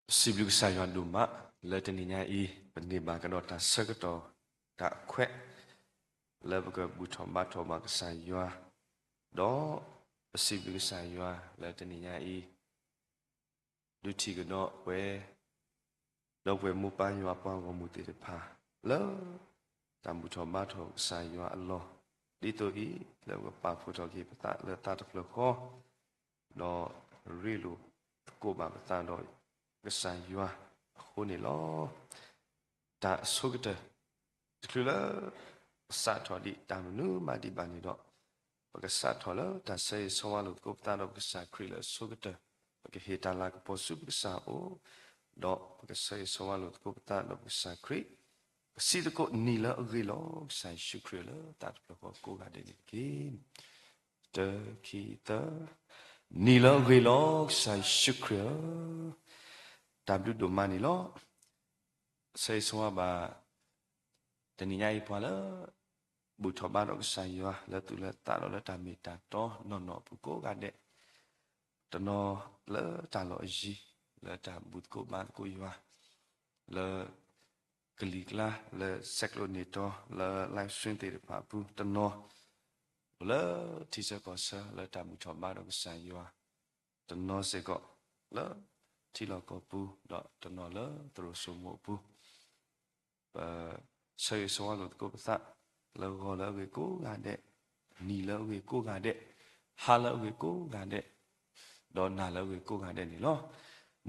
ပစံးဘျုးကစၢ်ယွၤဒိၣ်မး လၢတနံၤညါအံၤ ပန့ၢ်ဘၣ်ကဒီးတၢ်ဆၢကတီၢ်တၢ်ခွဲး လၢပကဘူၣ်ထီၣ်ဘါထီၣ်ဘၣ်ကစၢ်ယွၤ, ဒီးပစံးဘျုးကစၢ်ယွၤလၢတနံၤညါအံၤ ဒုးထံၣ်ကဒီးပဝဲ ဒီပုၢ်ဝဲၢ်မိၢ်ပၢ်ယွၤပှၤဂီၢ်မုၢ်သ့ၣ်တဖၣ် လၢ တၢ်ဘူၣ်ထီၣ်ဘါထီၣ်ကစၢ်ယွၤအလီၢ်, ဒ်သိးအံၤ လၢပကပာ်ဖှိၣ်ထီၣ်က့ၤပသးလၢသးတဖျၢၣ်ဃီ, ဒီးရ့လိာ်သကိးဘၣ်ပသးဒီးကစၢ်ယွၤအဃိန့ၣ်လီၤ. တၢ်အဆိကတၢၢ် တချုးလၢ ပစးထီၣ်ဒံးတၢ်မနုၤမးဒံးဘၣ်န့ၣ်ဒီး, ပကစးထီၣ်လၢတၢ်ဆၢဂ့ၤဆၢဝါလိာ်သကိးပသးဒီးပကစၢ်ခရံာ်လၢအဆိကတၢၢ်, ပကဟ့ၣ်တၢ်လၤကပီၤဆူပကစၢ်အအိၣ်, ဒီးပကဆၢဂ့ၤဆၢဝါလိာ်သကိးပသးဒီးပကစၢ်ခရံာ်, ပစံးသကိးနံၤလၢအဂ့ၤလီၤ ကစၢ်ယ့ၣ်ၡူးခရံာ်လၢသးတဖျၢၣ်ဃီကိးဂၤဒဲးန့ၣ်တက့ၢ်. တၢ ခံ သၢ, နံၤလၢအဂ့ၤလီၤ ကစၢ်ယ့ၣ်ၡူးခရံာ်ဧၢ, တၢ်ဘျုးဒိၣ်မးန့ၣ်လီၤ. ဆၢဂ့ၤဆၢဝါဘၣ် တနံၤညါအံၤပှၤလၢ ဘူၣ်ထီၣ်ဘါထီၣ်ကစၢ်ယွၤလၢသူၣ်လၢသးဒီးလၢတၢ်မ့ၢ်တၢ်တီနီၢ်နီၢ်အပူၤကိးဂၤဒဲး, တနီၤလၢတၢ်လီၢ်အယံၤ လၢတၢ်ဘူၣ်သကိးဘါသကိးယွၤ လၢ ကလံၤကျါ လၢဆဲးကျိးန့ၢ်တီ လၢ live stream သ့ၣ်တဖၣ်အပူၤ, တနီၤ လၢထံဆၢကီၢ်ဆၢ လၢတၢ်ဘူၣ်ထီၣ်ဘါထီၣ်ကစၢ်ယွၤ, တနီၤစ့ၢ်ကီး လၢထံလီၢ်ကီၢ်ပူၤ ဒီးတနီၤလၢသရိာ်စိမိၤအပူၤ, ပ ဆၢဂ့ၤဆၢဝါလိာ်သကိးပသး လၢဂီၤလၢအဂ့ၤကိးဂၤဒဲး, နံၤလၢအဂ့ၤကိးဂၤဒဲး, ဟါလၢအဂ့ၤကိးဂၤဒဲး, ဒီးနၤလၢအဂ့ၤကိးဂၤဒဲးန့ၣ်လီၤ.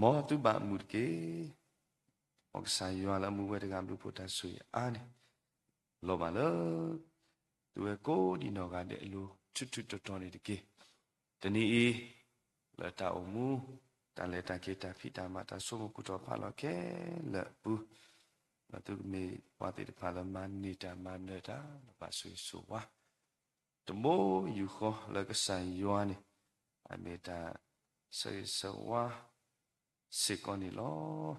မ်သုဘၣ်အမုာ်တက့ၢ်. မ်ကစၢ်ယွၤလၢအမူဝဲတဂၤဘျုးဖှိၣ်တၢ်ဆိၣ်ဂ့ၤအါန့ၣ် လီၤဘၣ်လၢ သုဝဲကိးဒံးနီၢ်ဂၤဒဲးအလိၤ ထူးထူးတီၤတီၤန့ၣ်တက့ၢ်. တနံၤအံၤ လၢတၢ်အိၣ်မူ တၢ်လဲၤတၢ်က့ၤ တၢ်ဖံးတၢ်မၤ တၢ်ဆိကမိၣ်ကူၣ်ထီၣ်ဖးလီၤခဲလၢာ်အပူၤ, ဒီးသုကမ့ၢ်ပှၤသ့ၣ်တဖၣ်လၢမၤန့ၢ်တၢ်မၤနၢၤတၢ် လၢဘၣ်ဆိၣ်ဂ့ၤဆိၣ်ဝါ တဘိယူၢ်ဃီလၢကစၢ်ယွၤန့ၣ် အမ့ၢ်တၢ်ဆၢဂ့ၤဆၢဝါစ့ၢ်ကီးန့ၣ်လီၤ.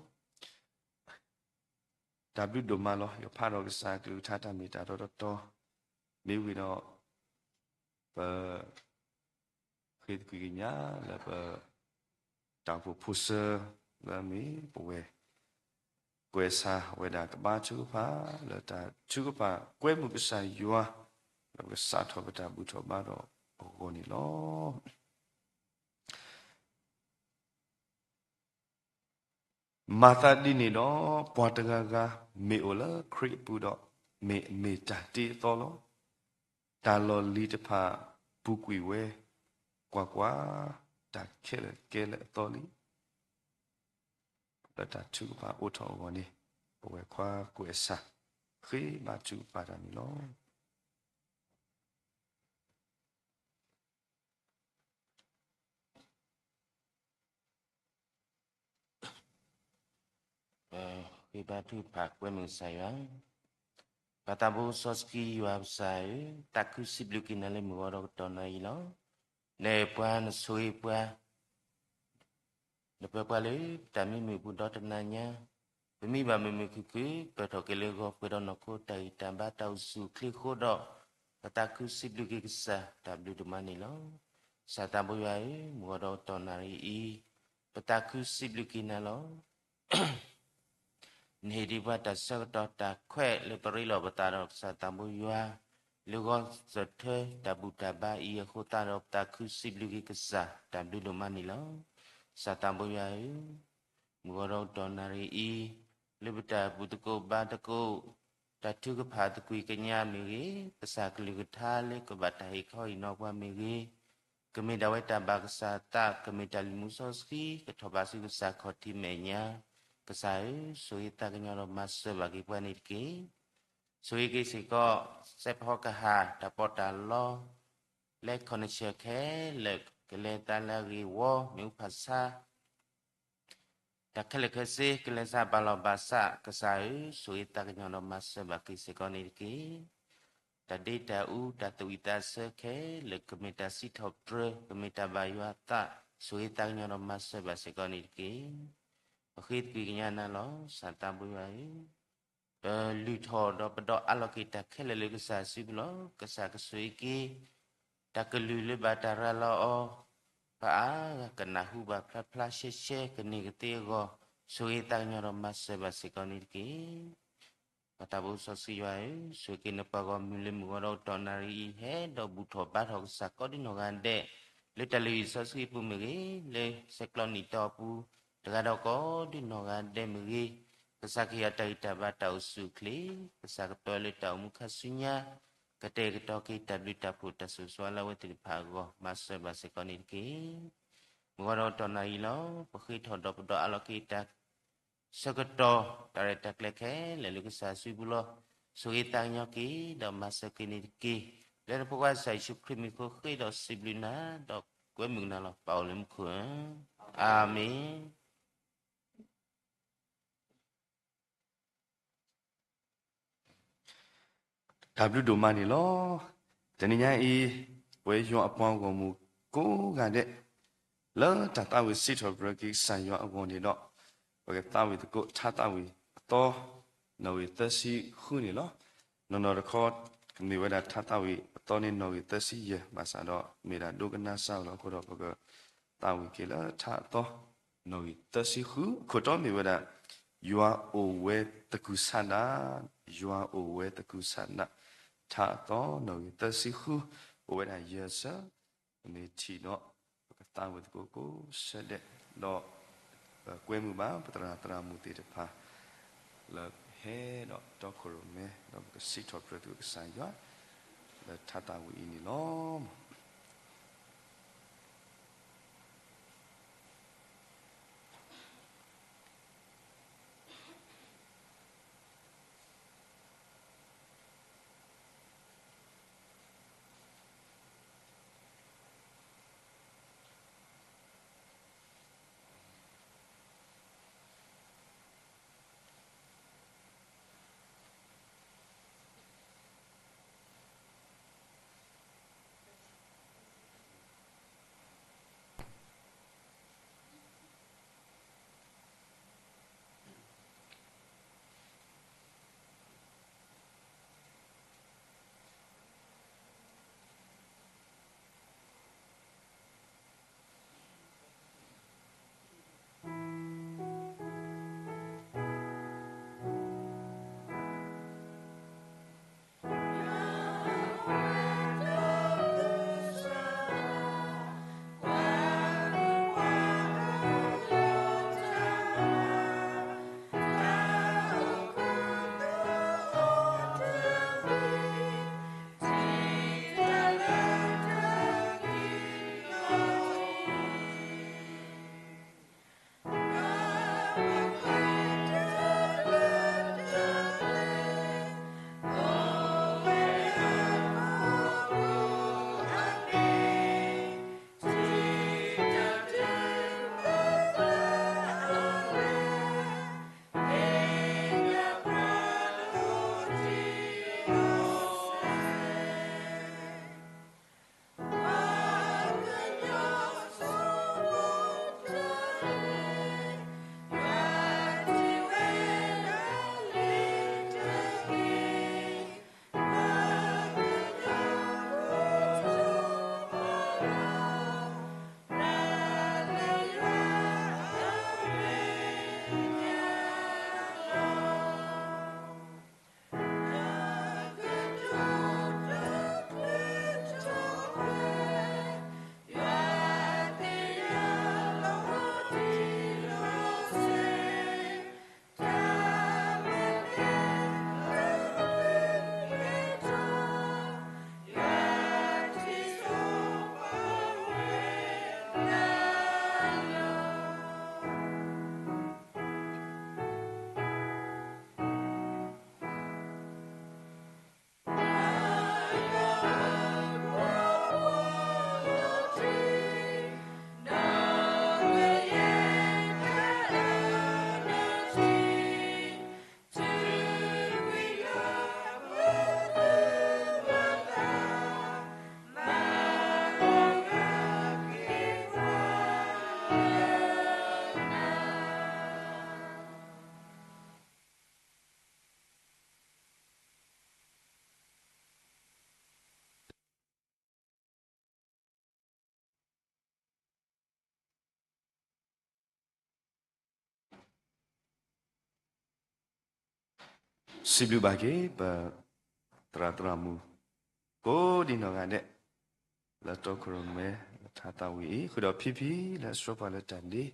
တၢ်ဘျုးဒိၣ်မးလီၤ. ယဖးဒီးကစၢ်အကလုၢ်ကထါတၢ်မ့ၢ်တၢ်တီတီတီ မ့ၢ်ဝံၤဒီး ပ ဃ့သကွံာ်ကညးလၢပ တၢ်အိၣ်ဖှိၣ်ဖိဆၢ လၢအမ့ၢ်ပဝဲ ကွဲးစၢ်ဝဲဒၣ်ကဘါထုကဖၣ် လၢတၢ်ထုကဖၣ်ကွဲမုာ်ကစၢ်ယွၤ လၢပကစးထီၣ်ပတၢ်ဘူၣ်ထီၣ်ဘါထီၣ်အဂီၢ်န့ၣ်လီၤ. မၤသးဒ်န့ၣ်ဒီး ပှၤတဂၤဂၤမ့ၢ်အိၣ်လၢခရံာ်အပူၤဒီး မ့ၢ်အမ့ၢ်တၢ်တ့အသီလီၤ. တၢ်လီၢ်လံၤတဖၣ်ပူၤကွံာ်ဝဲ, ကွၢ်ကွၢ်, တၢ်ခဲလၢာ်ကဲလၢအသီလံ. လၢတၢ်ထုကဖၣ်အိၣ်ထီၣ်အဂီၢ်န့ၣ် ပဝဲခွါကွဲးစၢ် ဃ့ဘါထုကဖၣ်တၢ်န့ၣ်လီၤ. ဃ့ဘါထုကဖၣ်ကွဲမုာ်ကစၢ်ယွၤ, ပၢ်သးဘိစီဆှံယွၤပစၢ်ဧၢ, သးခုစံးဘျုးက့ၤနၤလၢမုၢ်ဂီၤဒီးကတီၢ်နၣ်ရံၣ်လီၤ. နပှၤနဆိၣ်ဂ့ၤပှၤ နပၢၤပှၤလၢပတၢ်မံမုာ်ပူၤဒီတနၤညါ, ပမ့ၢ်ဘၣ်မုာ်မုာ်ခုၣ်ခုၣ် ပၢၢ်ထီၣ်က့ၤလၢဂီၤပှဲၤဒီးနီၢ်ခိတၢ်ဂံၢ်တၢ်ဘါတၢ်အိၣ်ဆူၣ်အိၣ်ချ့အဃိဒီး, ပသးခုစံးဘျုးက့ၤကစၢ်တၢ်ဘျုးဒိၣ်မးန့ၣ်လီၤ. ကစၢ်သးဘိယွၤဧၢ, မုၢ်ဂီၤဒီးကတီၢ်နၣ်ရံၣ်အံၤ, ပသးခုစံးဘျုးက့ၤနၤလီၤ. နဟ့ၣ်ဒံးပှၤတၢ်ဆၢကတီၢ်တၢ်ခွဲးလၢပရ့လိာ်ပသးဒီးကစၢ်သးဘိယွၤ, လၢဂီၤစၢၢ်ထၢတၢ်ဘူၣ်တၢ်ဘါအံၤအဃိသတးဒီး ပသးခုစံးဘျုးက့ၤကစၢ်တၢ်ဘျုးဒိၣ်မးန့ၣ်လီၤ. ကစၢ်သးဘိယွၤဧၢ, မုၢ်ဂီၤဒီးကတီၢ်နၣ်ရံၣ်အံၤ, လၢပတၢ်ဘူၣ်သကိးဘါသကိး, တၢ်ထုကဖၣ်သကွံာ်ကညးမ့ၢ်ဂ့ၤ, ကစၢ်ကလုၢ်ကထါလၢကဘၣ်တၢ်ဟ့ၣ်ခီဟ့ၣ်နီၤပှၤမ့ၢ်ဂ့ၤ, ကမ့ၢ်ဒၣ်ဝဲတၢ်ဘၣ်ကစၢ်သး, ကမ့ၢ်တၢ်လုၢ်မူစီဆှံ, ကထီၣ်ဘးဆူကစၢ်ခီၣ်ထံးမဲာ်ညါ, ကစၢ်ဧၢ, ဆိၣ်ဂ့ၤသးကညီၤဒီးမၤစၢၤဘၣ်က့ၤပှၤန့ၣ်တက့ၢ်. ဆိၣ်ဂ့ၤက့ၤစ့ၢ်ကီး စဲးဖီကဟၣ် တၢ်ပီးတၢ်လီ, လၢ connection ခဲလၢာ် ကလဲၤသးလၢအဂ့ၢ်ဝီ မ့ၣ်အူဖးဆါ တၢ်ခဲလၢာ်ခဲဆ့ ကလဲၤစးဘၣ်လီၢ်ဘၣ်စး ကစၢ်ဧၢ, ဆိၣ်ဂ့ၤသးကညီၤဒီးမၤစၢၤဘၣ်က့ၤစ့ၢ်ကီးန့ၣ်တက့ၢ်. တၢ်ဒ့တၢ်အူ တၢ်သူၣ်ဝံၣ်သးဆၢခဲလၢာ် ကမ့ၢ်တၢ်စံးထီၣ်ပတြၢၤ ကမ့ၢ်တၢ်ဘၣ်ယွၤအသး ဆိၣ်ဂ့ၤသးကညီၤဒီးမၤစၢၤဘၣ်စ့ၢ်ကီးန့ၣ်တက့ၢ်. ပဃ့သကွံာ်ကညးနၤလီၤ ကစၢ်သးဘိယွၤဧၢ, ပလုၢ်ထီၣ်ဒီးပဒီးအးလီၤက့ၤတၢ်ခဲလၢာ်လၢကစၢ်စုပူၤလီၤ. ကစၢ်ကဆိၣ်ဂ့ၤက့ၤ တၢ်ကလုၢ်လၢဘၣ်တၢ်ရၤလီၤအီၤ, ပှၤအါဂၤကနၢ်ဟူဘၣ်ဖျါဖျါရှဲရှဲ ကန့ၢ်ကသ့အဂီၢ်, ဆိၣ်ဂ့ၤသးကညီၤဒီးမၤစၢၤဘၣ်စ့ၢ်ကီးန့ၣ်တက့ၢ်. ပှၤတၢ်ဘိစီဆှံယွၤဧၢ, ဆိၣ်ဂ့ၤက့ၤနပှၤဂီၢ်မုၢ်လၢမုၢ်ဂီၤဒီးကတီၢ်နၣ်ရံၣ်အံၤ ဟဲဒီးဘူၣ်ထီၣ်ဘါထီၣ်ကစၢ်ကိးဒံနီၢ်ဂၤဒဲး, လၢတၢ်လုၢ်ဟံၣ်စီဆှံအပူၤမ့ၢ်ဂ့ၤ, လၢဆဲးကျိးနံၣ်တီအပူၤ, တဂၤဒီးကိးဒံနီၢ်ဂၤဒဲးမ့ၢ်ဂ့ၤ, ကစၢ်ခရံာ်အတၢ်ဂံၢ်တၢ်ဘါတၢ်အိၣ်ဆူၣ်အိၣ်ချ့, ကစၢ်ကပၢၤလၢတၢ်အိၣ်မူခါဆူညါ, ကတဲာ်ကတီၤက့ၤတၢ်ဘျုးတၢ်ဖှိၣ်တၢ်ဆိၣ်ဂ့ၤဆိၣ်ဝါလၢအဝဲသ့ၣ်တဖၣ်အဂီၢ် မၤစၢၤဘၣ်စ့ၢ်ကီးန့ၣ်တက့ၢ်. မုၢ်ဂီၤဒီးကတီၢ်နၣ်ရံၣ်လီၤ. ပဃ့ထီၣ်ဒီးပဒီးအးလီၤက့ၤတၢ်ဆၢကတီၢ် တၢ်ရဲၣ်တၢ်ကျဲၤခဲလၢာ်လၢကစၢ်စုပူၤလီၤ. ဆိၣ်ဂ့ၤသးကညီၤက့ၤ ဒီးမၤစၢၤက့ၤန့ၣ်တက့ၢ်. လၢနဖိခွါကစၢ်ယ့ၣ်ၡူးခရံာ်မံၤအဃိ ဃ့ဒီးစံးဘျုးနၤ ဒီးကွဲမုာ်နၤလီၤ. ပၢ်အိၣ်လၢမူခိၣ်ဧၢ, အၤမ့ၣ်. တၢ်ဘျုးဒိၣ်မးန့ၣ်လီၤ. တနံၤညါအံၤ ပဝဲယွၤအပှၤဂီၢ်မုၢ်ကိးဂၤဒဲး လၢတၢ်သးဝံၣ်စံးထီၣ်ပတြၢၤက့ၤကစၢ်ယွၤအဂီၢ်န့ၣ်ဒီး ပကသးဝံၣ်သကိးထါသးဝံၣ်အသီ နီၣ်ဂံၢ်သၢဆံဃုန့ၣ်လီၤ. နီၢ်နီၢ်တခီ မ့ၢ်ဝဲဒၣ်ထါသးဝံၣ်အသီန့ၣ် နီၣ်ဂံၢ်သၢဆံယဲၢ် ဘၣ်ဆၣ်ဒီး မ့ၢ်ဒၣ်ဒိကနၣ်စၢ်လီၤအဃိဒီး ပကသးဝံၣ်က့ၤလၢထါအသီ နီၣ်ဂံၢ်သၢဆံဃု အခိၣ်တီမ့ၢ်ဝဲဒၣ် ယွၤအိၣ်ဝဲသကုၤဆးဒး, ယွၤအိၣ်ဝဲသကုၤဆးဒး, ထါအသီ နီၣ်ဂံၢ်သၢဆံဃု အိၣ်ဝဲဒၣ်ယဲၢ်ဆၢ, ပမ့ၢ်ထံၣ်ဒီး ပကသးဝံၣ်သကိးကိးဆၢဒဲး, ဒီးပကွဲမုာ်ဘၣ် ပသရၣ်သရၣ်မုၣ်သ့ၣ်တဖၣ် လၢဟဲဒီးတီခိၣ်ရိၣ်မဲ ဒီးပကစံးထီၣ်ပတြၢၤသကိးကစၢ်ယွၤ လၢထါသးဝံၣ်အံၤန့ၣ်လီၤ. စံးဘျုးဘၣ်က့ၤ ပသရၣ်သရၣ်မုၣ် ကိးဒံနီၢ်ဂၤဒဲး လၢတီခိၣ်ရိၣ်မဲ လၢထါသးဝံၣ်အံၤ ဃုာ်ဒီးဖံဖံလၢအဆှၢပှၤလၢတၢ်ဒ့ဒီး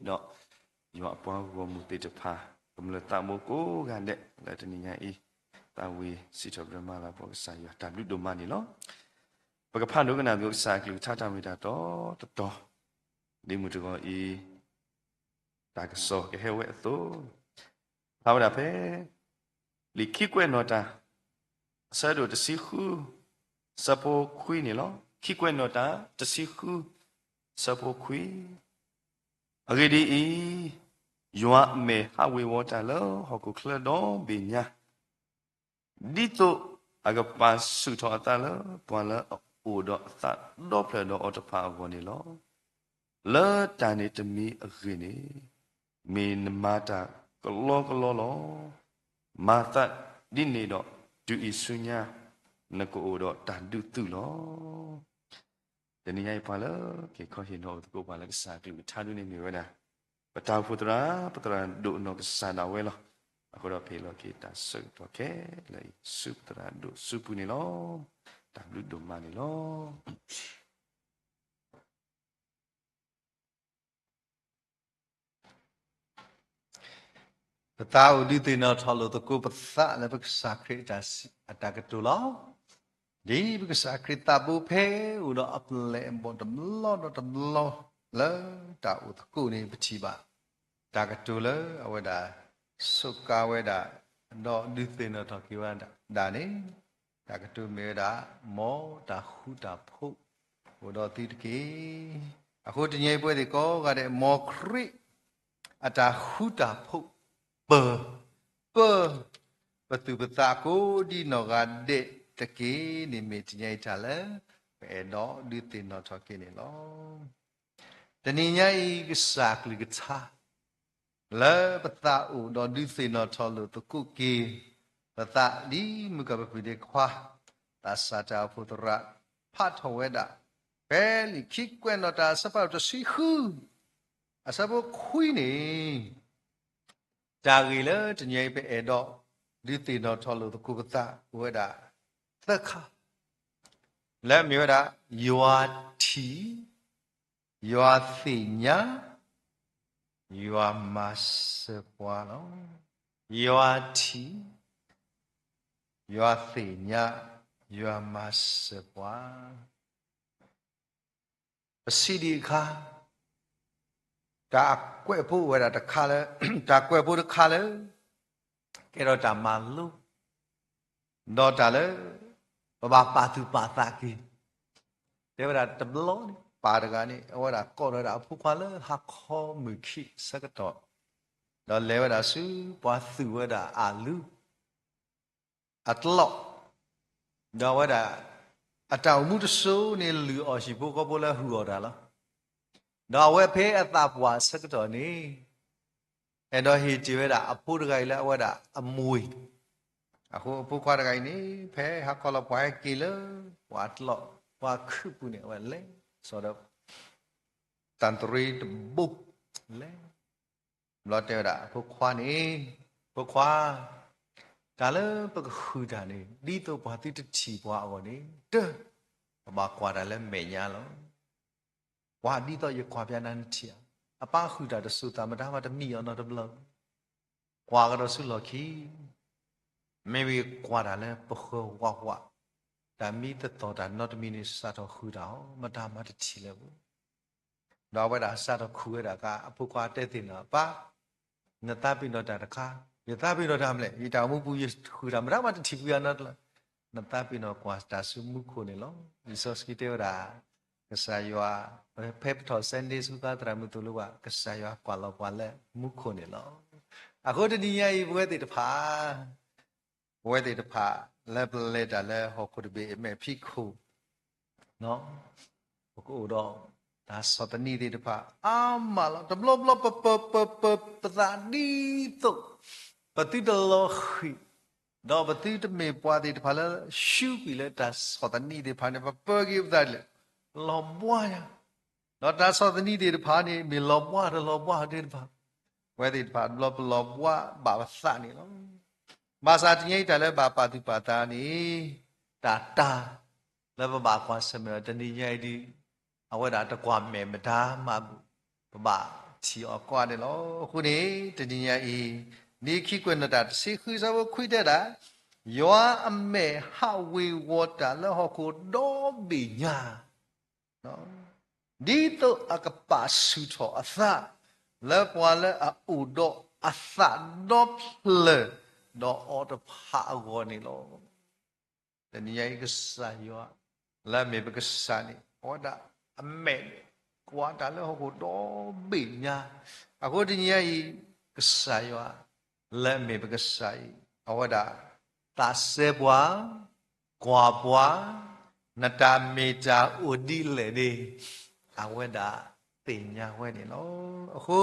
ယွၤအပှၤဂီၢ်မုၢ်သ့ၣ်တဖၣ် ကမျၢၢ်သးဘိကိးဂၤဒဲး လၢတနံၤညါအံၤ သးဝံၣ်စံးထီၣ်ပတြၢၤမၤလၤကပီၤကစၢ်ယွၤ တၢ်ဘျုးဒိၣ်မးန့ၣ်လီၤ. ပကဖးဒိကနၣ်သကိးကစၢ်အကလုၢ်ကထါတၢ်မ့ၢ်တၢ်တီတတီၤ, ဒ်မုၢ်တဂီၤအံၤ တၢ်ကစီၣ်ကဟဲဝဲအသိး, ဖးဝဲဒၣ်ဖဲ လံာ်ခံကွဲးနီၣ်တၢ် အဆၢဒိၣ်တဆံဃု ဆၢဖိခွံန့ၣ်လီၤ. ခံကွဲးနီၣ်တၢ် တဆံဃု ဆၢဖိခွံ, အဂ့ၢ်ဒ်အံၤ, ယွၤအမဲာ်ဟးဝ့ၤဝီၤတၢ်လၢဟီၣ်ခိၣ်ချၢဒီဘ့ၣ်ညါ ဒ်သိးအကပာ်ဆူၣ်ထီၣ်အသးလၢပှၤလၢအအိၣ်ဒီးအသးဒီဖျၢၣ်ဒီးအီၤတဖၣ်အဂီၢ်န့ၣ်လီၤ. လၢတၢ်န့ၣ်တမံၤအဂ့ၢ်န့ၣ် မ့ၢ်နမၤတၢ်ကလီကလီလီၤ. မၤသးဒ်န့ၣ်ဒီး တုၤအံၤဆူညါ နကအိၣ်ဒီးတၢ်ဒုးသုးလီၤ. တနံၤညါအံၤပှၤလၢက့ၤခီဟ့ၣ်နီၤအိၣ်သကိးပှၤလၢကစၢ်ကလုၢ်ကထါဒ်န့ၣ်မ့ၢ်ဝဲဒၣ် ပတၢ်အိၣ်ဖှိၣ်သရၣ် ပသရၣ်ဒိၣ်နီၢ်ကစၢ်ဒၣ်ဝဲလီၤ. အဃိဒီးပဟ့ၣ်လီၤက့ၤတၢ်ဆၢကတီၢ်ခဲလၢာ်အံၤ ဆူပသရၣ်ဒိၣ်ဆူပူၤန့ၣ်လီၤ. တၢ်ဘျုးဒိၣ်မးန့ၣ်လီၤ. ပသးအိၣ်ဒုးသ့ၣ်နီၣ်ထီၣ်လိာ်သကိးပသးလၢပကစၢ်ခရံာ်အတၢ်ကတိၤလီၤ. ဒ်ပကစၢ်ခရံာ်သးဘိဖဲအိၣ်ဒီးအပျဲၢ်အဘီၣ်တဘျီဒီးတဘျီ လၢတၢ်အိၣ်သကိးန့ၣ်ပထံၣ်ဘၣ် တၢ်ကတိၤလၢအဝဲဒၣ် စူးကါဝဲဒၣ် ဒီးဒုးသ့ၣ်နီၣ်ထီၣ်က့ၤဝဲဒၣ်န့ၣ် တၢ်ကတိၤမ့ၢ်ဝဲဒၣ် မ်တၢ်ဃူတၢ်ဖိးအိၣ်ဒီးသုတက့ၢ်. အဃိတနံၤအံၤပဝဲသ့ၣ်ကိးဂၤဒဲး မ်ခရံာ်အတၢ်ဃူတၢ်ဖိး ပၢၢ် ပၢၢ် ပသူၣ်ပသးကိးဒံနီၢ်ဂၤဒဲးတက့ၢ်န့ၣ် မ့ၢ်တနံၤအံၤတၢ်လၢ ပအဲၣ်ဒိးဒုးသ့ၣ်နီၣ်ထီၣ်က့ၤန့ၣ်လီၤ. တနံၤညါအံၤ ကစၢ်ကလုၢ်ကထါ လၢပသးအိၣ်ဒီးဒုးသ့ၣ်နီၣ်ထီၣ်လိာ်သကိးက့ၤ ပသးဒ်မုၢ်ကပၤပဖုဒ့ခွါ သးစၢ်တၢ်အိၣ်ဖှိၣ်သရၣ် ဖးထီၣ်ဝဲဒၣ် ဖဲလံာ်ခံကွဲးနီၣ်တၢ်အဆၢဖးဒိၣ်တဆံဃု အဆၢဖိခွံန့ၣ် တၢ်ဂ့ၢ်လၢတနံၤအံၤပအဲၣ်ဒိး ဒုးသ့ၣ်နီၣ်ထီၣ်လိာ်သကိးပသးအိၣ်ဝဲဒၣ် သၢခါ လၢအမ့ၢ်ဝဲဒၣ် ယွၤထံၣ် ယွၤသ့ၣ်ညါ ယွၤမၤစၢၤပှၤလီၤ. ယွၤထံၣ် ယွၤသ့ၣ်ညါ ယွၤမၤစၢၤပှၤ ပစံးဒံးအခါ တၢ်ကွဲးဖိအိၣ်ဝဲဒၣ်တခါလၢ တၢ်ကွဲးဖိတခါလၢ ကဲထီၣ်တၢ်မၤလိ ဒီးတၢ်လၢ ပဘၣ်ပာ်သူၣ်ပာ်သးက့ၤ တဲဝဲဒၣ်တဘျီန့ၣ် ပၢ်တဂၤန့ၣ် အဝဲဒၣ်ကိးထီၣ်ဝဲဒၣ်အဖိခွါလၢဟါခီမုၢ်ခံဆၢကတီၢ် ဒီးလဲၤဝဲဒၣ်ဆူပှၤသူၣ်ဝဲဒၣ်အလုၢ် အတလီၢ်, ဒီးအဝဲဒၣ် အတၢ်အိၣ်မူတစိၤန့ၣ်လုၢ်အီၣ်ဟံၣ်ဖိဃီဖိလၢဟုၣ်အီၣ်တၢ်လီၤ. ဒီးအဝဲဖဲအသးပှၢ်ဆၢကတီၢ်န့ၣ် အဲၣ်ဒိးဟ့ၣ်တ့ၢ်ဝဲဒၣ်အဖိတဂၤအံၤလၢအဝဲဒၣ်အမိၢ်အံၤ, အဃိအဖိခွါတဂၤအံၤန့ၣ် ဖဲဟါခီလီၤပှၤဟဲက့ၤလၢ ပှၤတလီၢ် ပှၤခုၣ်ပူၤန့ၣ် အဝဲလဲၤ စီၤဒီး တၢ်တရံတဘိ လဲၤ ဘျီတဲဝဲဒၣ်အဖိခွါန့ၣ်, ဖိခွါ, တၢ်လၢပကဃုာ်တၢ်န့ၣ် ဒ်သိးပှၤသုတထံၣ်ပှၤအဂီၢ်န့ၣ် တၢ်, ပဘၣ်ကွၢ်တၢ်လၢမဲာ်ညါလီၤ. ကွၢ်ဒ်သိးယကွၢ်ပျးနၤနထံၣ်ဧါ, အပၢ်ဃုာ်တၢ်တစိၤသးမတၤမးတမံအီၤနီတဘျီ, ကွၢ်ကဒီးဆူလီၢ်ခံ, မ့မ့ၢ်ကွၢ်တၢ်လၢပဃၢၤဝးဝး, တၢ်မံတသီၣ်တၢ်နီတမံၤန့ၣ် စးထီၣ်ဃုာ်တၢ်အီၤ မတၤမးတထံၣ်လၢၤဘၣ်. ဒီးအဝဲဒၣ်စးထီၣ်ခူၣ်ဝဲဒၣ်အခါ အဖိခွါတဲသ့ၣ်နီၣ် အပၢ်, နသးပ့ၤနီၣ်တၢ်တခါ, ယသးပ့ၤနီၣ်တၢ်မလဲၣ်, ယတၢ်အိၣ်မူပူၤ ယဃုာ်တၢ်မတၤမးတထံၣ်ပှၤနီတလၢ, နသးပ့ၤနီၣ်ကွၢ်တၢ်ဆူမူခိၣ်န့ၣ်လီၤ. လံာ်စီဆှံတဲဝဲဒၣ် ကစၢ်ယွၤ, ဖဲပထီၣ် Sunday school သရၣ်မုၣ်သိၣ်လိဘၣ် ကစၢ်ယွၤကွၢ်လီၤပှၤလၢမူခိၣ်န့ၣ်လီၤ. အဃိတနံၤညါအံၤ ပဝဲသ့ၣ်တဖၣ် ပဝဲသ့ၣ်တဖၣ်လၢပလဲၤတၢ်လၢဟီၣ်ခိၣ်တဘ့ၣ်အမဲာ်ဖံးခိၣ်, ပကအိၣ်ဒီးတၢ်ဆီၣ်သနံးသ့ၣ်တဖၣ်အါမးလီၤ. တဘျီဘျီပပၢၤပၢၤပၢၤပသးဒ်သိး ပသုတလီၤဃံၤ, ဒီးပသုတမ့ၢ်ပှၤသ့ၣ်တဖၣ်လၢ ရှုံးကွံာ်လၢတၢ်ဆီၣ်သနံးသ့ၣ်တဖၣ်န့ၣ် ပပၢၤက့ၤပသးဒ်လဲၣ်, လီၤဘှါယၤ, ဒီးတၢ်ဆီၣ်သနံးသ့ၣ်တဖၣ်န့ၣ် မ့ၢ်လီၤဘှါတလီၤဘှါသ့ၣ်တဖၣ်, ပဝဲသ့ၣ်တဖၣ်တဘျီပလီၤဘှါဘၣ်ပသးန့ၣ်လီၤ. ဘၣ်ဆၣ်တနံၤညါအံၤတၢ်လၢဘၣ်ပာ်သူၣ်ပာ်သးန့ၣ် တၢ်တၢ်လၢပဘၣ်ကွၢ်ဆၢၣ်မဲာ်အီၤ တနံၤညါအံၤဒ် အဝဲဒၣ်တကွၢ်မဲာ်မတၤမးဘၣ်, ပဘၣ်ထံၣ်အီၤကိးဂၤဒဲးန့ၣ်လီၤ. အဃိန့ၣ် တနံၤညါအံၤ ဒ်ခံကွဲးနီၣ်တၢ်တဆံဃု အဆၢဖိခွံတဲဒၣ်, ယွၤအမဲာ်ဟးဝ့ၤဝီၤတၢ်လၢဟီၣ်ခိၣ်ဒီဘ့ၣ်ညါ ဒ်သိးအကပာ်ဆူၣ်ထီၣ်အသး လၢပှၤလၢအအိၣ်ဒီးအသးဒီဖျၢၣ် ဒီးအီၤတဖၣ်အဂီၢ်န့ၣ်လီၤ. တနံၤညါအံၤကစၢ်ယွၤ လၢအမ့ၢ်ပကစၢ်န့ၣ် အဝဲဒၣ်အမဲာ် ကွၢ်တၢ်လၢဟီၣ်ခိၣ်ဒီဘ့ၣ်ညါ, အဃိတနံၤညါအံၤ ကစၢ်ယွၤ လၢအမ့ၢ်ပကစၢ်အံၤ အဝဲဒၣ် သးစဲပှၤ ကွၢ်ပှၤ, နတၢ်မ့ၢ်တၢ်အိၣ်ဒ်လဲၣ်န့ၣ် အဝဲဒၣ်သ့ၣ်ညါဝဲန့ၣ်လီၤ. အဃိ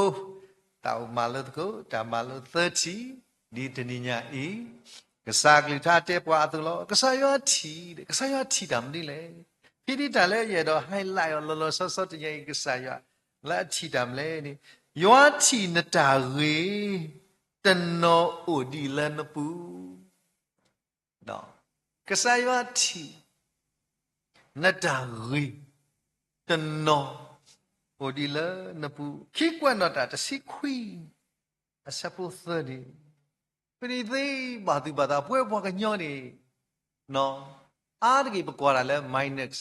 တၢ်အိၣ်မၤလိသကိး တၢ်မၤလိသၢထံၣ် ဒ်တနံၤညါအံၤ ကစၢ်ကလုၢ်ကထါတဲပှၤအသိးလီၤ. ကစၢ်ယွၤထံၣ်, ကစၢ်ယွၤထံၣ်တၢ်မနုၤလဲၣ်. ဖဲဒ်တၢ်လၢယအဲၣ်ဒိး highlight အီၤလီၤလီၤဆီဆီတနံၤညါအံၤ ကစၢ်ယွၤ လၢအထံၣ်တၢ်မနုၤလဲၣ်န့ၣ် ယွၤထံၣ်နတၢ်ဂ့ၤ တနီၤအိၣ်ဒံးလၢနပူၤ ကစၢ်ယွၤထံၣ် နတၢ်ဂ့ၤ တနီၤ အိၣ်ဒံးလၢနပူၤ, ခံကွဲးနီၣ်တၢ်တဆံခွံ အဆၢဖိသၢန့ၣ်, ဖဲန့ၣ်သ့ဘၣ်သူၣ်ဘၣ်သး ပဝဲပှၤကညီန့ၣ် အါတက့ၢ်ပကွၢ်တၢ်လၢ minus,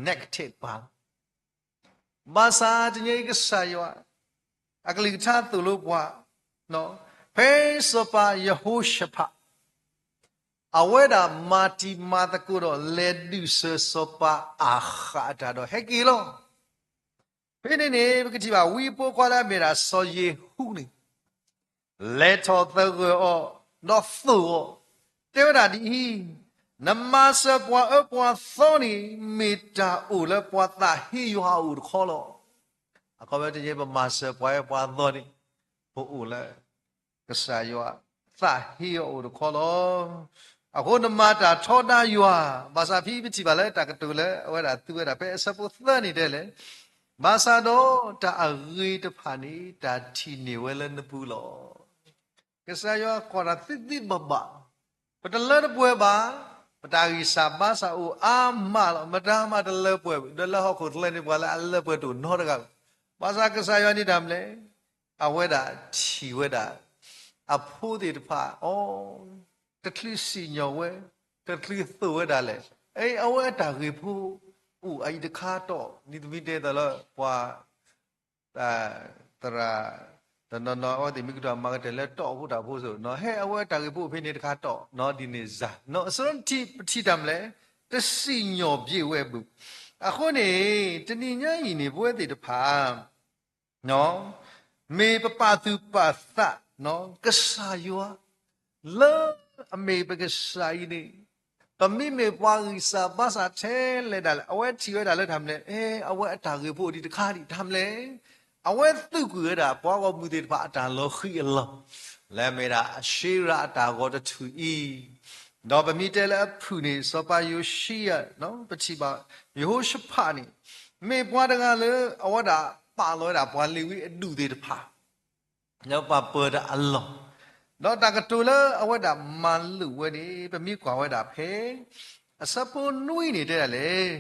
negative ပၢ် ဘၣ်ဆၣ်တနံၤညါအံၤကစၢ်ယွၤ အကလုၢ်ကထါသိၣ်လိပှၤ, ဖဲစီၤပၤယဟိၤၡဖး အဝဲဒၣ်မၤတံၤမၤသကိးဒီးလဲၤဒုးဆၢစီၤပၤအၤဃးအတၢ်ဒီးဟဲက့ၤလီၤ. ဖဲန့ၣ်န့ၣ် ပကထံၣ်ဘၣ်ဝံဖိခွါလၢအမ့ၢ်ဒၣ်စီၤယ့ၤဟူးန့ၣ် လဲၤထီၣ်သဂၢၢ်အီၤ ဒီးသိၣ်အီၤ, တဲဝဲဒၣ်ဒ်အံၤ, နမၤစၢၤပှၤအၢပှၤသီန့ၣ် မ့ၢ်တၢ်အိၣ်လၢပှၤသးဟ့ယွၤအအိၣ်တခီလီၤ. အခီပညီတနံၤပမၤစၢၤပှၤအၢပှၤသီန့ၣ် ပအိၣ်လၢ ကစၢ်ယွၤသးဟ့အီၤအိၣ်တခီလီၤ. အဃိနမၤတၢ်ထီဒါယွၤ, ဘၣ်ဆၣ်ဖဲပထံၣ်ဘၣ်လၢတၢ်ကတိၤလၢအဝဲဒၣ်သူဝဲဒၣ်ဖဲအဆၢဖိသၢန့ၣ်တဲလဲၣ်, ဘၣ်ဆၣ်ဒီးတၢ်အဂ့ၤတဖၣ်န့ၣ် တၢ်ထံၣ်န့ၢ်ဝဲလၢနပူၤလီၤ. ကစၢ်ယွၤကွၢ်တၢ်သ့သ့ဘၣ်ဘၣ်, ပတလၢတပှဲၤဘၣ်, ပတၢ်ဂံၢ်စၢ်ဘါစၢ်အိၣ်အါမးလီၤ. မတၤမးတလၢပှဲၤ, ဒီးလၢဟီၣ်ခိၣ်ချၢန့ၣ် ပှၤလၢအလၢပှဲၤတအိၣ်နီတဂၤဘၣ်. ဘၣ်ဆၣ်ကစၢ်ယွၤန့ၣ်တၢ်မနုၤလဲၣ်, အဝဲဒၣ်ထံၣ်ဝဲဒၣ် အဖိသ့ၣ်တဖၣ်အီၤ, တချုးစံၣ်ညီၣ်ဝဲ, တချုးသိၣ်ဝဲဒၣ်လဲာ်, အဝဲအတၢ်ဂ့ၢ်ဖိအိၣ်အံၤတခါတီၢ်, နံၤတမံၤတဲသိးလၢပှၤ သရၣ် တနီၤနီၤအဝဲသ့ၣ်မ့ၢ်ကတီၢ်မၤကတၢၢ်လၢတီၢ်အဃိတၢ်ဖိစိၤနီၤ, ဟဲအဝဲအတၢ်ဂ့ၢ်ဖိဖဲန့ၣ်တခါတီၢ်နီၤ, ဒ်န့ၣ်စၢ်နီၤ, အစရၢတထံၣ်ပထံၣ်တၢ်မနုၤလဲၣ်, တစံၣ်ညီၣ်ဘၣ်ဝဲအဘူး. အဃိန့ၣ် တနံၤညါအံၤန့ၣ် ပဝဲသ့ၣ်တဖၣ် မ့ၢ်ပပာ်သူၣ်ပာ်သး ကစၢ်ယွၤ လၢအမ့ၢ်ပကစၢ်အံၤန့ၣ်, ပမ့မ့ၢ်ပှၤဂံၢ်စၢ်ဘါစၢ်ထဲလဲၣ်ဒၣ်လဲာ် အဝဲထံၣ်ဝဲဒၣ်လၢတၢ်မနုၤလဲၣ်, အဝဲအတၢ်ဂ့ၢ်ဖိဒံးတခါဒံးတၢ်မနုၤလဲၣ်, အဝဲသူၣ်ကွံာ်ဝဲဒၣ်ပှၤဂီၢ်မုၢ်သ့ၣ်တဖၣ်အတၢ်လီၤဃံၤအလီၢ်, လၢအမ့ၢ်ဒၣ်အၡ့ရၤအတၢ်ဂီၤတထူၣ်အံၤ, ဒီးပမ့ၢ်တဲလၢအဖုၣ်န့ၣ် စီၤပၤယိၤၡံယၤ, ပထံၣ်ဘၣ် ယဟိၤၡဖးန့ၣ် မ့ၢ်ပှၤတဂၤလၢအဝဲဒၣ်ပာ်လီၤဝဲဒၣ်ပှၤလ့ၤဝံအဒူၣ်သ့ၣ်တဖၣ် လၢပှၤပၢၤတၢ်အလီၢ်, ဒီးတၢ်ကတိၤလၢအဝဲဒၣ်မၤလိာ်ဝဲန့ၣ် ပမ့ၢ်ကွၢ်ဝဲဒၣ်ဖဲ အဆၢဖိနွံန့ၣ်တဲဒၣ်လဲာ်,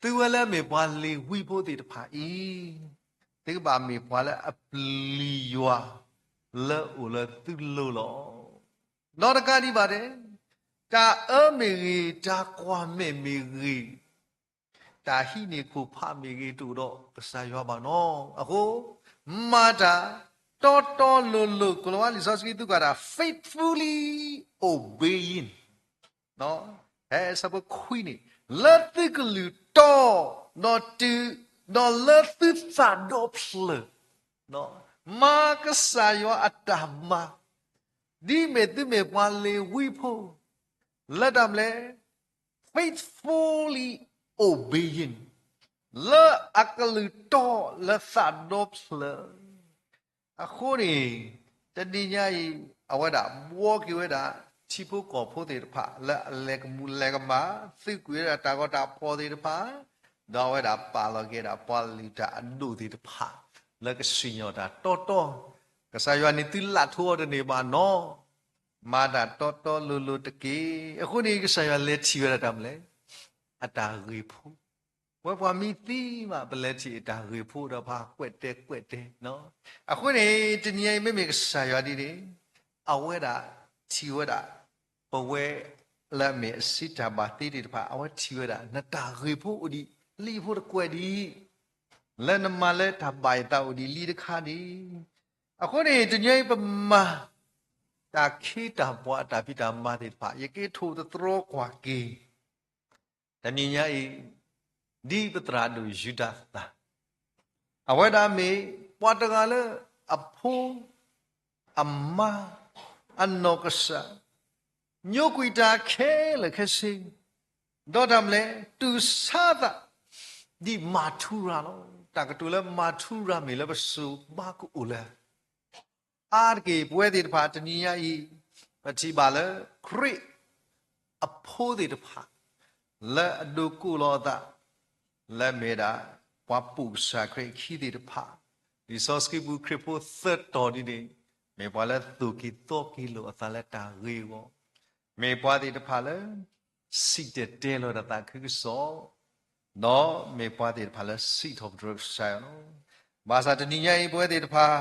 သုဝဲလၢအမ့ၢ်ပှၤလ့ၤဝံဖိသ့ၣ်တဖၣ်အံၤ, သုကဘၣ်မ့ၢ်ပှၤလၢအပျံၤယွၤ လၢအအိၣ်လၢသုလိၤလီၤ. ဒီးတကးဒံးဘၣ်န့ၣ်, တၢ်အၢမ့ၢ်ဂ့ၤ, တၢ်ကွၢ်မဲာ်မ့ၢ်ဂ့ၤ, တၢ်ဟံးန့ၢ်ခိၣ်ဖးမ့ၢ်ဂ့ၤ တအိၣ်ဒီးကစၢ်ယွၤဘၣ်နီၤ. အဃိ မၤတၢ်တီတီလိၤလိၤ, ကိၤလၤဝါလံာ်စီဆှံသုကွၢ်တၢ် faithfully obeying ဖဲအဆၢဖိခွံန့ၣ်, လၢသုကလုၢ်တီ, ဒီးတုၤ, ဒီးလၢသုသးဒီဖျၢၣ်, မၤကစၢ်ယွၤအတၢ်မၤ, ဒ်မ့ၢ်သုမ့ၢ်ပှၤလ့ၤဝံဖိ, လၢတၢ်မနုၤလဲၣ်, faithfully obeying လၢအကလုၢ်တီလၢသးဒီဖျၢၣ်. အဃိန့ၣ် တနံၤညါအံၤ အဝဲဒၣ်ဘှီက့ၤဝဲဒၣ် ထံဖိကီၢ်ဖိသ့ၣ်တဖၣ် လၢအလဲၤကမူၤလဲၤကမၣ်, သုကွံာ်ဝဲဒၣ်တၢ်ဂီၤတၢ်ဖီၣ်သ့ၣ်တဖၣ်, ဒီးအဝဲဒၣ်ပာ်လီၤက့ၤဒၣ်ပှၤလုၢ်တၢ်အဒိၣ်သ့ၣ်တဖၣ် လၢကစံၣ်ညီၣ်တၢ်တီတီ, ကစၢ်ယွၤန့ၣ်သုလၢ်ထူအီၤတန့ၢ်ဘၣ်နီၤ. မၤတၢ်တီတီလိၤလိၤတက့ၢ်. အဃိန့ၣ် ကစၢ်ယွၤလဲၤထံၣ်ဝဲဒၣ်တၢ်မနုၤလဲၣ်, အတၢ်ဂ့ၤဖိ. ဝဲပှၤမ့ၢ်သံဘၣ် ပလဲၤထံၣ်အတၢ်ဂ့ၤဖိဒီး ပှၤကွဲးတဲကွဲးတဲ. အဃိန့ၣ် တနံၤအံၤ မ့မ့ၢ်ကစၢ်ယွၤဒ်န့ၣ် အဝဲဒၣ်ထံၣ်ဝဲဒၣ် ပဝဲလၢအမ့ၢ်အစံးတၢ်ဘၣ်သ့သ့ၣ်တဖၣ် အဝဲထံၣ်ဝဲဒၣ် နတၢ်ဂ့ၤဖိအိၣ်ဒံးလံအဖိတကွဲးဒံး, လၢနမၤလၢတၢ်ဘၣ်ယသးအိၣ်ဒံးလံတခါဒံး. အဃိန့ၣ် တနံၤအံၤ ပမၤတၢ်ခ့တၢ်ပှၤအတၢ်ဖံးတၢ်မၤသ့ၣ်တဖၣ် ယက့ၤထိၣ်သတြီၤကွၢ်က့ၤ တနံၤညါအံၤ ဒ်ပသရၣ်ဒိၣ်ယူဒၤသၣ် အဝဲဒၣ်မ့ၢ်ပှၤတဂၤလၢအဖိ အမါ အနီၢ်ကစၢ် ညိကွံာ်တၢ်ခဲလၢာ်ခဲဆ့, ဒီးတၢ်မနုၤလဲၣ် တူၢ်ဆါအသး ဒ်မၤထူရၤလီၤ. တၢ်ကတိၤလၢမၤထူရၤမ့ၢ်လၢပစိၤဘၣ်ကအိၣ်လၢ အါတက့ၢ် ပဝဲသ့ၣ်တဖၣ်တနံၤညါအံၤ ပထံၣ်ဘၣ်လၢခရံာ်အဖိသ့ၣ်တဖၣ် လၢအဒိးကိးလီၤအသး လၢမ့ၢ်ဒၣ် ပှၤပိာ်ကစၢ်ခရံာ်အခံသ့ၣ်တဖၣ်, လံာ်စီဆှံပူၤခရံာ်ဖိသၢတီၤဒ်န့ၣ် မ့ၢ်ပှၤလၢသိၣ်က့ၤသီက့ၤလိာ်အသးလၢတၢ်ဂ့ၤအဂီၢ်, မ့ၢ်ပှၤသ့ၣ်တဖၣ်လၢ စံၣ်တဲၤတဲလီၤတၢ်သးခုကစီၣ် ဒီးမ့ၢ်ပှၤသ့ၣ်တဖၣ်လၢစံးထီၣ်ပတြၢၤကစၢ်ယွၤလီၤ. ဘၣ်ဆၣ်တနံၤညါအံၤ ပဝဲသ့ၣ်တဖၣ်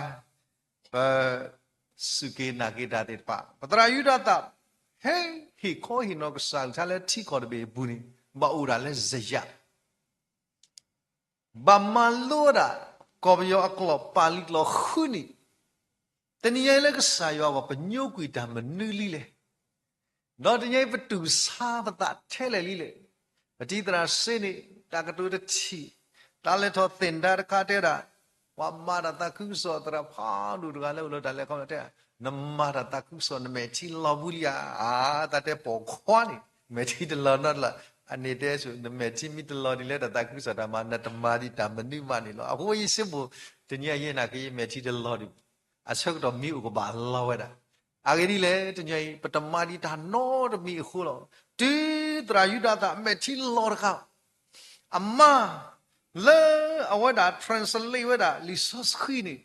ပစူၢ်က့ၤနာ်က့ၤတၢ်သ့ၣ်တဖၣ် ပသရၣ်ယူဒၤသၣ် ဟဲဟ့ၣ်ခီဟ့ၣ်နီၤကစၢ်အကလုၢ်ကထါလၢထံကီၢ်တဘ့ၣ်အပူၤန့ၣ် ဘၣ်အိၣ်ဒၣ်လၢစယး ဘၣ်မၤလိဝဲဒၣ် ကီၢ်ပယီၤအကျိာ်ပၢ်လံကျိာ်ဃုနံၣ်, တနံၤညါအံၤလၢကစၢ်ယွၤအဂီၢ် ပညိကွံာ်တၢ်မနုၤလံလဲၣ်. ဒီးတနံၤအံၤပတူၢ်ဆါပသးထဲလဲၣ်လံလဲၣ်. ပထံၣ်သရၣ်စ့န့ၣ် တၢ်ကတိၤတထံၣ်, တၢ်လဲၤထီၣ်သ့ၣ်ဒါတခါတဲဝဲဒၣ်, ပှၤမၤတၢ်သးခုကစီၣ်သရၣ်ဖးဒိၣ်တဂၤလၢအိၣ်လၢတၢ်လဲၤခီဖျိတဲ, နမၤတၢ်သးခုကစီၣ် နမဲာ်ထံလီၤပူၤလံဧါ. အါ တၢ်တဲပိာ်ခွါန့ၣ် မဲာ်ထံတလီၤနီတလီၤ, အန့ၣ်တဲဆိ နမဲာ်ထံမ့ၢ်တလီၤဒ်လဲၣ် တၢ်သးခုကစီၣ်တၢ်မၤ နတမၤဒံးတၢ်မနုၤမးန့ၣ်လီၤ. အဃိယစ့ဘိၣ် တနံၤအံၤယဲနာ်က့ ယမဲာ်ထံတလီၤဒံး, အဆၢကတီၢ်မ့ၢ်အိၣ်ကဘၣ်လီၤဝဲဒၣ်. အဂ့ၢ်ဒ်လဲၣ် တနံၤအံၤ ပတမၤဒံးတၢ်နီတမံၤအဃိလီၤ. တုၤသရၣ်ယူဒၤသၣ်အမဲာ်ထံလီၤတခါ, အမါ လၢအဝဲဒၣ် translate ဝဲဒၣ်လံာ်စီဆှံန့ၣ်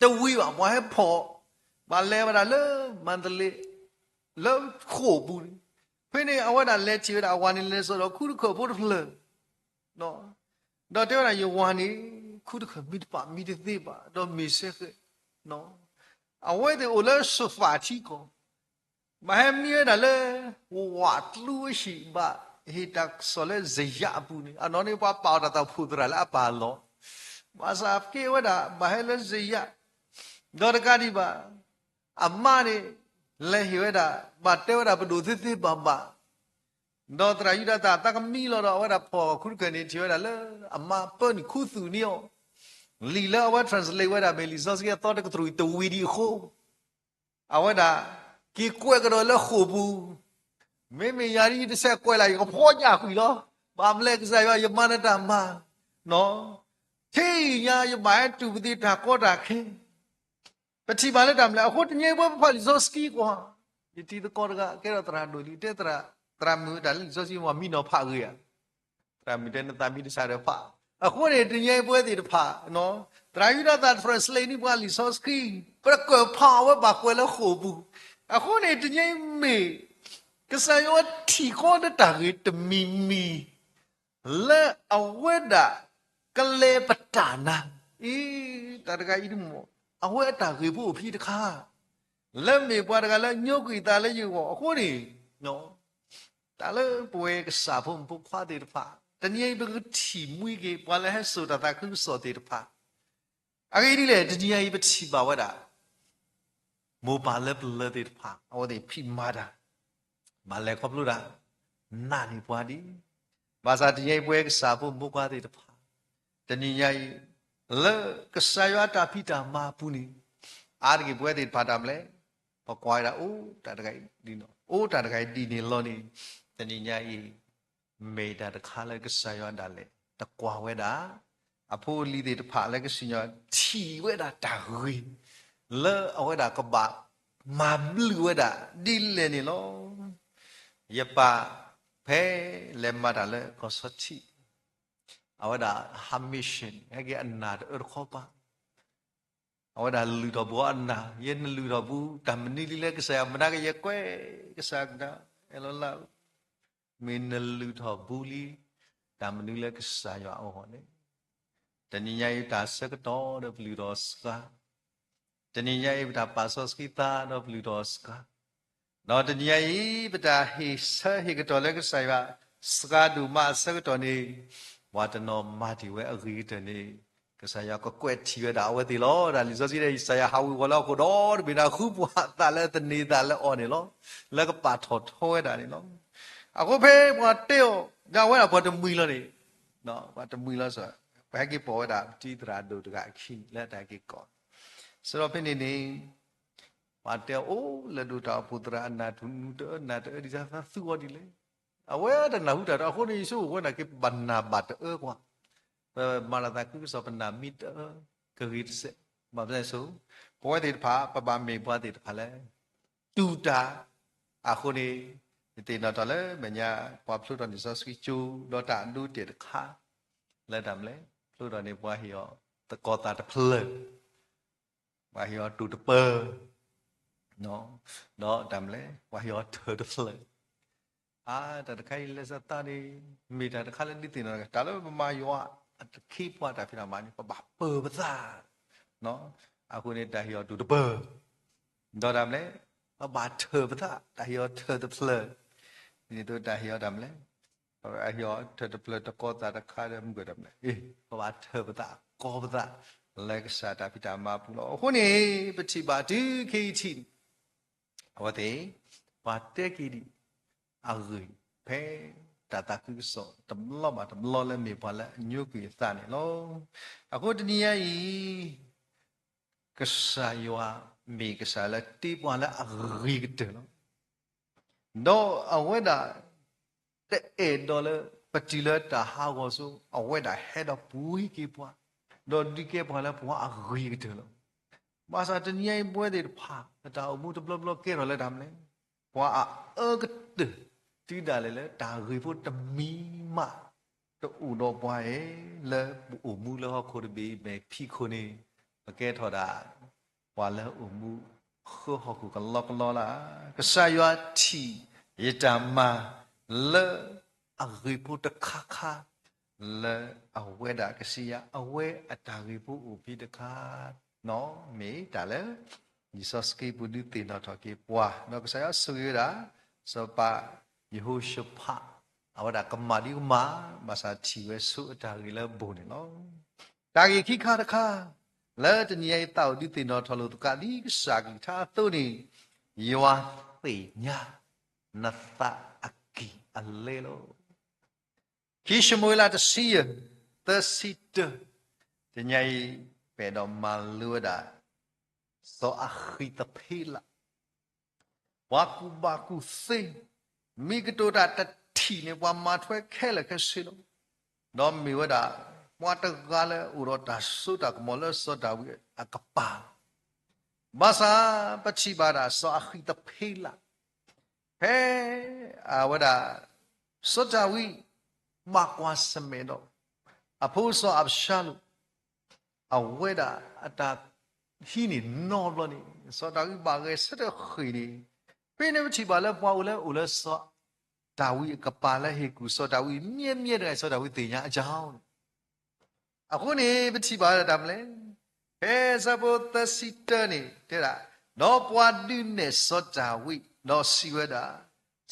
တဝံၤဘၣ် ပှၤဟဲဖီၣ်, ဘၣ်လဲၤဝဲဒၣ်လၢမၤတလ့ လၢဃိာ်ပူၤန့ၣ်, ဖဲန့ၣ်အဝဲဒၣ်လဲၤထံၣ်ဝဲဒၣ်အဝၤန့ၣ် လဲၤစိာ်ဒီးခူတခၢၣ်ဖိတဖျၢၣ် ဒီးတဲဝဲဒၣ် ယဝၤန့ၣ် ခူတခၢၣ်မံတပာ်မံတသ့ဘၣ် ဒီးမ့ၢ်စဲဃဲ, အဝဲသ့ၣ်အိၣ်လၢစဖၣ်ထံကီၢ်, ဘၣ်ဟဲမံဝဲဒၣ်လၢ ဝးကျူအဟံၣ် ဘၣ်ဟ့ၣ်တၢ်ကစီၣ်လၢစယးအပူၤန့ၣ်, အနီၢ်န့ၣ်ပှၤပာ်အီၤတၢ်သးဖှိၣ်သရၣ်လၢအပၢ်အလီၢ်, ဘၣ်ဆၣ်က့ၤဝဲဒၣ် ဘၣ်ဟဲလၢစယး, ဒီးတကးဒံးဘၣ် အမါန့ၣ် လဲၤဟ့ၣ်ဝဲဒၣ် ဘၣ်တဲဝဲဒၣ်ပဒိၣ်သ့သ့ဘၣ်ဘၣ်, ဒီးသရၣ်ယူဒၤသၣ်သးကမံလီၤဒီး အဝဲဒၣ်ဖီၣ်ခူတခၢၣ်န့ၣ် ထံၣ်ဝဲဒၣ်လၢအမါပၢနုာ်ခူသူၣ်န့ၢ်အီၤ, လံာ်လၢအဝဲ translate ဝဲဒၣ်မ့ၢ်လံာ်စီဆှံအသီတကတြူၢ်တဝံၤဒံးအဃိ, အဝဲဒၣ် က့ၤကွဲးကဒီးလၢဃိာ်ပူၤ, မ့မ့ၢ်ယၤဒ်ယတဆဲးကွဲးလၢ် ယကဖီညၣ်ကွံာ်လီၤ, ဘၣ်မလဲၣ်ကစၢ်ယွၤ ယမၤနတၢ်မၤ, ထံၣ်ညါယဘၣ်ဟဲတူၢ်ပသံးတၢ်ကီတၢ်ခဲ ပထံၣ်ဘၣ်လၢတၢ်မနုၤလဲၣ်. အဃိတနံၤအံၤပဝဲပဖးလံာ်စီဆှံကွၢ်, ယတံၤသကိးတဂၤ ကဲထီၣ်သရၣ်ဒိၣ်လံ တဲသရၣ်, သရၣ်မုၣ်တၢ်လၢလံာ်စီဆှံမ့ၢ်မံနီၤဖးဂ့ၤဧါ, သရၣ်မုၣ်တဲနသးမံတဆါဒီးဖး, အဃိန့ၣ် တနံၤအံၤပဝဲသ့ၣ်တဖၣ် သရၣ်ယူဒၤသၣ် translate န့ၢ်ပှၤလံာ်စီဆှံ, ပကကွဲးဖးအဝဲဘၣ်ကွဲးလၢဃိာ်ပူၤ, အဃိန့ၣ် တနံၤအံၤမ့ၢ် ကစၢ်ယွၤထံၣ်ဃီလၢတၢ်ဂ့ၤတမံၤမံၤ လၢအဝဲဒၣ်ကလဲၤပတာ်နၤ, အံၤ တၢ်တဂၤအံၤဒ်မ့ၢ် အဝဲအတၢ်ဂ့ၤဖိအိၣ်ဖဲတခါ, လၢမ့ၢ်ပှၤတဂၤလၢညိကွံာ်သးလၢယဂီၢ်အဃိန့ၣ်, တၢ်လၢပဝဲကစၢ်ဖိမုၣ်ဖိခွါသ့ၣ်တဖၣ် တနံၤအံၤပကထံၣ်မှံက့ၤ ပှၤလၢဟဲစိာ်တၢ်သးခုကစီၣ်သ့ၣ်တဖၣ်, အဂ့ၢ်ဒ်လဲၣ် တနံၤအံၤပထံၣ်ဘၣ်ဝဲဒၣ် မိၢ်ပၢ်လၢပလၢၢ်သ့ၣ်တဖၣ် အဝဲသ့ၣ်ဖံးမၤတၢ် ဘၣ်လဲၤခီဖျိတၢ် နာ်န့ၢ်ပှၤဒ်, ဘၣ်ဆၣ်တနံၤအံၤပဝဲကစၢ်ဖိမုၣ်ဖိခွါသ့ၣ်တဖၣ် တနံၤညါအံၤ လၢကစၢ်ယွၤအတၢ်ဖံးတၢ်မၤအပူၤန့ၣ် အါတက့ၢ်ပဝဲသ့ၣ်တဖၣ်တၢ်မနုၤလဲၣ်, ပကွၢ်ဝဲဒၣ်အိၣ်တၢ်တဂၤအံၤဒ်န့ၣ် အိၣ်တၢ်တဂၤအံၤဒ်န့ၣ်လီၤန့ၣ်, တနံၤညါအံၤ မ့ၢ်တၢ်တခါလၢကစၢ်ယွၤဒၣ်လဲာ် တကွၢ်ဝဲဒၣ် အဖိအလံၤသ့ၣ်တဖၣ်လၢကစၢ်ယွၤထံၣ်ဝဲဒၣ်တၢ်ဂ့ၤ လၢအဝဲဒၣ်ကဘၣ်မၤဘျုးဝဲဒၣ်ဒ်လဲၣ်န့ၣ်လီၤ. ယပၢ်ဖဲလဲၤမၤတၢ်လၢကီၢ်စီထံး အဝဲဒၣ်ဟး mission ဟဲက့ၤအနၢ်တအၢတခီပၤ အဝဲဒၣ်လုၢ်ထီၣ်ဘူးအနၢ်, ယဲနလုၢ်ထီၣ်ဘူး တၢ်မနုၤလံလၢကစၢ်ယွၤမနၤကယဲၢ်ကွဲး ကစၢ်ကဒါ အဲၣ်လီၤလၢ မ့ၢ်နလုၢ်ထီၣ်ဘူးလံ တၢ်မနုၤလၢကစၢ်ယွၤအဂီၢ်န့ၣ်, တနံၤညါအံၤ ပတၢ်ဆၢကတီၢ်ဒီးပလုၢ်ထီၣ်စှၤ, တနံၤညါအံၤ ပတၢ်ပာ်စီဆှံသးဒီးပလုၢ်ထီၣ်စှၤ, ဒီးတနံၤညါအံၤ ပတၢ်ဟ့ၣ်ဆၢဟ့ၣ်ကတီၢ်လၢကစၢ်ယွၤ စှၤဒိၣ်မးအဆၢကတီၢ်န့ၣ်, ပှၤတနီၤမၤတ့ၢ်ဝဲအဂ့ၤကတၢၢ်န့ၣ်, ကစၢ်ယွၤကကွဲးထံၣ်ဝဲဒၣ်အဝဲသ့ၣ်လီၤ. တၢ်လံာ်စီဆှံတဲ ကစၢ်ယွၤဟးဝ့ၤဝီၤလၢဟီၣ်ခိၣ်ဒီတဘ့ၣ်န့ၣ် ဃုပှၤသးလၢသန့ၤသးလၢအီၤန့ၣ်လီၤ. လၢကပာ်ထီၣ်ထီဝဲဒၣ်န့ၣ်လီၤ. အဃိဖဲပှၤတဲအီၤ ဒီးအဝဲဒၣ်ပှၤတမှံၤလီၤန့ၣ်, ပှၤတမှံၤလီၤစ့ၢ်, ပဟဲက့ၤပိာ်ဝဲဒၣ်ပတံၤသရၣ်ဒိၣ်တဂၤအခံလၢတၢ်က့ၤကိး, စးထီၣ်ဖဲန့ၣ်န့ၣ် ပှၤတဲအီၤ အိၣ်လၢဒိၣ်တၢ်အိၣ်ဖှိၣ်သရၣ်အနၢ်ထူၣ်နူၤတအၢနၢ်တအၢဒ်သးသူအီၤဒ်လဲၣ်. အဝဲတနၢ်ဟူတၢ်ဒီး အဃိန့ၣ် ယဆိကမိၣ်ဝဲန့ၣ်က့ၤ ပနၢ်ဘၣ်တအၢကွၢ်, ပမၤလီၤသးခုကစီၣ် ပနၢ်မ့ၢ်တအၢ ကဂ့ၤတစဲး, ဘၣ်မနုၤလဲၣ်, ပဝဲသ့ၣ်တဖၣ် ပဘၣ်မ့ၢ်ပှၤသ့ၣ်တဖၣ်လၢ တူၢ်တၢ်, အဃိန့ၣ် ယသ့ၣ်နီၣ်ထီၣ်လၢမဲာ်ညါ ပှၤဖျိထီၣ်န့ၢ်လံာ်စီဆှံကၠိ ဒီးတၢ်အဒိတဲာ်တခါ လၢတၢ်မနုၤလဲၣ်, ဖျိထီၣ်န့ၢ်ပှၤဟ့ၣ်အီၤသကိးသးတဖျၢၣ်, ပှၤဟ့ၣ်အီၤတူၢ်တပၢၢ်, ဒီးတၢ်မနုၤလဲၣ်, ပှၤဟ့ၣ်အီၤထၢၣ်တဖျၢၣ်. အါ တၢ်တခါအံၤလၢသးန့ၣ် မ့ၢ်တၢ်တခါလၢဒုးသ့ၣ်နီၣ် တၢ်လၢပမၤယွၤအတခ့ပှၤတၢ်ဖံးတၢ်မၤန့ၣ် ပဘၣ်ပၢၢ်ပသး, အဃိန့ၣ် တၢ်ဟ့ၣ်အီၤတူၢ်တပၢၢ်, ဒီးတၢ်မနုၤလဲၣ်, ပဘၣ်ထၢၣ်ပသး, တၢ်ဟ့ၣ်အီၤထၢၣ်တဖျၢၣ်, ဒ်သိးတၢ်ဟ့ၣ်အီၤတၢ်မနုၤလဲၣ်, ဟ့ၣ်အီၤထၢၣ်တဖျၢၣ်တကိးသးတခါဒီးမုၢ်ကီၢ်တၢ်မနုၤလဲၣ်, ပဘၣ်ထၢၣ်ပသး ကိးပသး လၢကစၢ်တၢ်ဖံးတၢ်မၤပူၤလီၤ. အဃိန့ၣ် ပထံၣ်ဘၣ်တုၤခဲအံၤထံးန့ၣ် အဝဲသ့ၣ် ပှၤတဲက့ၤဒံးအဂ့ၢ် ဖဲတၢ်သးခုကစီၣ်တဘျီဘၣ်တဘျီလၢမ့ၢ်ပှၤလၢအညိကွံာ်အသးန့ၣ်လီၤ. အဃိတနံၤညါအံၤ ကစၢ်ယွၤမ့ၢ်ကစၢ်လၢတ့ပှၤလၢအဂ့ၤကတၢၢ်လီၤ. ဒီးအဝဲဒၣ် တအဲၣ်ဒိးလၢ ပတုၤလၢတၢ်ဟးဂီၤစိ အဝဲဒၣ်ဟဲဒီးပှ့ၤက့ၤပှၤ, ဒီးဒုးကဲပှၤလၢပှၤအဂ့ၤကတၢၢ်လီၤ. ဘၣ်ဆၣ်တနံၤညါအံၤပဝဲသ့ၣ်တဖၣ် ပတၢ်အိၣ်မူတဘျီဘျီကဲထီၣ်လၢတၢ်မနုၤလဲၣ်, ပှၤအအၢကတၢၢ် တုၤဒၣ်လဲာ်လၢတၢ်ဂ့ၤဖိတမံၤမး တအိၣ်ဒီးပှၤဧိၤ, လၢပအိၣ်မူလၢဟီၣ်ခိၣ်တဘ့ၣ်အံၤ မဲာ်ဖံးခိၣ်န့ၣ် ပကဲထီၣ်ဒၣ် ပှၤလၢအအိၣ်မူဃၢဟီၣ်ခိၣ်ကလီကလီလၢ်, ကစၢ်ယွၤထံၣ်ယတၢ်မၤလၢအဂ့ၤဖိတခါခါ လၢအဝဲဒၣ်ကစၢ်ယွၤ အဝဲအတၢ်ဂ့ၤဖိအိၣ်ဖဲတခါ, မ့ၢ်တၢ်လၢ လံာ်စီဆှံပူၤဒုးသ့ၣ်နီၣ်ထီၣ်က့ၤပှၤ, ဒီးကစၢ်ယွၤဆိၣ်ဂ့ၤဝဲဒၣ် စီၤပၤယဟိၤၡဖး အဝဲဒၣ်ကမၣ်ဒ်ကမၣ် ဘၣ်ဆၣ်ထံၣ်ဝဲဆိအတၢ်ဂ့ၤလၢအဘူးန့ၣ်လီၤ. တၢ်ဂ့ၢ်ခံခါတခါ လၢတနံၤအံၤသးအိၣ်ဒုးသ့ၣ်နီၣ်ထီၣ်လိာ်သကိးဒ်ကစၢ်ကလုၢ်ကထါအသိးန့ၣ်, ယွၤသ့ၣ်ညါနသးအကံၢ်အလဲလီၤ. ခံၡမူၤအ့လးတဆံယဲၢ် သၢဆံတၢ, တနံၤအံၤ ပအဲၣ်ဒိးမၤလိဝဲဒၣ် စီၤအဃံးသဖ့လး ပှၤကူၣ်ဘၣ်ကူၣ်သ့, မ့ၢ်ကတိၤတၢ်တထံၣ်န့ၣ် ပှၤမၤထွဲခဲလၢာ်ခဲဆ့လီၤ. ဒီးမ့ၢ်ဝဲဒၣ် ပှၤတဂၤလၢအိၣ်ဒီးတၢ်စိတၢ်ကမီၤလၢစီၤဒၤဝံးအကပၤလီၤ. ဘၣ်ဆၣ်ပထံၣ်ဘၣ်ဒၣ်စီၤအဃံးသဖ့လး ဖဲအဝဲဒၣ် စီၤဒၤဝံး ဘၣ်ကွၢ်ဆၢၣ်မဲာ်ဒီး အဖိစီၤအၤဘၡါလိၣ် အဝဲဒၣ်အတၢ်ဟံးန့ၢ်နီတဘျီန့ၣ် စီၤဒၤဝံးဘၣ်ဂဲၤဆၢထၢၣ်ဃ့ၢ်န့ၣ်, ဖဲန့ၣ်ပထံၣ်ဘၣ်လၢပှၤအိၣ်လၢအိၣ်လၢစီၤဒၤဝံးအကပၤလၢဟ့ၣ်ကူၣ်စီၤဒၤဝံး မြဲမြဲတဂၤ စီၤဒၤဝံးသ့ၣ်ညါအကၠီန့ၣ် အဃိန့ၣ် ပထံၣ်ဘၣ်ဝဲဒၣ်တၢ်မနုၤလဲၣ်, ဖဲဆၢဖိသၢဆံတၢန့ၣ်တဲဒၣ်, ဒီးပှၤဒုးနဲၣ်စီၤဒၤဝံး ဒီးစံးဝဲဒၣ်,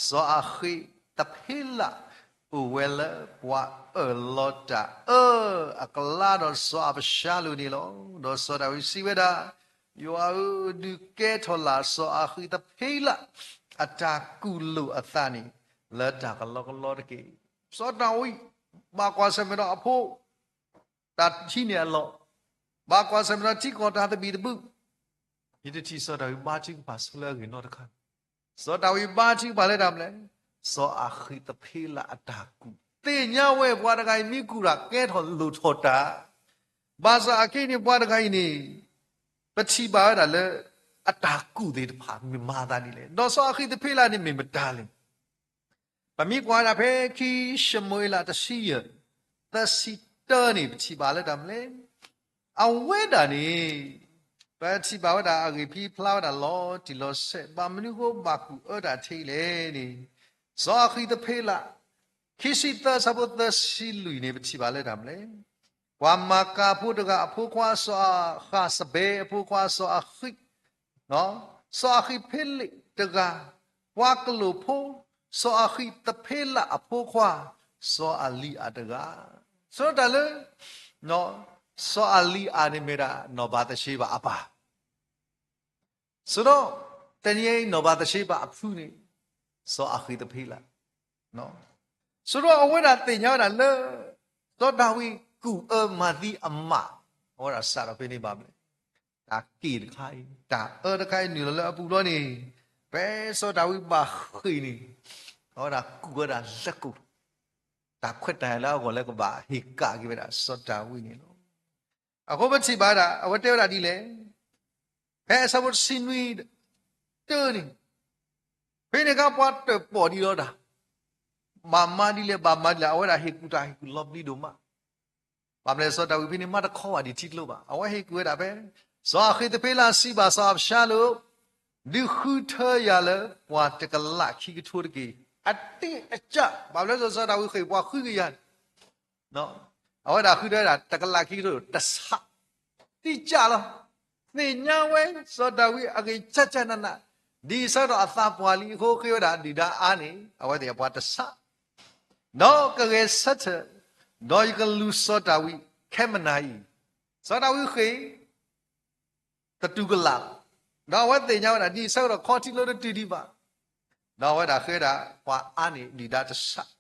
စီၤအဃံးသဖ့လး အိၣ်ဝဲလၢပှၤအၢၣ်လီၤတၢ်အၢအကလါဒီးစီၤအၤဘၡါလိၣ်န့ၣ်လီၤ. ဒီးစီၤဒၤဝံးစံးဝဲဒၣ်, ယွၤဧၢ, ဒုးကဲထီၣ်လၢ်စီၤအဃံးသဖ့လး အတၢ်ကူၣ်လိာ်အသးန့ၣ် လၢတၢ်ကလီကလီတက့ၢ်. စီၤဒၤဝံး ဘၣ်ကွၢ်ဆၢၣ်မဲာ်ဒီးအဖိ တၢ်ဟံးန့ၢ်အလီၢ်, ဘၣ်ကွၢ်ဆၢၣ်မဲာ်ဒီးထံကီၢ်တၢ်သဘံၣ်သဘုၣ်, ယတထံၣ်စီၤဒၤဝံးဘါထုကဖၣ်ဆိလၢအဂ့ၢ်နီတခါ, စီၤဒၤဝံးဘါထုကဖၣ်လၢတၢ်မနုၤလဲၣ်, စီၤအဃံးသဖ့လးအတၢ်ကူၣ်, သ့ၣ်ညါဝဲပှၤတဂၤအံၤမ့ၢ်ကူၣ်တၢ်ကဲထီၣ်လိၣ်ထီၣ်တၢ်, ဘၣ်ဆၣ်အခဲအံၤန့ၣ်ပှၤတဂၤအံၤန့ၣ် ပထံၣ်ဘၣ်ဝဲဒၣ်လၢ အတၢ်ကူၣ်သ့ၣ်တဖၣ်မ့ၢ်မၤအသးဒ်လဲၣ်, ဒီးစီၤအဃံးသဖ့လးန့ၣ်မ့ၢ်မတၤလဲၣ်. ပမ့ၢ်ကွၢ်ဝဲဒၣ်ဖဲခံၡမူၤအ့လးတဆံယဲၢ် သၢဆံတၢန့ၣ် ပထံၣ်ဘၣ်လၢတၢ်မနုၤလဲၣ်, အဝဲဒၣ်န့ၣ် ပထံၣ်ဘၣ်ဝဲဒၣ်အဂ့ၢ်ဖံဖျါဝဲဒၣ်လီၤတံၢ်လီၤဆဲး, ဘၣ်မနုၤအဃိဘၣ်ကူၣ်အၢတၢ်ထဲအံၤလဲၣ်န့ၣ်, စီၤအဃံးသဖ့လး ခံဆံသၢဆၢဖိသၢဆံလွံၢ်န့ၣ် ပထံၣ်ဘၣ်လၢတၢ်မနုၤလဲၣ်, ပှၤမၤကၤဖိတဂၤအဖိခွါစီၤအဃးစဘဲအဖိခွါစီၤအဃံး စီၤအဃံးဖ့လးတဂၤ, ပှၤကလူးဖိ စီၤအဃံးသဖ့လးအဖိခွါ စီၤအလံၤအၤတဂၤ, ဆိတၢ်လၢ စီၤအလံၤအၤန့ၣ်မ့ၢ်ဒၣ်နီၢ်ဘၤသရှ့ဘၤအပၢ်, ဆိဒီး တနံၤအံၤနီၢ်ဘၤသရှ့ဘၤအဖုန့ၣ် စီၤအဃံးသဖ့လး, ဆိဒီးအဝဲဒၣ်သ့ၣ်ညါဝဲဒၣ်လၢ စီၤဒၤဝံးကူၣ်အၢမၤသံအမး, အဝဲဒၣ်စးထီၣ်ဖဲန့ၣ်ဘၣ်မနုၤလဲၣ်, တၢ်က့ၣ်တခါအံၤ တၢ်အၢတခါအံၤနုာ်လီၤလၢအပူၤလီၤန့ၣ်, ဖဲစီၤဒၤဝံးဘၣ်ဃ့ၢ်န့ၣ်, အဝဲဒၣ်ကူၣ်ဝဲဒၣ်လၢကိၣ်, တၢ်ခွဲးတၢ်ယာ်လၢအဂီၢ်လၢကဘၣ်ဟ့ၣ်ကၣ်က့ၤဝဲဒၣ်စီၤဒၤဝံးန့ၣ်လီၤ. အဃိပထံၣ်ဘၣ်ဒၣ် အဝဲတဲဝဲဒၣ်ဒ်လဲၣ်, ဖဲအဆၢဖိတဆံနွံ တၢန့ၣ်, ဖဲန့ၣ်အခါပှၤတၢၣ်ပီၣ်ဒံးလီၤတၢ်, ဘၣ်မၤဒ်လဲၣ် ဘၣ်မၤဒ်လဲၣ် အဝဲဒၣ်ဟ့ၣ်ကူၣ်တၢ်ဟ့ၣ်ကူၣ်လီၤပျံၤဒိၣ်မး, ဘၣ်မနုၤလဲၣ် စီၤဒၤဝံးဖဲန့ၣ် မၤတခီဘၣ်ဒံးထံကျိဘၣ်, အဝဲဟ့ၣ်ကူၣ်ဝဲဒၣ်ဖဲ စီၤအဃံးသဖ့လးစံးဘၣ်စီၤအၤဘၡါလိၣ်, ဒုးဃုထၢယၤလၢပှၤတကလးခံကထိတက့ၢ်, အတိအကျ, ဘၣ်မနုၤလဲၣ် စီၤဒၤဝံးဃ့ၢ်ပှၤဃုကယၤန့ၣ် အဝဲဒၣ်ဃုထၢဝဲဒၣ်တကလးခံကထိတဆး, တိကျလီၤ, သ့ၣ်ညါဝဲ စီၤဒၤဝံးအဂ့ၢ်ကၢ်ကၢ်နးနး, ဒ်ဆၢကတီၢ်အသးပှၢ်လံအဃိ ဃ့ဝဲဒၣ်ဒုၣ်ဒါအါန့ၣ် အဝဲသ့ၣ်ပှၤတဆး, ဒီးကဂဲၤဆၢထၢၣ်, ဒီးယကလူၤစီၤဒၤဝံးခဲမုၢ်နၤအံၤ, စီၤဒၤဝံးဃ့ၢ် တတုၤကလး, ဒီးအဝဲသ့ၣ်ညါဝဲဒၣ် ဒ်ဆၢကတီၢ်ခီထံကျိတတုၤဒံးဘၣ်, ဒီးအဝဲဒၣ်ဃ့ဝဲဒၣ် ပှၤအါန့ၢ်ဒုၣ်ဒါတဆး,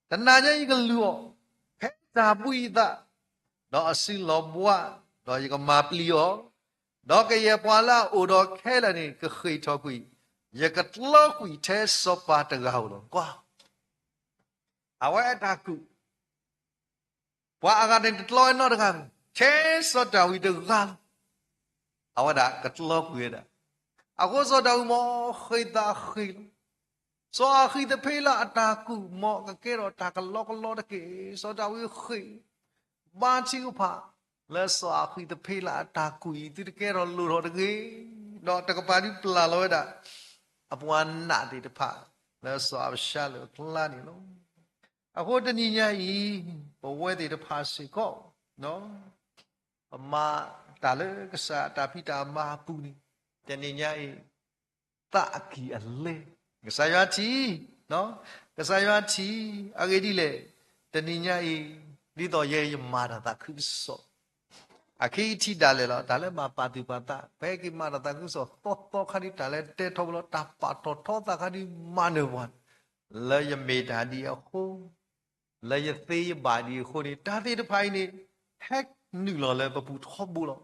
တနၤညါယကလူၤအီၤ ဖဲတၢ်ဘှံးအသး, ဒီးအစုလီၤဘှါ, ဒီးယကမၤပျံၤအီၤ, ဒီးကယဲၢ်ပှၤလၢအအိၣ်ဒီးခဲလၢာ်န့ၣ် ကဃ့ၢ်ထီၣ်ကွံာ်, ယကတြီကွံာ်ထဲစီၤပၤတဂၤဧိၤလီၤ. ကွၢ်, အဝဲအတၢ်ကူၣ် ပှၤအဂၤန့ၣ်တတြီဝဲနီတဂၤဘၣ်, ထဲစီၤဒၤဝံးတဂၤလီၤ. အဝဲဒၣ်ကတြီကွံာ်ဝဲဒၣ်. အဃိစီၤဒၤဝံးမ့ၢ်ဃ့ၢ်သးဃ့ၢ်လီၤ. စီၤအဃံးသဖ့လးအတၢ်ကူၣ်မ့ၢ်ကကဲထီၣ်တၢ်ကလီကလီတက့ၢ်. စီၤဒၤဝံးဃ့ၢ် ဘါထုကဖၣ် လၢစီၤအဃံးသဖ့လးအတၢ်ကူၣ်အံၤ သုတကဲထီၣ်လိၣ်ထီၣ်တဂ့ၤ, ဒီးတကပၤဒုးပျၢ်လီၤဝဲဒၣ် အပှၤနာ်သ့ၣ်တဖၣ် လၢစီၤအၤဘၡါလိၣ်အကျါန့ၣ်လီၤ. အဃိတနံၤညါအံၤ ပဝဲသ့ၣ်တဖၣ်စ့ၢ်ကီး ပမၤတၢ်လၢကစၢ်အတၢ်ဖံးတၢ်မၤအပူၤန့ၣ် တနံၤညါအံၤ သးအကံၢ်အလဲ, ကစၢ်ယွၤထံၣ်, ကစၢ်ယွၤထံၣ်, အဂ့ၢ်ဒ်လဲၣ်, တနံၤညါအံၤ ဒ်သိးယဲယမၤတၢ်သးခုကစီၣ် အခံထံၣ်ဒၣ်လဲာ်လီၤ. တၢ်လၢဘၣ်ပာ်သူၣ်ပာ်သး ပဟဲက့ၤမၤတၢ်သးခုကစီၣ်သီသီခါဒ် တၢ်လၢတဲထီၣ်ပလီၢ် တၢ်ပာ်ထီၣ်ထီသးခါဒ်မၤနၢၤပှၤ လၢယမ့ၢ်တၢ်ဒ်အဃိ လၢယသ့ယဘၣ်ဒ်အဃိန့ၣ် တၢ်သ့ၣ်တဖၣ်အံၤန့ၣ် ဟဲနုာ်လီၤလၢပပူၤထီဘိလီၤ.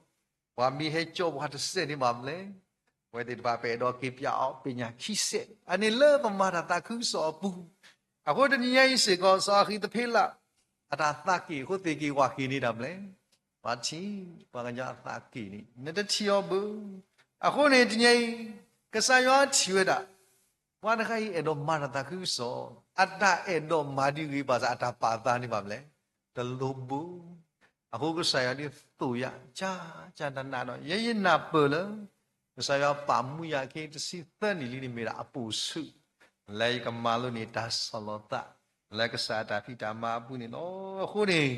ပှၤမ့ၢ်ဟဲကၠီပှၤတစဲးန့ၣ်ဘၣ်မနုၤလဲၣ်, ပဝဲသ့ၣ်တဖၣ်ပအဲၣ်ဒိးက့ၤပၠးအီၤ ပညၣ်ခံစဲး အန့ၣ်လၢပမၤတၢ်သးခုကစီၣ်အပူၤ. အဃိတနံၤညါအံၤစ့ၢ်ကီး စီၤအဃံးသဖ့လး အတၢ်သးက့ၣ်အဃိ သ့ၣ်က့ၤဝၣ်က့ၤန့ၣ်တၢ်မနုၤလဲၣ်. ပှၤထံၣ် ပှၤကညီအသးက့ၣ်န့ၣ် နတထံၣ်အီၤဘၣ်. အဃိန့ၣ်တနံၤညါအံၤ ကစၢ်ယွၤထံၣ်ဝဲဒၣ် ပှၤတဂၤအံၤအဲၣ်ဒိးမၤတၢ်သးခုကစီၣ်, အတၢ်အဲၣ်ဒိးမၤဒ်ဂ့ၤဘၣ်ဆၣ် အတၢ်ပာ်သးန့ၣ်ဘၣ်မနုၤလဲၣ်, တလိၣ်ဘၣ်. အဃိကစၢ်ယွၤဒ်သိးယၤ ကၢ်ကၢ်နးနးဒီး ယဲယနၢ်ပၢၢ်လၢ ကစၢ်ယွၤပာ်မူယၤအခံတဆံသၢနံၣ်လံန့ၣ် မ့ၢ်ဒၣ်အပိာ်ဆူၣ် လၢယကမၤလိန့ၢ်တၢ်ဆီၣ်လီၤသး လၢကစၢ်အတၢ်ဖံးတၢ်မၤအပူၤန့ၣ်လီၤ. အဃိန့ၣ်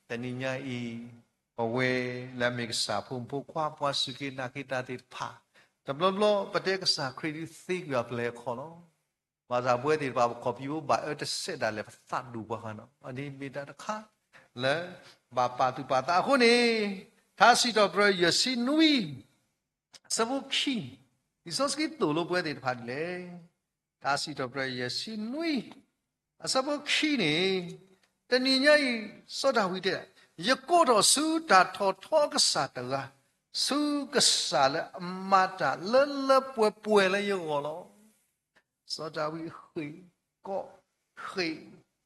တနံၤညါအံၤ ပဝဲလၢအမ့ၢ်ကစၢ်ဖိမုၣ်ဖိခွါ ပှၤစူၢ်က့ၤနာ်က့ၤတၢ်သ့ၣ်တဖၣ် တဘျီဘျီပတဲကစၢ်ခရံာ်ဒုးသ့ကွံာ်အပျဲၢ်အခီၣ်လီၤ. ဘၣ်ဆၣ်ပဝဲသ့ၣ်တဖၣ် ပခီၣ်ပယီၤဘၣ်အၢတစဲးဒၣ်လဲာ် ပသးဒိၣ်ပှၤဂၤနီၤ အန့ၣ်မ့ၢ်တၢ်တခါ လၢ ဘၣ်ပာ်သူၣ်ပာ်သးအဃိန့ၣ် ထါစံးထီၣ်ပတြၢၤယဲၢ်ဆံနွံ အဆၢဖိခံန့ၣ် လံာ်စီဆှံသိၣ်လိပဝဲသ့ၣ်တဖၣ်ဒ်လဲၣ်. ထါစံးထီၣ်ပတြၢၤယဲၢ်ဆံနွံ အဆၢဖိခံန့ၣ် တနံၤညါအံၤ စီၤဒၤဝံးတဲ ယကိးထီၣ်ဆူတၢ်ထီၣ်ထီကစၢ်တဂၤ ဆူကစၢ်လၢအမၤတၢ်လၢလၢပှဲၤပှဲၤလၢယဂီၢ်လီၤ. စီၤဒၤဝံးဃ့ၢ်ကီ ဃ့ၢ်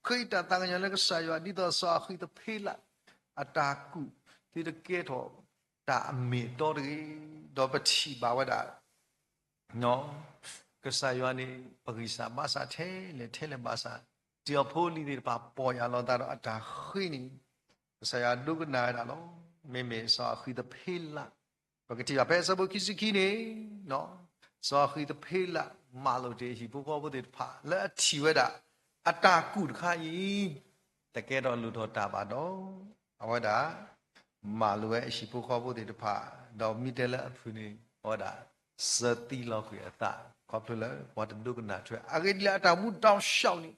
ဃ့ၢ်တၢ်သးကညီၤလၢကစၢ်ယွၤ ဒ်သိးစီၤအဃံးသဖ့လး အတၢ်ကူၣ် သုတကဲထီၣ်တၢ်အမ့ၢ်အတီတဂ့ၤ. ဒီးပထံၣ်ဘၣ်ဝဲဒၣ် ကစၢ်ယွၤန့ၣ် ပဂံၢ်စၢ်ဘါစၢ်ထဲလဲၣ်ထဲလဲၣ်ဘၣ်ဆၣ် တံၤဖိလံၤသ့ၣ်တဖၣ်ပီၢ်ယၢ်လီၤသးဒီးအတၢ်ဃ့ၢ်န့ၣ် ကစၢ်ယွၤဒိကနၣ်ဝဲဒၣ်လီၤ. မ့မ့ၢ်စီၤအဃံးသဖ့လး ပကထံၣ်ဘၣ်ဖဲအဆၢဖိခံဆံခံန့ၣ်, စီၤဃံးသဖ့လးမၤလိာ်တ့ၢ်အဟံၣ်ဖိဃီဖိသ့ၣ်တဖၣ် လၢအထံၣ်ဝဲဒၣ် အတၢ်ကူၣ်တခါအံၤ တကဲထီၣ်လိၣ်ထီၣ်တၢ်ဘၣ်ဒီး အဝဲဒၣ် မၤလိာ်ဝဲအဟံၣ်ဖိဃီဖိသ့ၣ်တဖၣ်, ဒီးမ့ၢ်တဲလၢအဖုၣ်န့ၣ် အဝဲဒၣ် စၢသံလီၤကွံာ်အသး ခီဖျိလၢပှၤတဒိကနၣ်ထွဲ အဂ့ၢ်ဒ်လဲၣ် အတၢ်မူဒီးဆှီန့ၣ်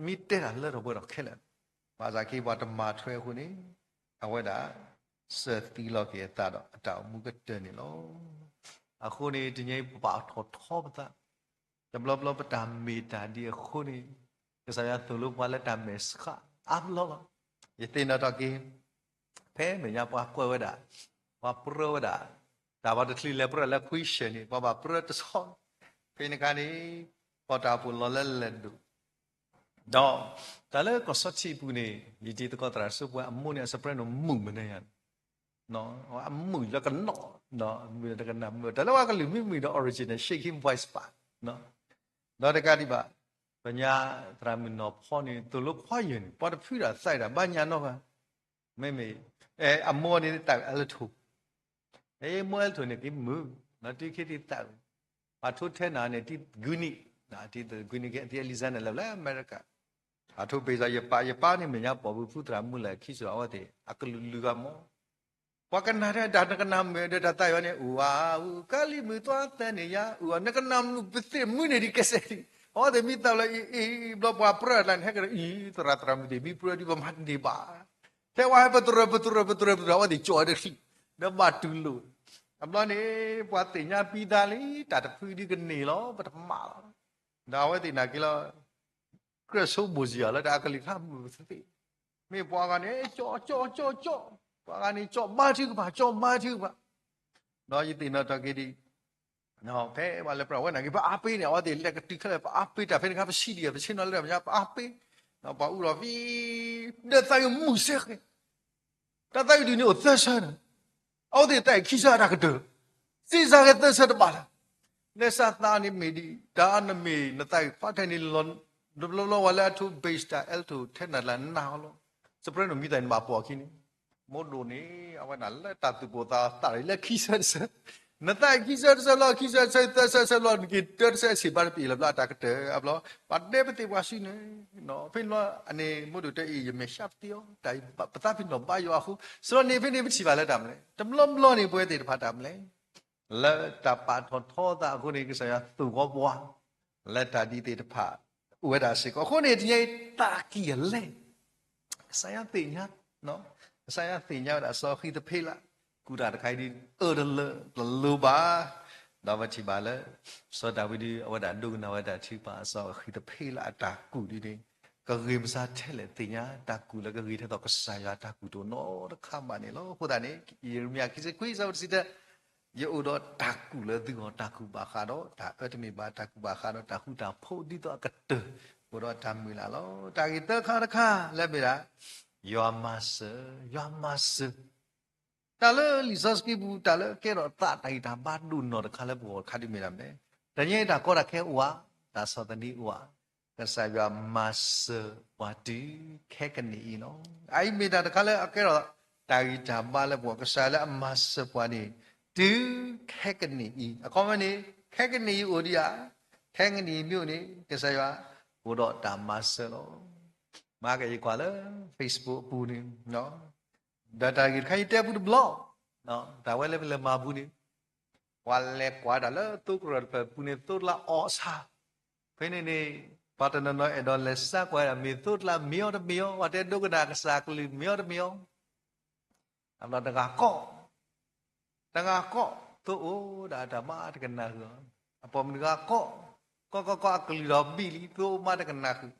မ့ၢ်တဲတၢ်လၢထီၣ်ပှဲၤထီၣ်ခဲလၢာ်, ဘၣ်ဆၣ်က့ၤပှၤတမၤထွဲအဃိန့ၣ် အဝဲဒၣ် စၢသံလီၤက့ၤအသးဒီး အတၢ်အိၣ်မူကတၢၢ်န့ၣ်လီၤ. အဃိန့ၣ် တနံၤအံၤပပာ်ထီၣ်ထီပသး, တဘျီဘျီပတၢ်မ့ၢ်တၢ်ဒ်အဃိန့ၣ် ကစၢ်ယွၤသိၣ်လိပှၤလၢတၢ်မဲာ်ဆှးအါဘျီလီၤ. ယသ့ၣ်နီၣ်ထီၣ်က့ၤ ဖဲမဲာ်ညါပှၤကွဲးဝဲဒၣ်, ပှၤပြၢဝဲဒၣ်, တၢ်ပှၤတချုးလဲၤပြၢလၢခွံဆၢၣ်န့ၣ် ပှၤဘၣ်ပြၢတဆီ, ဖဲန့ၣ်အခါန့ၣ် ပှၤတၢ်အိၣ်ဖှိၣ်လီၤလၢလဲၤဒိၣ် ဒီးတၢ်လၢကီၢ်စီထံးအပူၤန့ၣ် ယတံၤသကိးသရၣ်စိပှၤအမိၢ်န့ၣ် အစပရဲနိၣ်မုာ်မနုၤယၤန့ၣ်, အမုာ်လၢကနီၤ, မုာ်တကနၣ်မုာ် တၢ်လၢပှၤကလုာ်မ့ၢ်မုာ်ဒီး original shaking voice ဘၣ်, ဒီးတကးဒံးဘၣ်, ပညါသရၣ်မုၣ်နီၢ်ဖီန့ၣ် သိၣ်လိခွါယဲၢ်န့ၣ် ပှၤတဖုဒၣ်သးဒၣ်ဘၣ်ညါနီၢ်ဂၤ, မ့မ့ၢ် အမိၢ်န့ၣ်သးအၢလၢထိၣ် အမိၢ်အဲၣ်ထိၣ်န့ၣ်က့ၤမုာ်, ဒီးတုၤခဲအံၤသး, ပှၤထိထဲနၤန့ၣ်တံၤဂုနံၣ်, တံၤဂုနံၣ်က့ၤအသံ Alexander လၢ လၢအမဲရကၤ, အထိၣ်ဘ့ၣ်စၢ်ယပၢ်, ယပၢ်န့ၣ်မဲာ်ညါပိာ်မုၣ်ဖုသရၣ်မုၣ်လၢခံစ့ၢ်အဝဲသ့ၣ် အကလုာ်လုာ်ဂၤမး, ပှၤကနၣ်ထဲဒၣ်နကနၣ်မုာ်ဒီးတၢ်သးယွၤန့ၣ် အိၣ်ဧါ, အိၣ်ကါလံမုၢ်သွါသၢန့ၣ်ယါ, အိၣ်ဧါ, နကနၣ်မုာ်ပသ့ၣ်မုၢ်န့ၣ်ဒ်ကဲစဲးဒံး, အဝဲသ့ၣ်မ့ၢ်သးလၢအံၤအံၤဘျီပှၤပြၢတၢ်န့ၣ် ဟဲကဒီးအံၤ သရၣ်သရၣ်မုၣ်သ့ၣ်မ့ၢ်ပြၢဒုးပမၤတန့ၢ်ဘၣ် ထဲဝဲဟဲပတြၢၤပတြၢၤပတြၢၤပတြၢၤ အဝဲသ့ၣ်ကၠီၣ်ဝဲတချံ, ဒီးဘၣ်တူၢ်လိာ်, အဘျီန့ၣ် ပှၤသ့ၣ်ညါပံသးလံ တၢ်တဖုဒုကန့ၢ်လီၤ ပတမၤလီၤ, ဒီးအဝဲသ့ၣ်နာ်က့ၤလီၤ, ကြၢးဆိမိၣ်စံယၤလၢတၢ်အကလုၢ်ကထါမုာ်ပသ့, မ့ၢ်ပှၤဂၤန့ၣ် ကၠီၣ်ကၠီၣ်ကၠီၣ်ကၠီၣ်, ပှၤဂၤန့ၣ် ကၠီၣ်မါထုကဖၣ် ကၠီၣ်မါထုကဖၣ်, ဒီးယသ့ၣ်နီၣ်ထီၣ်က့ၤဒ် ဖဲပှၤလဲၤပြၢဝဲနာ်က့ၤ ပအါပ့ၤန့ၣ် အဝဲသ့ၣ်လဲၤကတုၤခဲလၢာ် ပအါပ့ၤတၢ်ဖဲန့ၣ်အခါ ပဆံးဒံး ပဆ့ၣ်နီၤလၢတၢ်မဲာ်ညါ ပအါပ့ၤ, ပှၤအူဒီးဖံ ဒီးသးယုၢ်မုာ်စ့ၢ်ကီး, တၢ်သးယုၢ်ဒုးန့ၣ်အိၣ်သၢဆၢန့ၣ်, အဝဲသ့ၣ်တၢ်အံၤခံဆၢအတၢ်ကတၢၢ်, သ့စၢ်ကဲသၢဆၢတဘၣ်လၢၤ, လဲၤစးသးန့ၣ်မ့ၢ်ဒ် တၢ်နမ့ၢ်နသးအံၤခွါထဲန့ၣ်လီၤ, တဘျီဘျီဝဲလၢအထိၣ်ဘ့ၣ်စၢ် အဲၣ်ထိၣ်ထဲနၤလၢနၢ်အီၤလီၤ, စပရဲနိၣ်မံသးန့ၣ်ဘၣ်ပိာ်အခံန့ၣ်, မိၢ်ဒိၣ်န့ၣ် အဝဲဒၣ်လၢတၢ်သူၣ်ပိၢ်သးလၢခံဆၢတဆၢ, နသးအံၤခံဆၢတဆၢလီၤ ခံဆၢတဆၢ သၢဆၢတဆၢလီၤ နက့ၤတၢတဆၢဆံးဘၣ်တပ့ၤလၢၤဘျီအတၢ်ကတၢၢ်အဘျီ, ပှၤဒဲပသ့ၣ်ပှၤစုန့ၣ်, ဖဲန့ၣ်လီၤ အန့ၣ် မိၢ်ဒိၣ်တဲအံၤ ယမဲာ်ဆှးပသံအီၤ တၢ်အံၤ ပသးပ့ၤနီၣ်ဘါယွၤအဃိ, စရီန့ၣ်ဖဲန့ၣ်ပထံၣ်ဘၣ်လၢတၢ်မနုၤလဲၣ်, တဘျီဘျီန့ၣ် ပဝဲသ့ၣ်တဖၣ်တၢ်မနုၤလဲၣ်, လၢတၢ်ပာ်ထီၣ်ထီသးအဃိန့ၣ် ကစၢ်ယွၤသိၣ်ဃီပှၤ လၢတၢ်ဒ်သ့ၣ်တဖၣ် အိၣ်ဝဲဒၣ်စ့ၢ်ကီး, အဃိန့ၣ် တနံၤအံၤသးကံၢ်အလဲၢ် ကစၢ်ယွၤသ့ၣ်ညါ, ကစၢ်ယွၤသ့ၣ်ညါဝဲဒၣ်စီၤဃံးသဖ့လး ကူၣ်တၢ်တခါအံၤဒ် အၢတလၢတလိၤဘၣ်, ဒီးပထံၣ်ဘၣ်လၢ စီၤဒၤဝံးဒ်အဝဲဒၣ်ဒိကနၣ်ဝဲတၢ်ထုကဖၣ် စီၤဃံးသဖ့လးအတၢ်ကူၣ်ဒ်န့ၣ် ကဂ့ၤမစါထဲလဲၣ်သ့ၣ်ညါ တၢ်ကူၣ်လၢကဂ့ၤထဲသိးကစၢ်ယွၤတၢ်ကူၣ်တအိၣ်နီတခါဘၣ်န့ၣ်လီၤ. အဃိသတးန့ၣ် ယံးရမံယၤခံဆံခွံ အဆၢဖိတဆံတၢ ယအိၣ်ဒီးတၢ်ကူၣ်လၢသုဂီၢ် တၢ်ကူၣ်ဘၣ်ဃးဒီးတၢ်အၢတမ့ၢ်ဘၣ် တၢ်ကူၣ်ဘၣ်ဃးဒီးတၢ်ဃူတၢ်ဖိးဒ်သိးအကတၢၢ် အိၣ်ဒီးတၢ်မုၢ်လၢ်လီၤ. တၢ်ဂ့ၢ်သၢခါတခါလၢမ့ၢ်ဒၣ် ယွၤမၤစၢၤ ယွၤမၤစၢၤ တၢ်လၢလံာ်စီဆှံပူၤ တၢ်လၢကဲထီၣ်သးတၢ်ဂံၢ်တၢ်ဘါဒိၣ်နီၢ်တခါလၢပဂီၢ်တခါဒ်မ့ၢ်ဒၣ်မနုၤလဲၣ်, တနံၤအံၤတၢ်ကီတၢ်ခဲအိၣ်ဧါ, တၢ်ဆီၣ်သနံးအိၣ်ဧါ, ကစၢ်ယွၤမၤစၢၤပှၤတုၤခဲကနံၣ်အံၤလီၤ. အအံၤမ့ၢ်တၢ်တခါလၢအကဲထီၣ်တၢ်ဂံၢ်တၢ်ဘါလၢပဂီၢ် ကစၢ်လၢအမၤစၢၤပှၤန့ၣ် တုၤခဲကနံၣ်အံၤ, အခီပညီန့ၣ် ခဲကနံၣ်အံၤအိၣ်ဒံးဧါ, ခဲကနံၣ်အံၤမ့ၢ်အိၣ်န့ၣ် ကစၢ်ယွၤအိၣ်ဒီးတၢ်မၤစၢၤလီၤ. မၤကယကွၢ်လၢ Facebook အပူၤန့ၣ် ဒီးတၢ်ဂ့ၢ်တခါအံၤတဲပူတဘျီ, တၢ်ဝဲလၢပလဲၤမၤပူၤန့ၣ် ပှၤလဲၤကွၢ်တၢ်လၢသိကရၢၢ်တဖျၢၣ်ပူၤန့ၣ် သိတလးအီၣ်ဆၣ်, ဖဲန့ၣ်န့ၣ် ပှၤတနီၤနီၤအဲၣ်ဒိးလဲၤစါကွၢ်ဒၣ် မ့ၢ်သိတလးမ့ၢ်အီၤတမ့ၢ်အီၤ, ပှၤတဲဒိကနၣ်ကစၢ်အကလုၢ်မ့ၢ်အီၤတမ့ၢ်အီၤ အဘျီတဂၤကိး, တဂၤကိး, သိအိၣ်ဒၣ်တၢ်မၤတကနၣ်ဃုာ်အီၤ, အပိာ်မုၣ်တဂၤကိး, ကိးကိးကိးအကလုၢ်ဒီးဘံၣ်လံ သိမၤတကနၣ်ဃုာ်,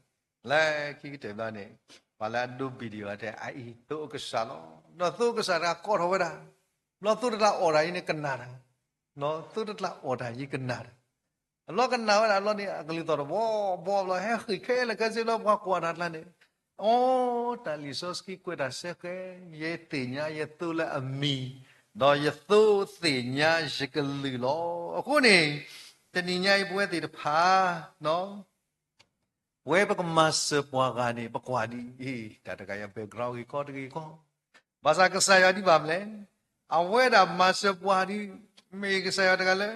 လၢခံကတၢၢ်ဘျီန့ၣ် ပှၤလၢအဒိ video တဲ အအံၤသိကစၢ်လီၤ, ဒီးသိကစၢ်တဂၤကိးထီၣ်ဝဲဒၣ်, ဘျီသိတလးအီၣ်တၢ်အံၤန့ၣ်ကနၣ်တၢ်, ဒီးသိတလးအီၣ်တၢ်အံၤကနၣ်တၢ် အလီၢ်ကနၣ်ဝဲဒၣ်အလီၢ်န့ၣ် အကလုၢ်သီၣ်တဘီဘီဘျီ ဟဲဃ့ၢ်ခဲလၢာ်ခဲဆ့လၢပှၤကွၢ်တၢ်ကျါန့ၣ်, အိ တၢ်လံာ်စီဆှံကွဲးတၢ်စဲဃဲ, ယသ့ၣ်ညါယသိလၢအမံၤ, ဒီးယသိသ့ၣ်ညါယကလုၢ်လီၤ. အဃိန့ၣ် တနံၤညါအံၤပဝဲသ့ၣ်တဖၣ် ပဝဲပကမၤစၢၤပှၤဂၤန့ၣ် ပကွၢ်ဒ်အံၤ တၢ်တဂၤယၤ background ဂ့ၤကီတဂ့ၤကီ, ဘၣ်ဆၣ်ကစၢ်ယွၤဒ်ဘၣ်မလဲၣ်, အဝဲဒၣ်မၤစၢၤပှၤဒ် မ့ၢ်ကစၢ်ယွၤတဂၤလၢ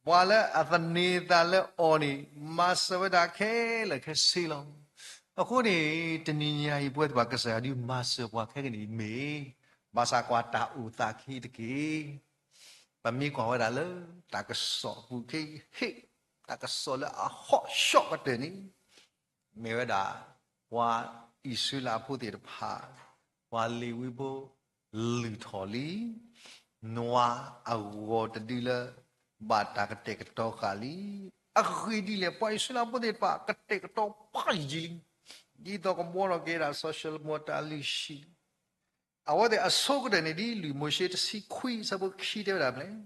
ပှၤလၢအသန့ၤသးလၢအီၤန့ၣ် မၤစၢၤဝဲဒၣ်ခဲလၢာ်ခဲဆ့လီၤ. အဃိန့ၣ် တနံၤညါအံၤ ပဝဲသ့ၣ်တဖၣ် ကစၢ်ယွၤဒုးမၤစၢၤပှၤခဲကနံၣ်အံၤမ့ၢ် ဘၣ်ဆၣ်ကွၢ်တၢ်အိၣ်သးခဲအံၤတက့ၢ်. ပမ့ၢ်ကွၢ်ဝဲဒၣ်လၢတၢ်ကစီၣ်အပူၤခဲအံၤ ဟ့ၣ် တၢ်ကစီၣ်လၢအဟီၣ်ဆှီၣ်ကတၢၢ်န့ၣ် မ့ၢ်ဝဲဒၣ် ပှၤအံၣ်စရ့လးဖိသ့ၣ်တဖၣ် ပှၤလ့ၤဝံဖိ လုၢ်ထီၣ်လံ နွားအဂီၤတဒုလၢ ဘၣ်တၢ်ကတဲာ်ကတီၤဃာ်လံ. အဂ့ၢ်ဒ်လဲၣ် ပှၤအံၣ်စရ့လးဖိသ့ၣ်တဖၣ် ကတဲာ်ကတီၤဖးယံာ်လံ. ဒ်သိးကဘှီထီၣ်က့ၤဒၣ် စီၤၡလိၤမိၤတၢ်လုၢ်ဟံၣ်လံ. အဝဲသ့ၣ်အဆိကတၢၢ်န့ၣ် ဒ်လွံၢ်မိၤၡ့တဆံခွံ အဆၢဖိခံတဲဝဲဒၣ်ဖဲလဲၣ်,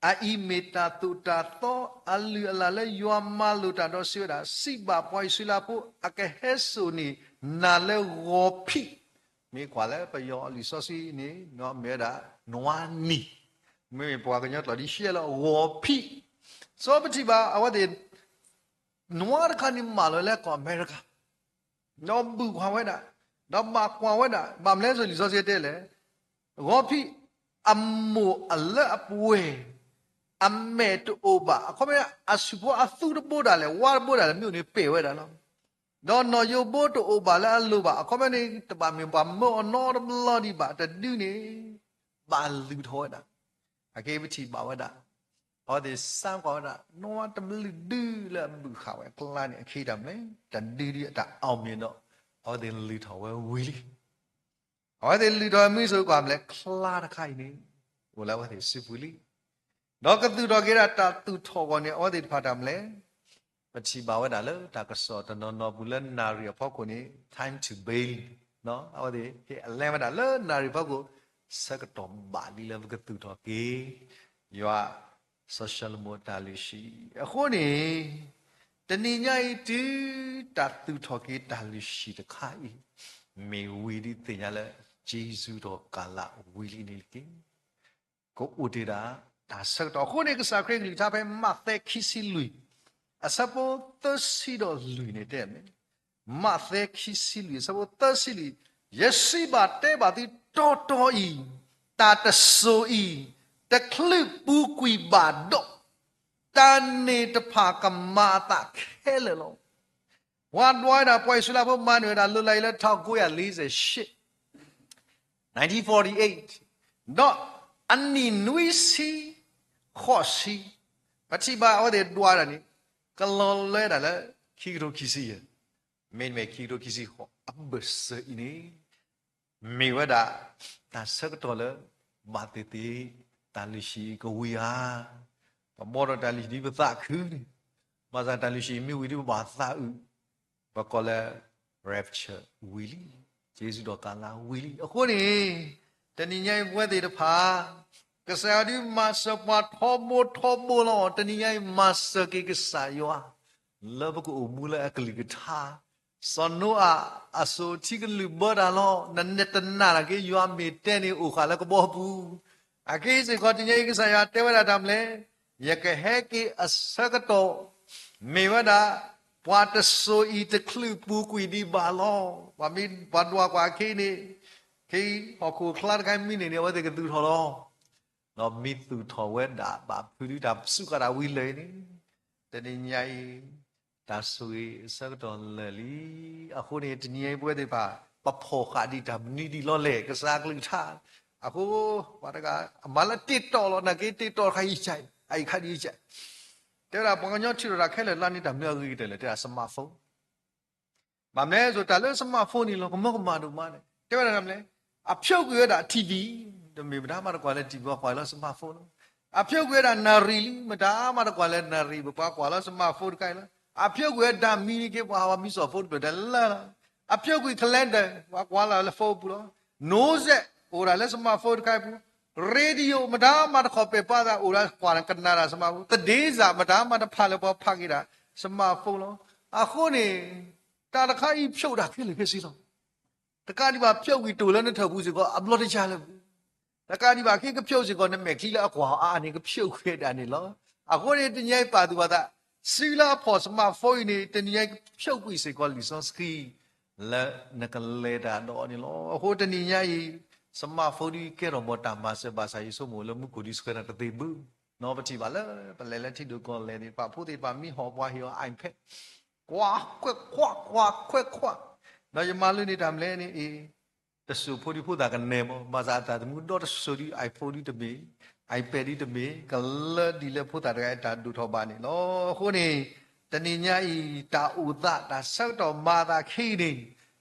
အအံၤမ့ၢ်တၢ်သိၣ်တၢ်သီ အလုၢ်အလၢ်လၢယွၤမၤလိာ်တၢ်ဒီးစံးဝဲဒၣ်, စံးဘၣ်ပှၤအံၣ်စရ့လးဖိ အကဟဲစိာ်န့ၢ်နၤလၢဂီၤဖံး, မ့ၢ်ကွၢ်လၢပယီၤလံာ်စီဆှံန့ၣ် မ့ၢ်ဝဲဒၣ် နွါနံၤ, မ့မ့ၢ်ပှၤကညီကျိာ်ဒ်ရှဲလီၤ ဂီၤဖံး, စီၤပထံၣ်ဘၣ်အဝဲသ့ၣ် နွါတခါန့ၣ်မၤလီၤလၢကီၢ်အမဲရကၤ ဒီးဘုၣ်ကွၢ်ဝဲဒၣ်, ဒီးဘၣ်ကွၢ်ဝဲဒၣ်, ဘၣ်မနုၤလဲၣ် လံာ်စီဆှံတဲလဲၣ်, ဂီၤဖံး အမိၢ်အလၢအပှဲၤ, အမဲာ်တအိၣ်ဘၣ်, အခီပညီ အဆူၣ်ဖီအသူတဘိဒၣ်လဲာ် ဝါတဘိဒၣ်လဲာ် မ့ၢ်အိၣ်န့ၣ်ပဲာ်ဝဲဒၣ်လီၤ. ဒီးနီၣ်ယိၤဘိတအိၣ်ဘၣ်လၢအလိၤဘၣ်, အခီပညီန့ၣ် တဘၣ်မ့ၢ်ပှၤမၢအီၤနီတဘျီဒံးဘၣ်, တဒုန့ၣ် ဘၣ်လုၢ်ထီၣ်ဝဲဒၣ်, အက့ပထံၣ်ဘၣ်ဝဲဒၣ်, အဝဲသ့ၣ်စးကွၢ်ဝဲဒၣ် နွါတဘျုးဒုလၢအဘုၣ်ဃာ်ဝဲအကျါန့ၣ် အခံတၢ်မနုၤလဲၣ်, တၢ်ဒုဒ်အတၢ်အီၣ်မ့ၢ်ဒီး အဝဲသ့ၣ်လုၢ်ထီၣ်ဝဲဝံၤလံ. အဝဲသ့ၣ်လုၢ်ထီၣ်မ့ၢ်စိကွၢ်မနုၤလဲၣ် ကျါတခါအံၤန့ၣ် အိၣ်လၢအဝဲသ့ၣ်စုပူၤလံ. ဒီးကသူၣ်ထီၣ်က့ၤဒၣ်တၢ်သူၣ်ထီၣ်အဂီၢ်န့ၣ် အဝဲသ့ၣ်တဖၣ်တၢ်မနုၤလဲၣ်, ပထံၣ်ဘၣ်ဝဲဒၣ်လၢတၢ်ကစီၣ်တနီၤနီၤပူၤလၢနၣ်ရံၣ်အဖီခိၣ်န့ၣ် time to bail, အဝဲသ့ၣ်ဟ့ၣ်အလဲဝဲဒၣ်လၢနၣ်ရံၣ်ဖီခိၣ် ဆၢကတီၢ်ဘၣ်လံလၢပကသူၣ်ထီၣ်က့ၤ ယွၤ စီၤၡလိၤမိၤတၢ်လုၢ်ဟံၣ်. အဃိန့ၣ် တနံၤညါအံၤတုၤတၢ်သူၣ်ထီၣ်က့ၤတၢ်လုၢ်ဟံၣ်တခါအံၤ မ့ၢ်ဝံၤဒ်သ့ၣ်ညါလၢ က့ၤဆူတၢ်ကၤလးဝံၤလံန့ၣ်တက့ၢ်. ကအိၣ်တ့ၢ်ဒၣ်တၢ်ဆၢကတီၢ်. အဃိန့ၣ် ကစၢ်ခရံာ်ကလုၢ်ကထါဖဲ မးသဲခံဆံလွံၢ် အဆၢဖိသၢဆံဒီးလွံၢ်န့ၣ်တဲမ့ၢ်, မးသဲခံဆံလွံၢ် အဆၢဖိသၢဆံလွံၢ်, ယစံးဘၣ်တဲဘၣ်သုတီတီအံၤ, တၢ်တစိၤအံၤ တချုးပူၤကွံာ်ဘၣ်ဒီး, တၢ်န့ၣ်တဖၣ်ကမၤအသးခဲလၢာ်လီၤ. ပှၤဒွးဝဲဒၣ် ပှၤအံၣ်စရ့လးဖိမၤနၢၤဝဲဒၣ် လီၤလးအံၤလၢ ထောင့်ကိုးရာလေးဆယ်ရှစ်, nineteen forty-eight, ဒီးအနံၣ်နွံဆံဃိးဆံ, ပထံၣ်ဘၣ်အဝဲသ့ၣ်ဒွးဝဲဒၣ်န့ၣ် ကလီၤလၢဒၣ်လၢ ခံကထိခံဆံယဲၢ်, မ့တမ့ၢ် ခံကထိခံဆံဃိး အဘၢၣ်စၢၤအံၤန့ၣ် မ့ၢ်ဝဲဒၣ် တၢ်ဆၢကတီၢ်လၢ ဘၣ်သ့ၣ်သ့ၣ် တၢ်လုၢ်ဟံၣ်ကဝံၤဧါ. ပဘှီဒီးတၢ်လုၢ်ဟံၣ်ဒ်ပသးခုန့ၣ်, ဘၣ်ဆၣ်တၢ်လုၢ်ဟံၣ်မ့ၢ်ဝံၤဒ်ပဘၣ်သးအုး, ပကိးလၢ rapture ဝံၤလံ, က့ၤဆူတၢ်ကၤလးဝံၤလံ. အဃိန့ၣ် တနံၤညါအံၤပဝဲသ့ၣ်တဖၣ် ကစၢ်ယွၤဒုးမၤစၢၤပှၤထီဘိထီဘိလီၤ. တနံၤညါအံၤ မၤစၢၤက့ၤကစၢ်ယွၤ လၢပကအိၣ်မူလၢအကလုၢ်ကထါ, စီၤနိအၤအစိၤထံကလုၢ်ဘၢတၢ်လီၤ. နနဲၣ်တနာ်တၢ်က့ၤ ယွၤမ့ၢ်တဲန့ၣ် အိၣ်ဃာ်လၢကဘီပူၤ. အက့စ့ၢ်ကီး တနံၤညါအံၤ ကစၢ်ယွၤတဲဝဲဒၣ်တၢ်မနုၤလဲၣ်, ယကဟဲက့ၤအဆၢကတီၢ် မ့ၢ်ဝဲဒၣ် ပှၤတစိၤအံၤတချုးပူၤကွံာ်ဒံးဘၣ်လီၤ. ပှၤမ့ၢ်ပှၤဒွးကွၢ်အခံန့ၣ်, ခဲအံၤဟီၣ်ခိၣ်ချါတခါမံန့ၢ်န့ၣ် အဝဲသ့ၣ်ကသူၣ်ထီၣ်လီၤ. ဒီးမ့ၢ်သူၣ်ထီၣ်ဝဲဒၣ် ဘၣ်ဖုးဒုတၢ်ပစူးကၤတၢ်ဝံၤလၢာ်အံၤန့ၣ်, တနံၤညါအံၤ တၢ်ဆိၣ်ဂ့ၤအဆၢကတီၢ်လၢာ်လံ. အဃိန့ၣ် တနံၤညါအံၤပဝဲသ့ၣ်တဖၣ် ပဖီၣ်ဃာ်ဒံးတၢ်မနုၤဒံးလီၤလဲၣ်, ကစၢ်အကလုၢ်ကထါ. အဃိ ပှၤတဂၤ အမၤလၢ TikTok လီၤ, နာ်က့ TikTok တခါအံၤ, အအံၤခါဒ်အံၤ, တဲဝဲဒၣ် ပှၤကညီထုးထီၣ်တၢ်ခဲလၢာ်လၢန့ၣ် တၢ်မနုၤအဂ့ၤကတၢၢ်လဲၣ်, တဲဒၣ် smartphone. ဘၣ်မနုၤလဲၣ်, တၢ်လၢ smartphone န့ၣ်လီၤ ကမၢကမၣ်ဒိၣ်မးန့ၣ် တဲဝဲဒၣ်မနုၤလဲၣ်, အဖျိကွံာ်ဝဲဒၣ် TV, တမ့ၢ်မတၤမးတကွၢ်လၢ TV ကွၢ်လၢ smartphone လီၤ. အဖျိကွံာ်ဝဲဒၣ်နၣ်ရံၣ်လံ, မတၤမးတကွၢ်လၢနၣ်ရံၣ်, ပှၤကွၢ်လၢ smartphone တခါအံၤလီၤ. အဖျိကွံာ်ဝဲဒၣ်မံၤန့ၣ်က့ ပှၤဟးဝဲမံစီၣ်ဖိတဖျၢၣ်တလၢလီၤ. အဖျိကွံာ် calendar, ပှၤကွၢ်လၢ phone ပူၤလီၤ. နူစဲး အိၣ်ဒၣ်လၢ smartphone တခါအံၤပူၤ, radio မတၤမးတခီၣ်ပဲာ်ပာ်သး အိၣ်ဒၣ်ကွၢ်ကနၣ်တၢ် smartphone, သဒ့စး မတၤမးတဖးလၢပှၤဖးက့ၤတၢ် smartphone လီၤ. အဃိန့ၣ် တၢ်တခါအံၤဖျိးတၢ်ခဲလၢာ်ခဲဆ့လီၤ. တကးဒံးဘၣ် ဖျိးကွံာ်တိၢ်လၢနထၢၣ်ပူၤစ့ၢ်ကီး အဘျီတယၢ်လၢၤဘၣ်. တကးဒံးဘၣ် ခဲကဖျိးစ့ၢ်ကီး နမဲာ်ချံလၢအကွၢ်အါအါန့ၣ် ကဖျိးကွံာ်ဒၣ်န့ၣ်လီၤ. အဃိန့ၣ် တနံၤညါအံၤပာ်သူၣ်ပာ်သး စုလၢအဖီၣ် smartphone အံၤန့ၣ် တနံၤညါအံၤကဖျိးကွံာ်စ့ၢ်ကီးလံာ်စီဆှံ လၢနကလဲၤတၢ်ဒီးအီၤန့ၣ်လီၤ. အဃိတနံၤညါအံၤ smartphone ဒ်ကဲထီၣ်မီၤတၢ်မၤစၢၤဘၣ်ဆၣ် ယဆိကမိၣ်လၢမူခိၣ်ဒ်ဆှၢနၤတသ့ဘၣ်. နီၢ်ပထံၣ်ဘၣ်လၢ ပလဲၤလၢထံဒိၣ်ကီၢ်လဲၢ်သ့ၣ်တဖၣ် ဖိသ့ၣ်တဖၣ်မ့ၢ်ဟီၣ်ပှၤဟ့ၣ်အီၤ iPad ကွၢ်ခွဲးခွါ ကွၢ်ခွဲးခွါ, ဒီးယမၤလိန့ၢ်တၢ်မနုၤလဲၣ်န့ၣ်အံၤ တစိၢ်ဖိဒ်ဖိသၣ်ကနဲၣ်မး ဘၣ်ဆၣ်အသးသမူဒီတစိၢ်ဒ် iPhone ဒ်တမ့ၢ် iPad ဒ်တမ့ၢ် ကလၢဒ်လၢဖိသၣ်တဂၤအတၢ်ဒိၣ်ထီၣ်ဘၣ်န့ၣ်လီၤ. အဃိန့ၣ် တနံၤညါအံၤ တၢ်အိၣ်သးတၢ်ဆၢကတီၢ်မၤအသးခဲအံၤန့ၣ်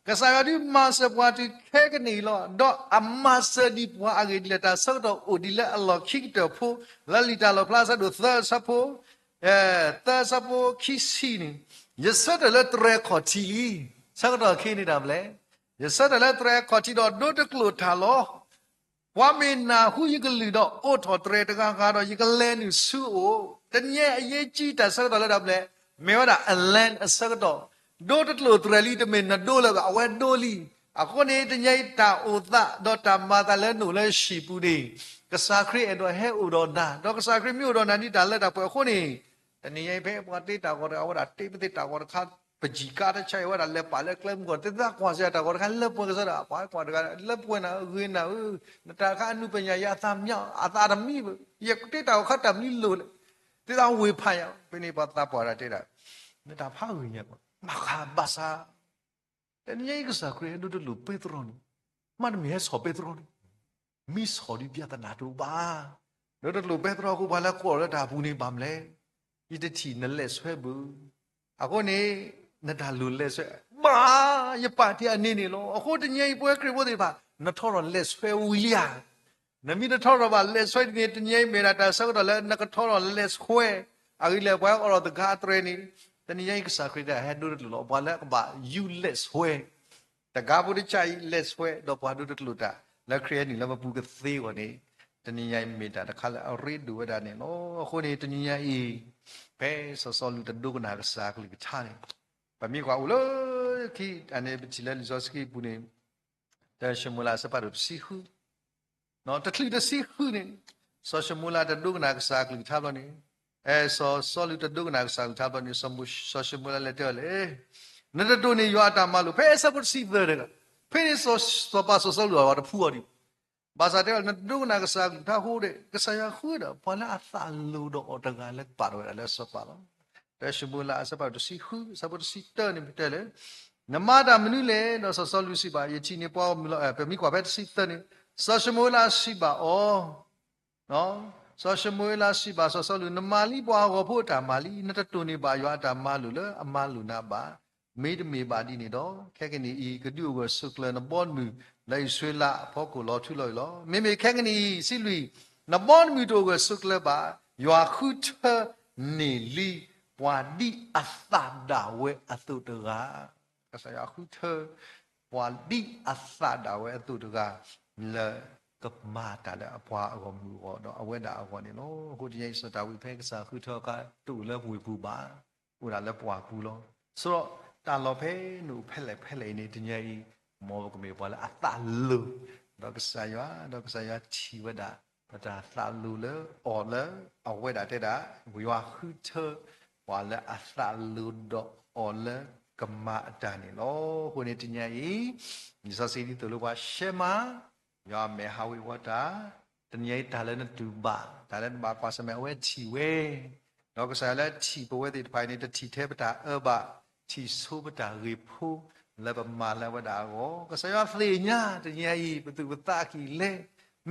ကစၢ်ယွၤဒုးမၤစၢၤပှၤတုၤခဲကနံၣ်အံၤလီၤ. ဒီးအမၤစၢၤဒံးပှၤအဂ့ၢ်ဒ်လဲၣ် တၢ်ဆၢကတီၢ်အိၣ်ဒ်လၢအလီၢ်ခံကတၢၢ်ဖိ လၢလံာ်တၢ်လီၣ်ဖျါအဆၢဒိၣ်သၢအဆၢဖိ သၢအဆၢဖိခံဆံန့ၣ် ယဆၢထၢၣ်လၢတြဲၤခီၣ်ထံးလံ. ဆၢကတီၢ်ခဲအံၤန့ၣ်တၢ်မနုၤလဲၣ်, ယဆၢထၢၣ်လၢတြဲၤခီၣ်ထံးဒီးဒိတကျိာ်တၢ်လီၤ. ပှၤမ့ၢ်နၢ်ဟူယကလုၢ်ဒီးအိးထီၣ်တြဲၤတဂၤဂၤဒီး ယကလဲၤနုာ်ဆူအအိၣ်. တနံၤညါအံၤအရေးကြီး တၢ်ဆၢကတီၢ်လၢတၢ်မနုၤလဲၣ်, မ့ၢ်ဝဲဒၣ် Ellen အဆၢကတီၢ်, ဒိတကျိာ်တြဲၤလံ တမ့ၢ်နဒိလၢၤဘၣ် အဝဲဒိလံ. အဃိန့ၣ် တနံၤညါအံၤ တၢ်အိၣ်သးဒီးတၢ်မၤသးလၢနအိၣ်လၢဟံၣ်ပူၤန့ၣ် ကစၢ်ခရံာ်အဲၣ်ဒိးဟဲအိၣ်ဒီးနၤ, ဒီးကစၢ်ခရံာ်မ့ၢ်အိၣ်ဒီးနၤဒ်တၢ်လၢတၢ်ပှဲၤအဃိန့ၣ်, တနံၤညါအံၤဖဲပှၤတ့တၢ်ဂီၤတဂၤ အဝဲဒၣ်တ့ပသ့ၣ်တၢ်ဂီၤတခါ, ပယီၤကါတဆါအံၤ အဝဲဒၣ်လဲၤပာ်လၢကျဲမုၢ်ကီၢ် တသးကွၢ်စ့ၢ်တၢ်ဂီၤတခါ လၢပှဲၤကစီဒီး ပှၤကွၢ်တဂၤ လၢပှဲၤနၤဧၢ ဂ့ၤနၤဧၢ, နတၢ်ခါအနုပညာ ယအသးမံ အသးတမံဘၣ်, ယတ့တၢ်ဂီၤခါတၢ်မံလိၤလဲၣ်, သ့သးဝ့ၢ်ဖးယၤ, ဖဲန့ၣ်ပှၤသးပှၢ်တၢ်တဲဒၣ်, နတၢ်ဖးဂ့ၤညါကီး မၤဃးဘၣ်ဆၣ် တနံၤညါအံၤကစၢ်ခရံာ်ဟဲဒိတလိၣ်ပ့းတရူးန့ၣ်, မ့တမ့ၢ်ဟဲဆီၣ်ပ့းတရူးန့ၣ်, မ့ၢ်ဆီၣ်ဒ်ပျၢ်သနာ်တအိၣ်ဘၣ်. ဒိတလိၣ်ပ့းတရူးအဃိ ပှၤလၢကိးလၢတၢ်ပူၤန့ၣ် ဘၣ်မနုၤလဲၣ်, ယတထံၣ်နလဲၤဆွဲဘၣ်. အဃိန့ၣ် နတၢ်လိၣ်လဲၤဆွဲ, ဘၣ်, ယပာ်တ့ၢ်အန့ၣ်န့ၣ်လီၤ. အဃိတနံၤညါအံၤ ပဝဲခရံာ်ဖိသ့ၣ်တဖၣ် နထီထီၣ်လဲၤဆွဲဝံၤလံဧါ. နမ့ၢ်တထီထီၣ်ဘၣ်လဲၤဆွဲဒ်န့ၣ် တနံၤညါအံၤမ့ၢ်ဒၣ်တၢ်ဆၢကတီၢ်လၢ နကထီထီၣ်လဲၤဆွဲ, အဂ့ၢ်လဲၣ် ပှၤအိးထီၣ်တဂၤအတြဲၤန့ၣ်, တနံၤညါအံၤကစၢ်ခရံာ်တဟဲဒိတလိၣ်လီၤ. ပှၤလၢအကဘၣ်ယူၤလဲၤဆွဲ တဂၤဖိတကၢ်အံၤလဲၤဆွဲ ဒီးပှၤဒိတလိၣ်တၢ် လၢခရံာ်ဟဲနုာ်လၢပပူၤကသ့အဂီၢ်န့ၣ်, တနံၤညါအံၤမ့ၢ်တၢ်တခါလၢအရ့ဒိၣ်ဝဲဒၣ်န့ၣ်လီၤ. အဃိန့ၣ် တနံၤညါအံၤ ဖဲစီၤစီလူးတဒိကနၣ်ကစၢ်အကလုၢ်ကထါန့ၣ်, ပမ့ၢ်ကွၢ်အိၣ်လၢခံန့ၣ် ပထံၣ်လၢလံာ်စီဆှံပူၤန့ၣ်, တၢၡမူၤအ့လးအဆၢဖးဒိၣ်တဆံဃု တချုးတဆံဃုန့ၣ်, စီၤၡမူၤအ့လးတဒိကနၣ်ကစၢ်အကလုၢ်ကထါဘျီန့ၣ်, အဲ, စီၤစီလူးတဒိကနၣ်ကစၢ်အကလုၢ်ကထါဘျီန့ၣ်, စီၤၡမူၤအ့လးလဲၤတဲအီၤလဲၣ်, နတတိၢ်န့ၢ်ယွၤအတၢ်မၤလိာ်, ဖဲအဆၢဖိတဆံသၢတဂၤ, ဖဲန့ၣ်စီၤပၤစီၤစီလူးအဝၤတဖှူ အီၤဒံး, ဘၣ်ဆၣ်တဲအီၤ နတဒိကနၣ်ကစၢ်အကလုၢ်ကထါအဃိဒီး ကစၢ်ယွၤဃုဒီး ပှၤလၢအသးလိၤဒီးအီၤတဂၤလၢကပာ်ထီၣ်ဝဲဒၣ်လၢအစီၤပၤလီၤ. တၢၡမူၤအ့လးအဆၢဖးဒိၣ်တဆံဃု အဆၢဖိတဆံတၢန့ၣ်တဲလဲၣ်, နမၤတၢ်မနုၤလဲၣ်, ဒီးစီၤစီလူးစံးဘၣ်, ယထံၣ်န့ၢ်ပှၤဂီၢ်မုၢ်လီၤ. ပမ့ၢ်ကွၢ်ဖဲတဆံသၢန့ၣ်, စီၤၡမူၤအ့လးစံးဘၣ်အီၤ စီၤၡမူၤအ့လးစံးဘၣ်စီၤစီလူး, နမၤလံပှၤဂီၢ်ဖိအတၢ်မၤလံ, နတတိၢ်န့ၢ်ဘၣ်ယွၤအတၢ်မၤလိာ်လၢအမၤလိာ်နၤဘၣ်. မ့တမ့ၢ်ဘၣ်ဒ်န့ၣ်ဒီး, ခဲကနံၣ်အံၤ ကဒုးအိၣ်ဂၢၢ်ဆိးကျၢၤနဘီတမုၢ်လၢအံၣ်စရ့လးအဖီခိၣ်လီၤထူလီၤယိာ်လီၤ. မ့မ့ၢ်ခဲကနံၣ်အံၤ စံးလွံၢ်, နဘီတမုၢ်တအိၣ်ဂၢၢ်ဆိးကျၢၤဘၣ်, ယွၤဃုထၢန့ၢ်လံ ပှၤဒ်အသးဒၣ်ဝဲအသိးတဂၤ ကစၢ်ယွၤဃုထၢ ပှၤဒ်အသးဒၣ်ဝဲအသိးတဂၤ လၢကမၤတၢ်လၢအပှၤအဂီၢ်မုၢ်အဂီၢ် ဒီးအဝဲဒၣ်အဂီၢ်န့ၣ်လီၤ. အဃိတနံၤညါအံၤ စီၤဒၤဝံးဖဲကစၢ်ဃုထၢအခါ တအိၣ်လၢပဝ့ၢ်ပူၤဘၣ်, အိၣ်ဒၣ်လၢပှၢ်ပူၤလီၤ. ဆိဒီးတၢ်လီၢ်ဖဲနအိၣ်ဖဲလဲၣ်ဖဲလဲၣ်အံၤန့ၣ် တနံၤညါအံၤ မ်ပကမ့ၢ်ပှၤလၢအသးလိၤ ဒီးကစၢ်ယွၤ, ဒီးကစၢ်ယွၤထံၣ်ဝဲဒၣ် ပတၢ်သးလိၤလၢအီၤလၢ အဝဲဒၣ်တဲဒၣ် ယွၤဃုထၢ ပှၤလၢအသးလိၤဒီးအီၤလၢကမၤအတၢ်န့ၣ်လီၤ. အဃိန့ၣ်တနံၤညါအံၤ လံာ်စီဆှံဒ်သိးလၢပှၤရှဲမး ယွၤမဲာ်ဟးဝ့ၤဝီတၢ်, တနံၤညါအံၤတၢ်လၢနတူၢ်ဘၣ်, တၢ်လၢနဘၣ်ကွၢ်ဆၢၣ်မဲာ် အဝဲထံၣ်ဝဲ, ဒီးကစၢ်ယွၤလၢထံၣ်ပဝဲသ့ၣ်တဖၣ်အံၤန့ၣ် တထံၣ်ထဲပတၢ်အၢဘၣ်, ထံၣ်ဆိပတၢ်ဂ့ၤဖိ လၢပမၤလၢအဝဲဒၣ်အဂီၢ်, ကစၢ်ယွၤသ့ၣ်ညါတနံၤညါအံၤ ပသူၣ်ပသးကံၢ်လဲၢ်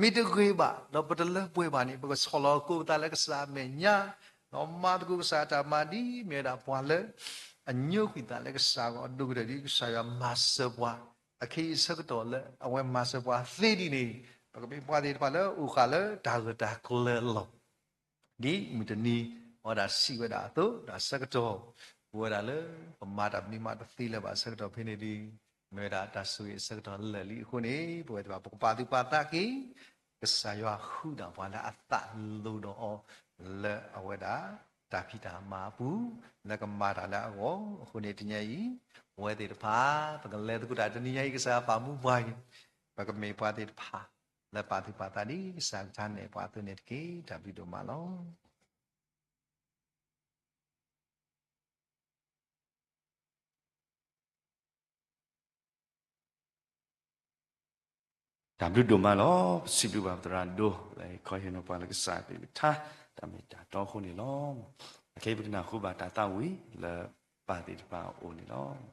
မ့ၢ်တဂ့ၤဘၣ် ဒီးပတလၢပှဲၤဘၣ်န့ၣ် ပကဆီၣ်လီၤကိးပသးလၢကစၢ်အမဲာ်ညါ, ဒီးမၤသကိးကစၢ်အတၢ်မၤဒ်မ့ၢ်ဝဲဒၣ်ပှၤလၢ အညိကွံာ်သးလၢကစၢ်အဂီၢ် အဒိၣ်ကတၢၢ်ဒ်ကစၢ်ယွၤမၤစၢၤပှၤ, အခဲအံၤအဆၢကတီၢ်လၢအဝဲမၤစၢၤပှၤသ့ဒ်န့ၣ်, ပကမ့ၢ်ပှၤသ့ၣ်တဖၣ်လၢအိၣ်ဃာ်လၢတၢ်ဂၢၢ်တၢ်ကျၢၤအလီၢ် ဒ်မုၢ်တနံၤ အဝဲဒၣ်စံးဝဲဒၣ်အသိး, ဒီးအဆၢကတီၢ် ပဝဲဒၣ်လၢ ပမၤတၢ်မနုၤမးတသ့လၢၤဘၣ်အဆၢကတီၢ်ဖဲန့ၣ်ဒီး, မ့ၢ်ဝဲဒၣ်တၢ်ဆိၣ်ဂ့ၤအဆၢကတီၢ်လၢာ်လံအဃိန့ၣ်, ပဝဲသ့ၣ်တဖၣ် ပကပာ်သူၣ်ပာ်သးက့ၤ ကစၢ်ယွၤဃုဒၣ်ပှၤလၢအသးလိၤဒီးအီၤ လၢအဝဲဒၣ် တၢ်ဖံးတၢ်မၤအပူၤ လၢကမၤတၢ်လၢအဂီၢ်, အဃိန့ၣ်တနံၤညါအံၤ ပဝဲသ့ၣ်တဖၣ် ပကလဲၤသကိးတၢ်တနံၤညါအံၤ ကစၢ်ယွၤပာ်မူပှၤအံၤ, ပကမ့ၢ်ပှၤသ့ၣ်တဖၣ် လၢပာ်သူၣ်ပာ်သးဒ်ကစၢ်ကထါနဲၣ်ပှၤအသိးန့ၣ်တက့ၢ်. တၢ်ဘျုးဒိၣ်မးလီၤ. တၢ်ဘျုးဒိၣ်မးလီၤ. ပစံးဘျုးဘၣ်ပသရၣ်ဒိၣ် လၢဟ့ၣ်ခီဟ့ၣ်နီၤပှၤလၢကစၢ်အကလုၢ်ကထါ တၢ်မ့ၢ်တၢ်တီအဃိန့ၣ်လီၤ. အခဲအံၤပကနၢ်ဟူဘၣ်တၢ်သးဝံၣ်လၢပၢ်သ့ၣ်တဖၣ်အအိၣ်န့ၣ်လီၤ.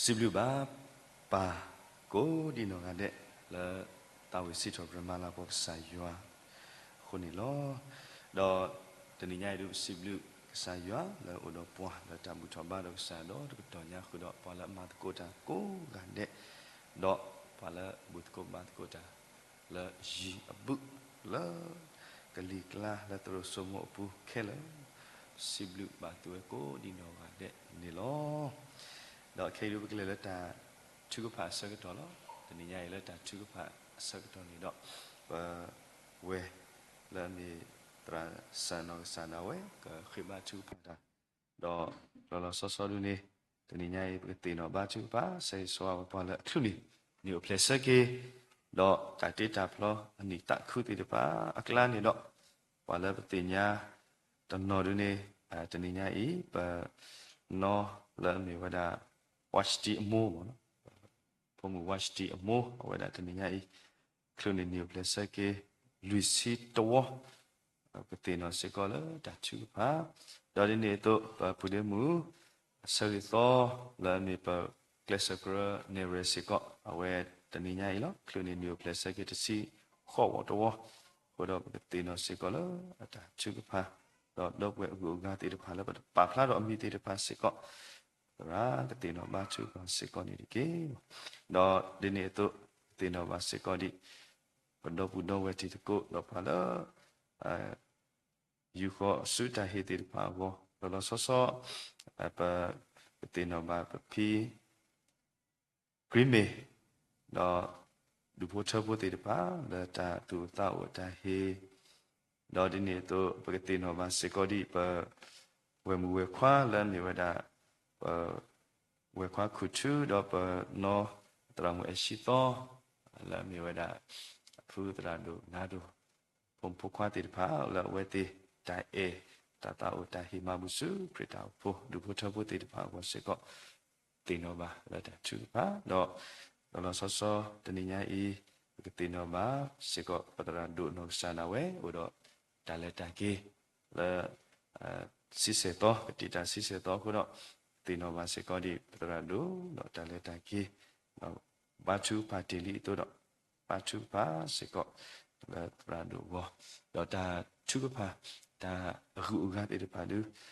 စံးဘျုးဘၣ်ပၢ်ကိးဒံနီၢ်ဂၤဒဲး လၢသးဝံၣ်စံးထီၣ်ပတြၢၤမၤလၤကပီၤကစၢ်ယွၤအဃိန့ၣ်လီၤ. ဒီးတနံၤညါအံၤဒုး ပစံးဘျုးကစၢ်ယွၤလၢအိၣ်ဒီးပှၤလၢတၢ်ဘူၣ်ထီၣ်ဘါဒီးကစၢ်ဒီတကတီၢ်ညါဃုာ်ဒီး ပှၤလၢအမၤသကိးတၢ်ကိးဂၤဒဲး ဒီးပှၤလၢအဘူၣ်သကိးဘါသကိးတၢ် လၢယံၤအဘုၣ်လၢကလံၤကျါလၢသရိာ်စိမိၤအပူၤခဲလၢာ်, စံးဘျုးဘၣ်သုဝဲကိးဒံနီၢ်ဂၤဒဲးန့ၣ်လီၤ. ဒီးခဲအံၤဒုး ပကလဲၤလၢတၢ်ထုကဖၣ်အဆၢကတီၢ်လီၤ. တနံၤညါအံၤလၢတၢ်ထုကဖၣ်အဆၢကတီၢ်န့ၣ်ဒီး ပဝဲ လၢအမ့ၢ်သရၣ်စၢ်နီၢ်ကစၢ်ဒၣ်ဝဲ ကဃ့ဘါထုကဖၣ်တၢ် ဒီးလီၤလီၤဆီဆီဒုန့ၣ် တနံၤညါအံၤ ပကသ့ၣ်နီၣ်ဘါထုကဖၣ် ဆၢဂ့ၤဆၢဝါပှၤလၢအချုးန့ၣ် နံၣ်အိၣ်ဖျဲၣ်ဆၢက့ၤ ဒီးတၢ်တ့တၢ်ဖျီအနံၣ်သးခုသ့ၣ်တဖၣ်အကျါန့ၣ်ဒီး ပှၤလၢပသ့ၣ်ညါတနီၤဒုန့ၣ် တနံၤညါအံၤ ပနီၢ်လၢအမ့ၢ်ဝဲဒၣ် ဝါၡတံအမိၢ်မ့ၢ်နီၤ ဖိမုၣ်ဝါၡတံအမိၢ် အဝဲဒၣ်တနံၤညါအံၤ ချုးန့ၣ်နံၣ်အိၣ်ဖျဲၣ်ဆၢက့ၤ လွံၢ်ဆံတဝီ ပသ့ၣ်နီၣ်စ့ၢ်ကီးလၢတၢ်ထုကဖၣ်, ဒီးဒ်န့ၣ်အသိး ပပုၢ်ဒ့မုၣ် အဆၢဂ့ၤသီ လၢအမ့ၢ်ပကျဲးစၢးကရၢနဲၣ်ရွဲၣ်စ့ၢ်ကီး အဝဲတနံၤညါအံၤလီၤ. ချုးန့ၣ်နံၣ်အိၣ်ဖျဲၣ်ဆၢက့ၤတဆံဃိးဝီတဝီ, အဃိဒီးပကသ့ၣ်နီၣ်စ့ၢ်ကီးလၢအတၢ်ထုကဖၣ်, ဒီးဒီပုၢ်ဝဲၢ်အဂုၤအဂၤသ့ၣ်တဖၣ်လၢပတပာ်ဖျါထီၣ်အမံၤသ့ၣ်တဖၣ်စ့ၢ်ကီး သရၣ်ကသ့ၣ်နီၣ်ဘါထုကဖၣ်စ့ၢ်ကီးန့ၣ်တက့ၢ်. ဒီးဒ်န့ၣ်အသိး ပသ့ၣ်နီၣ်ဘၣ်စ့ၢ်ကီးဒ် ပဒီပုၢ်ဒီဝဲၢ်တံၤသကိး ဒီးပှၤလၢ ယူၤဃီၤအစုတၢ်ဟ့ၣ်သ့ၣ်တဖၣ်အဂီၢ် လီၤလီၤဆီဆီ ပကသ့ၣ်နီၣ်ဘၣ်ပဖံ Green May ဒီး ဒူၣ်ဖိထၢဖိသ့ၣ်တဖၣ် လၢတၢ်သူၣ်အိၣ်သးအိၣ်အတၢ်ဟ့ၣ်, ဒီးဒ်န့ၣ်အသိး ပကသ့ၣ်နီၣ်ဘၣ်စ့ၢ်ကီးဒ်ပ ဝဲၢ်မုၣ်ဝဲၢ်ခွါလၢအမ့ၢ်ဝဲဒၣ် ပ ဝဲၢ်ခွါခူၣ်ထူ ဒီးပနီၢ်သရၣ်မုၣ်အဲၣ်ဆံသီ လၢအမ့ၢ်ဝဲဒၣ် အဖုသရၣ်ဒိၣ်နါဒိၣ် ဖိမုၣ်ဖိခွါသ့ၣ်တဖၣ် လၢအဝဲသ့ၣ်တၢ်အဲၣ် တၢ်သးအိၣ်တၢ်ဟ့ၣ်မၤဘူၣ်ဆူခရံာ်တၢ်အိၣ်ဖှိၣ် ဒူၣ်ဖိထၢဖိသ့ၣ်တဖၣ်အဂီၢ်စ့ၢ်ကီး သ့ၣ်နီၣ်ဘၣ်လၢတၢ်ထုကဖၣ် ဒီး လီၤလီၤဆီဆီတနံၤညါအံၤ ပကသ့ၣ်နီၣ်ဘၣ်စ့ၢ်ကီး ပသရၣ်ဒိၣ်နီၢ်ကစၢ်ဒၣ်ဝဲ အိၣ်ဒီးတၢ်လဲၤတၢ်က့ၤ လၢ ဆံဆဲၣ်သီ ကတံာ်တၢ်ဆံဆဲၣ်သီအဃိဒီး သ့ၣ်နီၣ်ဘၣ်စ့ၢ်ကီးဒ်ပသရၣ်ဒိၣ် ဒီးတၢ်လဲၤတၢ်က့ၤ ဒီးဘါထုကဖၣ်တ့ၢ်လံအသိးဒီး ဘါထုကဖၣ်စ့ၢ်ကီး လၢသရၣ်ဒိၣ်အဂီၢ် ဒီးတၢ်ထုကဖၣ် တၢ်အဂုၤအဂၤသ့ၣ်တဖၣ်ဒု သရၣ်လၢ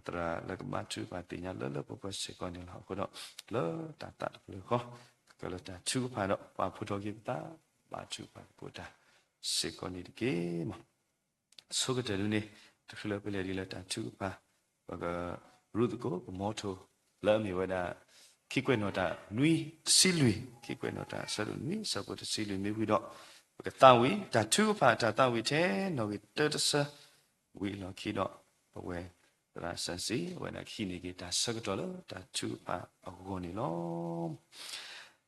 ကဘါထုကဖၣ်သ့ၣ်ညါလၢလၢပှဲၤပှဲၤစ့ၢ်ကီးန့ၣ်လီၤ. အဃိဒီး လၢတၢ်သးတဖျၢၣ်ဃီ ကကဲလၢတၢ်ထုကဖၣ်ဒီး ပာ်ဖှိၣ်ထီၣ်က့ၤပသး ဘါထုကဖၣ်သကိးတၢ် စ့ၢ်ကီးန့ၣ်တက့ၢ်. ဆိကတၢၢ်ဒုန့ၣ် တချုးလၢပလဲၤဒ်လၢတၢ်ထုကဖၣ် ပကရူၢ်သကိးကမီထိၣ် လၢအမ့ၢ်ဝဲဒၣ် ခံကွဲးနီၣ်တၢ်နွံတဆံလွံၢ် ခံကွဲးနီၣ်တၢ်အဆၢဒိၣ်နွံ အဆၢဖိတဆံလွံၢ်မ့ၢ်ဝံၤဒီး ပကသးဝံၣ် တၢ်ထုကဖၣ်တၢ်သးဝံၣ်ထဲနီၣ်ဂံၢ်တၢတဆၢ ဝံၤအလီၢ်ခံဒီး ပဝဲသရၣ်စၢ်စံ အဝဲဒၣ်ကဟံးန့ၢ်က့ၤတၢ်ဆၢကတီၢ်လၢတၢ်ထုကဖၣ်အဂီၢ်န့ၣ်လီၤ.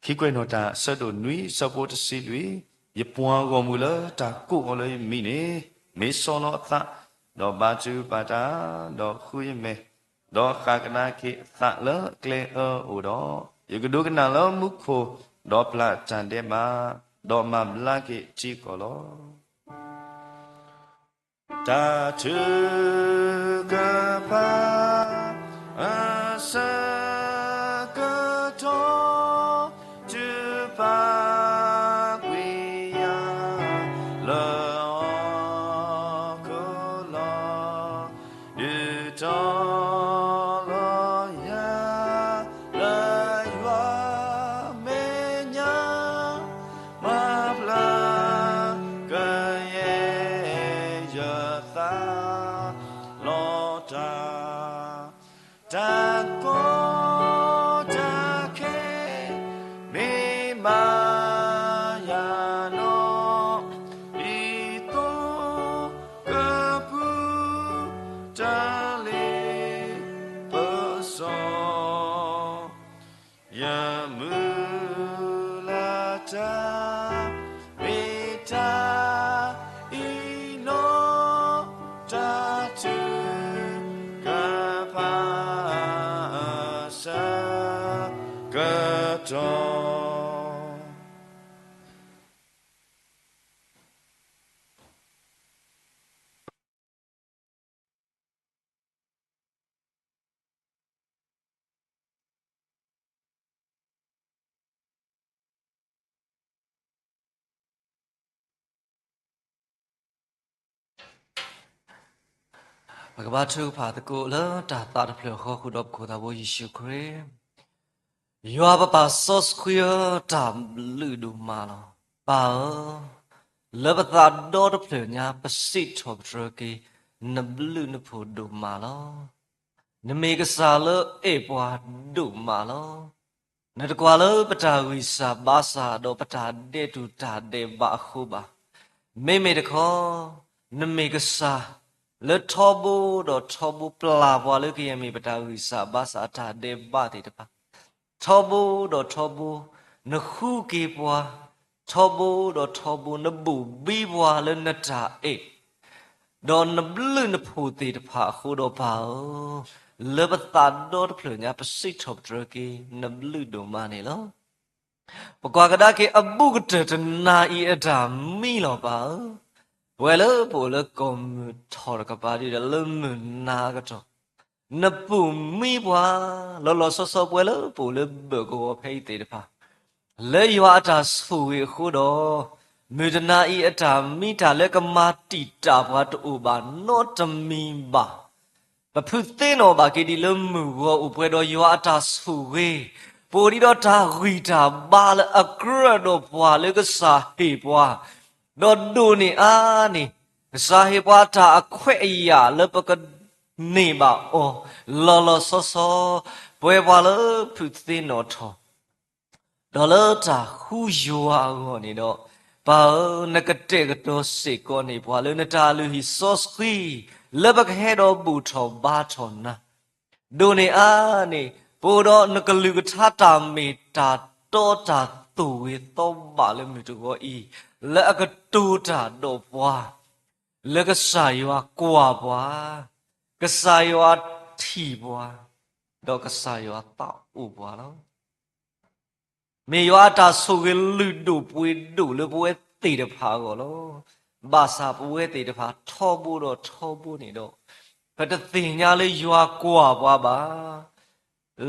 ခံကွဲးနီၣ်တၢ်အဆၢဒိၣ်နွံ အဆၢဖိတဆံလွံၢ်, ယပှၤဂီၢ်မုၢ်လၢတၢ်ကိးအီၤလၢယမံၤန့ၣ် မ့ၢ်ဆီလီၤအသး, ဒီးဘါထုကဖၣ်တၢ်, ဒီးဃုယမဲာ်, ဒီးဃၣ်ကဒါက့ၤအသးလၢအကျဲအၢအအိၣ်ဒီး, ယကဒိကနၣ်လၢမူခိၣ်, ဒီးပျၢ်တၢ်ဒဲးဘး, ဒီးမၤဘျါက့ၤထံကီၢ်လီၤ. တၢ်ထုကဖၣ်အဆၢကတီၢ် ထုကဖၣ်ကွံာ်ယၤလၢဟီၣ်ခိၣ်လီၤ. ဒုးတီၤလီၤယၤ လၢယွၤမဲာ်ညါ မၤဖျါကယဲၢ်ယသး လီၤတၢ် တၢ်ကီတၢ်ခဲ မ့ၢ်ဘၣ်ယၤဒီး ဒ်သိးကပူၤ တၢ်လ့ပစီ ယမုၢ်လၢ်တၢ် မ့ၢ်တၢ်အံၤနီၤ တၢ်ထုကဖၣ်အဆၢကတီၢ် ပကဘါထုကဖၣ်သကိးလၢတၢ်သးတဖျၢၣ်ဃီဃုာ်ဒီးပခိၣ်သးဘိယ့ၣ်ၡူးခရံာ်, ယွၤပပၢ်စီဆှံဧၢ, တၢ်ဘျုးဒိၣ်မးလီၤ. ပၢ်ဧၢ, လၢပသးဒီတဖျၢၣ်ညါ ပစံးထီၣ်ပတြၢၤက့ၤ နဘျုးနဖှိၣ်ဒိၣ်မးလီၤ. နမ့ၢ်ကစၢ်လၢအဲၣ်ပှၤဒိၣ်မးလီၤ. နတကွၢ်လၢပတၢ်ဂံၢ်စၢ်ဘါစၢ်ဒီးပတၢ်ဒဲးတူၢ်တၢ်ဒဲးဘးအဃိဘၣ်. မ့မ့ၢ်တခီ, နမ့ၢ်ကစၢ်လၢထီဘိဒီးထီဘိပျၢ်ပှၤလၢကယဲၢ်မ့ၢ်ပတၢ်ဂံၢ်စၢ်ဘါစၢ်အတၢ်ဒဲးဘးသ့ၣ်တဖၣ်, ထီဘိဒီးထီဘိ နဃုက့ၤပှၤ, ထီဘိဒီးထီဘိ နဘိၣ်ဘံပှၤလၢနတၢ်အဲၣ် ဒီးနဘျုးနဖှိၣ်သ့ၣ်တဖၣ်အဃိဒီးပၢ်ဧၢ, လၢပသးဒီတဖျၢၣ်ညါ ပစံးထီၣ်ပတြၢၤက့ၤ နဘျုးဒိၣ်မးန့ၣ်လီၤ. ပကွၢ်ကဒါက့ၤအဘူးကတၢၢ်တနၤအံၤအတၢ်မံလီၤပၢ်ဧၢ, ပဝဲလၢပအိၣ်လၢကီၢ်မုၢ်ထီၣ်တကပၤဒ်ဒီးလၢမုၢ်နၤအကတီၢ် နဘိၣ်ဘံပှၤ, လီၤလီၤဆီဆီပဝဲလၢပအိၣ်လၢဘၢၣ်ကဝီၤဖဲအံၤသ့ၣ်တဖၣ် လၢယွၤအတၢ်ဆိၣ်ဂ့ၤအဃိဒီး, မုၢ်တနၤအံၤအတၢ်မံတၢ်လၢကမၤတံာ်တာ်ပှၤတအိၣ်ဘၣ်နီတမံၤဘၣ်. ပဖုသ့နီၣ်ဘၣ်က့ၤဒံးလၢမုၢ်ဂီၤအိၣ်ပှဲၤဒီးယွၤအတၢ်ဆိၣ်ဂ့ၤ, ပအိၣ်ဒံးဒီးတၢ်ဂံၢ်တၢ်ဘါလၢအကြၢးဒီးပှၤလၢကစၢ်ဟ့ၣ်ပှၤ, ဒီးဒိၣ်န့ၢ်အါန့ၣ်, ကစၢ်ဟ့ၣ်ပှၤတၢ်အခွဲးအယာ်လၢပကန့ၢ်ဘၣ်အီၤ, လီၤလီၤဆီဆီ, ပဝဲပှၤလၢဖုသ့နီၣ်ထီၣ် ဒီးလၢတၢ်ဃုယွၤအဂီၢ်န့ၣ်ဒီး, ပၢ်ဧၢ, နကတဲာ်ကတီၤစ့ၢ်ကီးန့ၢ်ပှၤလၢနတၢ်လုၢ်ဟံၣ်စီဆှံ, လၢပကဟဲဒီးဘူၣ်ထီၣ်ဘါထီၣ်နၤ, ဒိၣ်န့ၢ်အါန့ၣ်, ပအိၣ်ဒီးနကလုၢ်ကထါတၢ်မ့ၢ်တၢ်တီတၢ်သိၣ်ဂ့ၤသီဘၣ်လၢမုၢ်တဂီၤအံၤ, လၢအကတိၤတၢ်ဒီးပှၤ, လၢကစၢ်ယွၤကွၢ်ပှၤ, ကစၢ်ယွၤထံၣ်ပှၤ, ဒီးကစၢ်ယွၤသးအိၣ်ပှၤလီၤ. မ့ၢ်ယွၤအတၢ်ဆိၣ်ဂ့ၤလုၢ်ဒိၣ်ပှ့ၤဒိၣ်လၢပဝဲသ့ၣ်တဖၣ်အဂီၢ်လီၤ. ဘၣ်ဆၣ်ပဝဲသ့ၣ်တဖၣ်ထီဘိဒီးထီဘိန့ၣ်ဒီး, ပတသ့ၣ်ညါလၢယွၤကွၢ်ပှၤဘၣ်,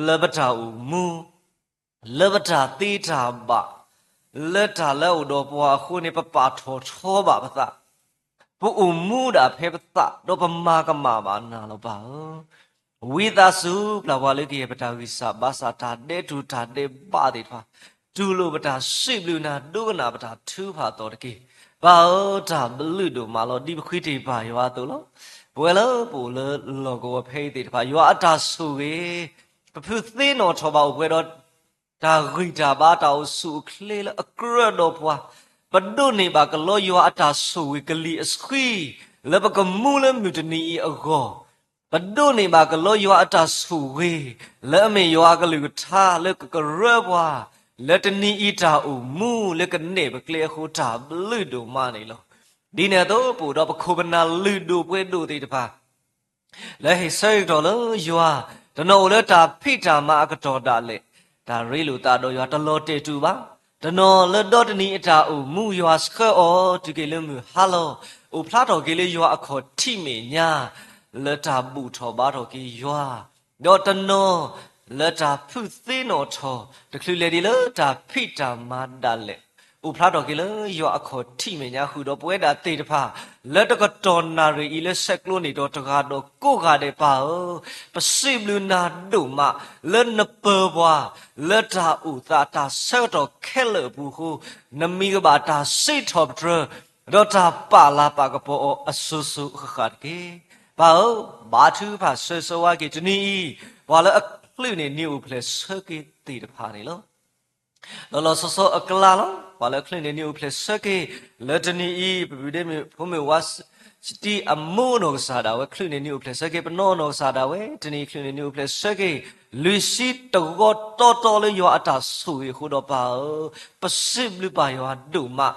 လၢပတၢ်အိၣ်မူ, လၢပတၢ်သ့တၢ်ဘၣ်, လၢတၢ်လၢအအိၣ်ဒီးပှၤအဃိန့ၣ် ပပာ်ထီၣ်ထီဘၣ်ပသး, ပအိၣ်မူဒၣ်ဖဲပသး ဒီးပမၤကမၣ်ဘၣ်နၤလီၤပၢ်ဧၢ. ဝံသးစူၤပျၢ်ပှၤလၢကယဲၢ်ပတၢ်ဂံၢ်စၢ်ဘါစၢ်တၢ်ဒဲးတူၢ်တၢ်ဒဲးဘးသ့ၣ်တဖၣ်, တူၢ်လိာ်ပတၢ်စံးဘျုးနၤ ဒိကနၣ်ပတၢ်ထုကဖၣ်အသီတက့ၢ်. ပၢ်ဧၢ, တၢ်ဘျုးဒိၣ်မးလီၤ. ဒ်ပဃ့တ့ၢ်ပၢ်ယွၤအသိးလီၤ. ပဝဲလၢပအိၣ်လၢလီၢ်ကဝီၤဖဲအံၤသ့ၣ်တဖၣ် ယွၤအတၢ်ဆိၣ်ဂ့ၤ, ပဖုသ့နီၣ်ထီၣ်ဘၣ်အိၣ်ပှဲၤဒီး တၢ်ဂံၢ်တၢ်ဘါတၢ်အိၣ်ဆူၣ်အိၣ်ချ့လၢအကြၢးဒီးပှၤ, ပဒိးန့ၢ်ဘၣ်ကလီယွၤအတၢ်ဆိၣ်ဂ့ၤကလံၤအဆှံ, လၢပကမူလၢမုၢ်တနံၤအံၤအဂီၢ်, ပဒိးန့ၢ်ဘၣ်ကလီယွၤအတၢ်ဆိၣ်ဂ့ၤ, လၢအမ့ၢ်ယွၤအကလုၢ်ကထါလၢကကရၢပှၤ, လၢတနံၤအံၤတၢ်အိၣ်မူလၢကနဲၣ်ပကျဲအဃိ တၢ်ဘျုးဒိၣ်မးန့ၣ်လီၤ. ဒ်န့ၣ်အသိးပအိၣ်ဒီးပခိၣ်ပနၢ်လုၢ်ဒိၣ်ပှ့ၤဒိၣ်သ့ၣ်တဖၣ် လၢဟ့ၣ်ဆၢကတီၢ်လၢယွၤ, တနီၤအိၣ်လၢတၢ်ဖံးတၢ်မၤအကတီၢ်ဒၣ်လဲာ်, တၢ်ရ့လိာ်သးဒီးယွၤတလီၤတဲာ်တူာ်ဘၣ်, တနီၤလၢဒီတနံၤအတၢ်အိၣ်မူယွၤဆှၢအီၤတုၤက့ၤလၢမုၢ်ဟါလီၤ, အိၣ်ဖျါထီၣ်က့ၤလၢယွၤအခီၣ်ထံးမဲာ်ညါ, လၢတၢ်ဘူၣ်ထီၣ်ဘါထီၣ်က့ၤယွၤ, ဒီးတနီၤလၢတၢ်ဖုသ့နီၣ်ထီၣ်, တချုးလဲၤဒ်လၢတၢ်ဖံးတၢ်မၤဒၣ်လဲာ်, အိၣ်ဖျါထီၣ်က့ၤလၢယွၤအခီၣ်ထံးမဲာ်ညါဃုာ်ဒီးပဝဲဒၣ်သ့ၣ်တဖၣ်, လၢတကတီၢ်နၣ်ရံၣ်အံၤလၢဆဲးကျိးန့ၣ်ဒီးတဂၤဒီးကိးဂၤဒဲးပၢ်ဧၢ, ပစံးဘျုးနၤဒိၣ်မး, လၢနပၢၤပှၤ, လၢတၢ်အိၣ်သးတၢ်ဆၢကတီၢ်ခဲလၢာ်အပူၤအဃိ, နမံၤကဘၣ်တၢ်စံးထီၣ်ပတြၢၤ, ဒီးတၢ်ပာ်လၤပာ်ကပီၤအီၤအစိၤစိၤအဃၣ်ဃၣ်တက့ၢ်. ပၢ်ဧၢ, ဘါထုကဖၣ်ဆၢဂ့ၤဆၢဝါက့ၤတနံၤအံၤ, ပှၤလၢအချုးန့ၢ်နံၤအိၣ်ဖျဲၣ်ဆၢက့ၤသ့ၣ်တဖၣ်န့ၣ်လီၤ. လီၤလီၤဆီဆီအကျါလီၤ. ပှၤလၢအချုးန့ၢ်နံၤအိၣ်ဖျဲၣ်ဆၢက့ၤ, လၢတနံၤအံၤ ပပုၢ်ဒ့မုၣ်ဖိမုၣ်ဝါစတံအမိၢ်နီၢ်ကစၢ်ဒၣ်ဝဲ ချုးန့ၢ်နံၤအိၣ်ဖျဲၣ်ဆၢက့ၤ, ပနီၢ်နီၢ်ကစၢ်ဒၣ်ဝဲ တနံၤအံၤချုးန့ၢ်နံၤအိၣ်ဖျဲၣ်ဆၢက့ၤ, လွံၢ်ဆံတဝီတီတီလၢယွၤအတၢ်ဆိၣ်ဂ့ၤအဃိဒီးပၢ်ဧၢ, ပစံးဘျုးပၢ်ယွၤဒိၣ်မး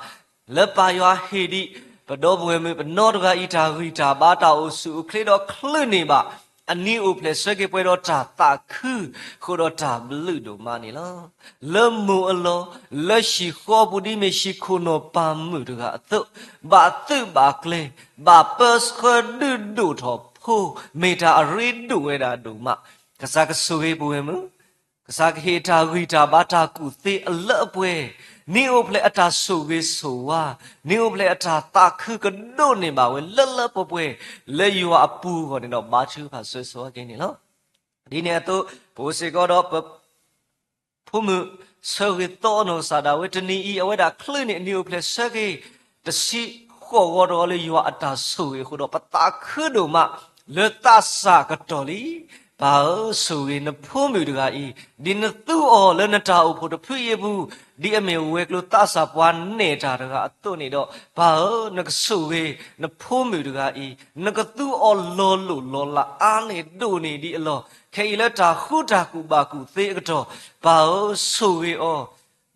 လၢပၢ်ယွၤဟ့ၣ်ဒံး ပဒီပုၢ်ဝဲၢ်မုၣ်ပနီတဂၤအံၤ တၢ်ဂံၢ်တၢ်ဘါတၢ်အိၣ်ဆူၣ်အိၣ်ချ့ဒီးချုးန့ၢ်ဘၣ် အနံၤအိၣ်ဖျဲၣ်ဆၢက့ၤပှဲၤဒီးတၢ်သးခု ဃိဒီးတၢ်ဘျုးဒိၣ်မးန့ၣ်လီၤ. လၢမိၢ်အလီၢ် လၢဟံၣ်ဃီပူၤဒ်မ့ၢ်ဟံၣ်ခိၣ်နီၢ်ပၢ်မုၣ်တဂၤအသိး, ဘၣ်သုးဘၣ်ကျဲၤ ဘၣ်ပၢဆှၢဒုးဒိၣ်ထီၣ်ဖိ, မ့ၢ်တၢ်အရ့ဒိၣ်ဝဲဒၣ်ဒိၣ်မး, ကစၢ်ကဆိၣ်ဂ့ၤပုၢ်ဝဲၢ်မုၣ်, ကစၢ်ကဟ့ၣ်တၢ်ဂံၢ်တၢ်ဘါတၢ်ကူၣ်သ့အလၢအပှဲၤ နံၣ်အိၣ်ဖျဲၣ်အတၢ်ဆိၣ်ဂ့ၤဆိၣ်ဝါ, နံၣ်အိၣ်ဖျဲၣ်အတၢ်သးခုကဒိးန့ၢ်ဘၣ်ဝဲလၢလၢပှဲၤပှဲၤ လၢယွၤအပူၤအဂီၢ်န့ၣ်ဒီး ဘါထုကဖၣ်ဆၢဂ့ၤဆၢဝါက့ၤန့ၣ်လီၤ. ဒ်န့ၣ်အသိး ပအိၣ်စ့ၢ်ကီးဒီးပ ဖိမုၣ်ဆၢဂ့ၤသီအနီၢ်ကစၢ်ဒၣ်ဝဲ တနံၤအံၤ အဝဲဒၣ်ချုးန့ၢ်အနံၣ်အိၣ်ဖျဲၣ်ဆၢက့ၤ တဆံဃိးဂီၤတဂီၤလၢယွၤအတၢ်ဆိၣ်ဂ့ၤအဃိဒီး ပသးခုဒိၣ်မးလၢသးစၢ်ကတီၢ်လံ. ပၢ်ဧၢ, ဆိၣ်ဂ့ၤနဖိမုၣ်တဂၤအံၤ, ဒ်နသူအီၤလၢနတၢ်အိၣ်ဖှိၣ်တဖုအံၤအပူၤ, ဒ်အမ့ၢ်ဝဲၤကျိၤသးစၢ်ပှၤနဲၣ်တၢ်တဂၤအသိးန့ၣ်ဒီး, ပၢ်ဧၢ, နကဆိၣ်ဂ့ၤနဖိမုၣ်တဂၤအံၤ, နကသူအီၤလီၤလိၢ်လီၤလးအါန့ၢ်ဒိၣ်န့ၢ်ဒံးအလီၢ် ခဲအံၤလၢတၢ်ဃူတၢ်ကူၣ်ဘၣ်ကူၣ်သ့အကတီၢ်, ပၢ်ဧၢ, ဆိၣ်ဂ့ၤအီၤ,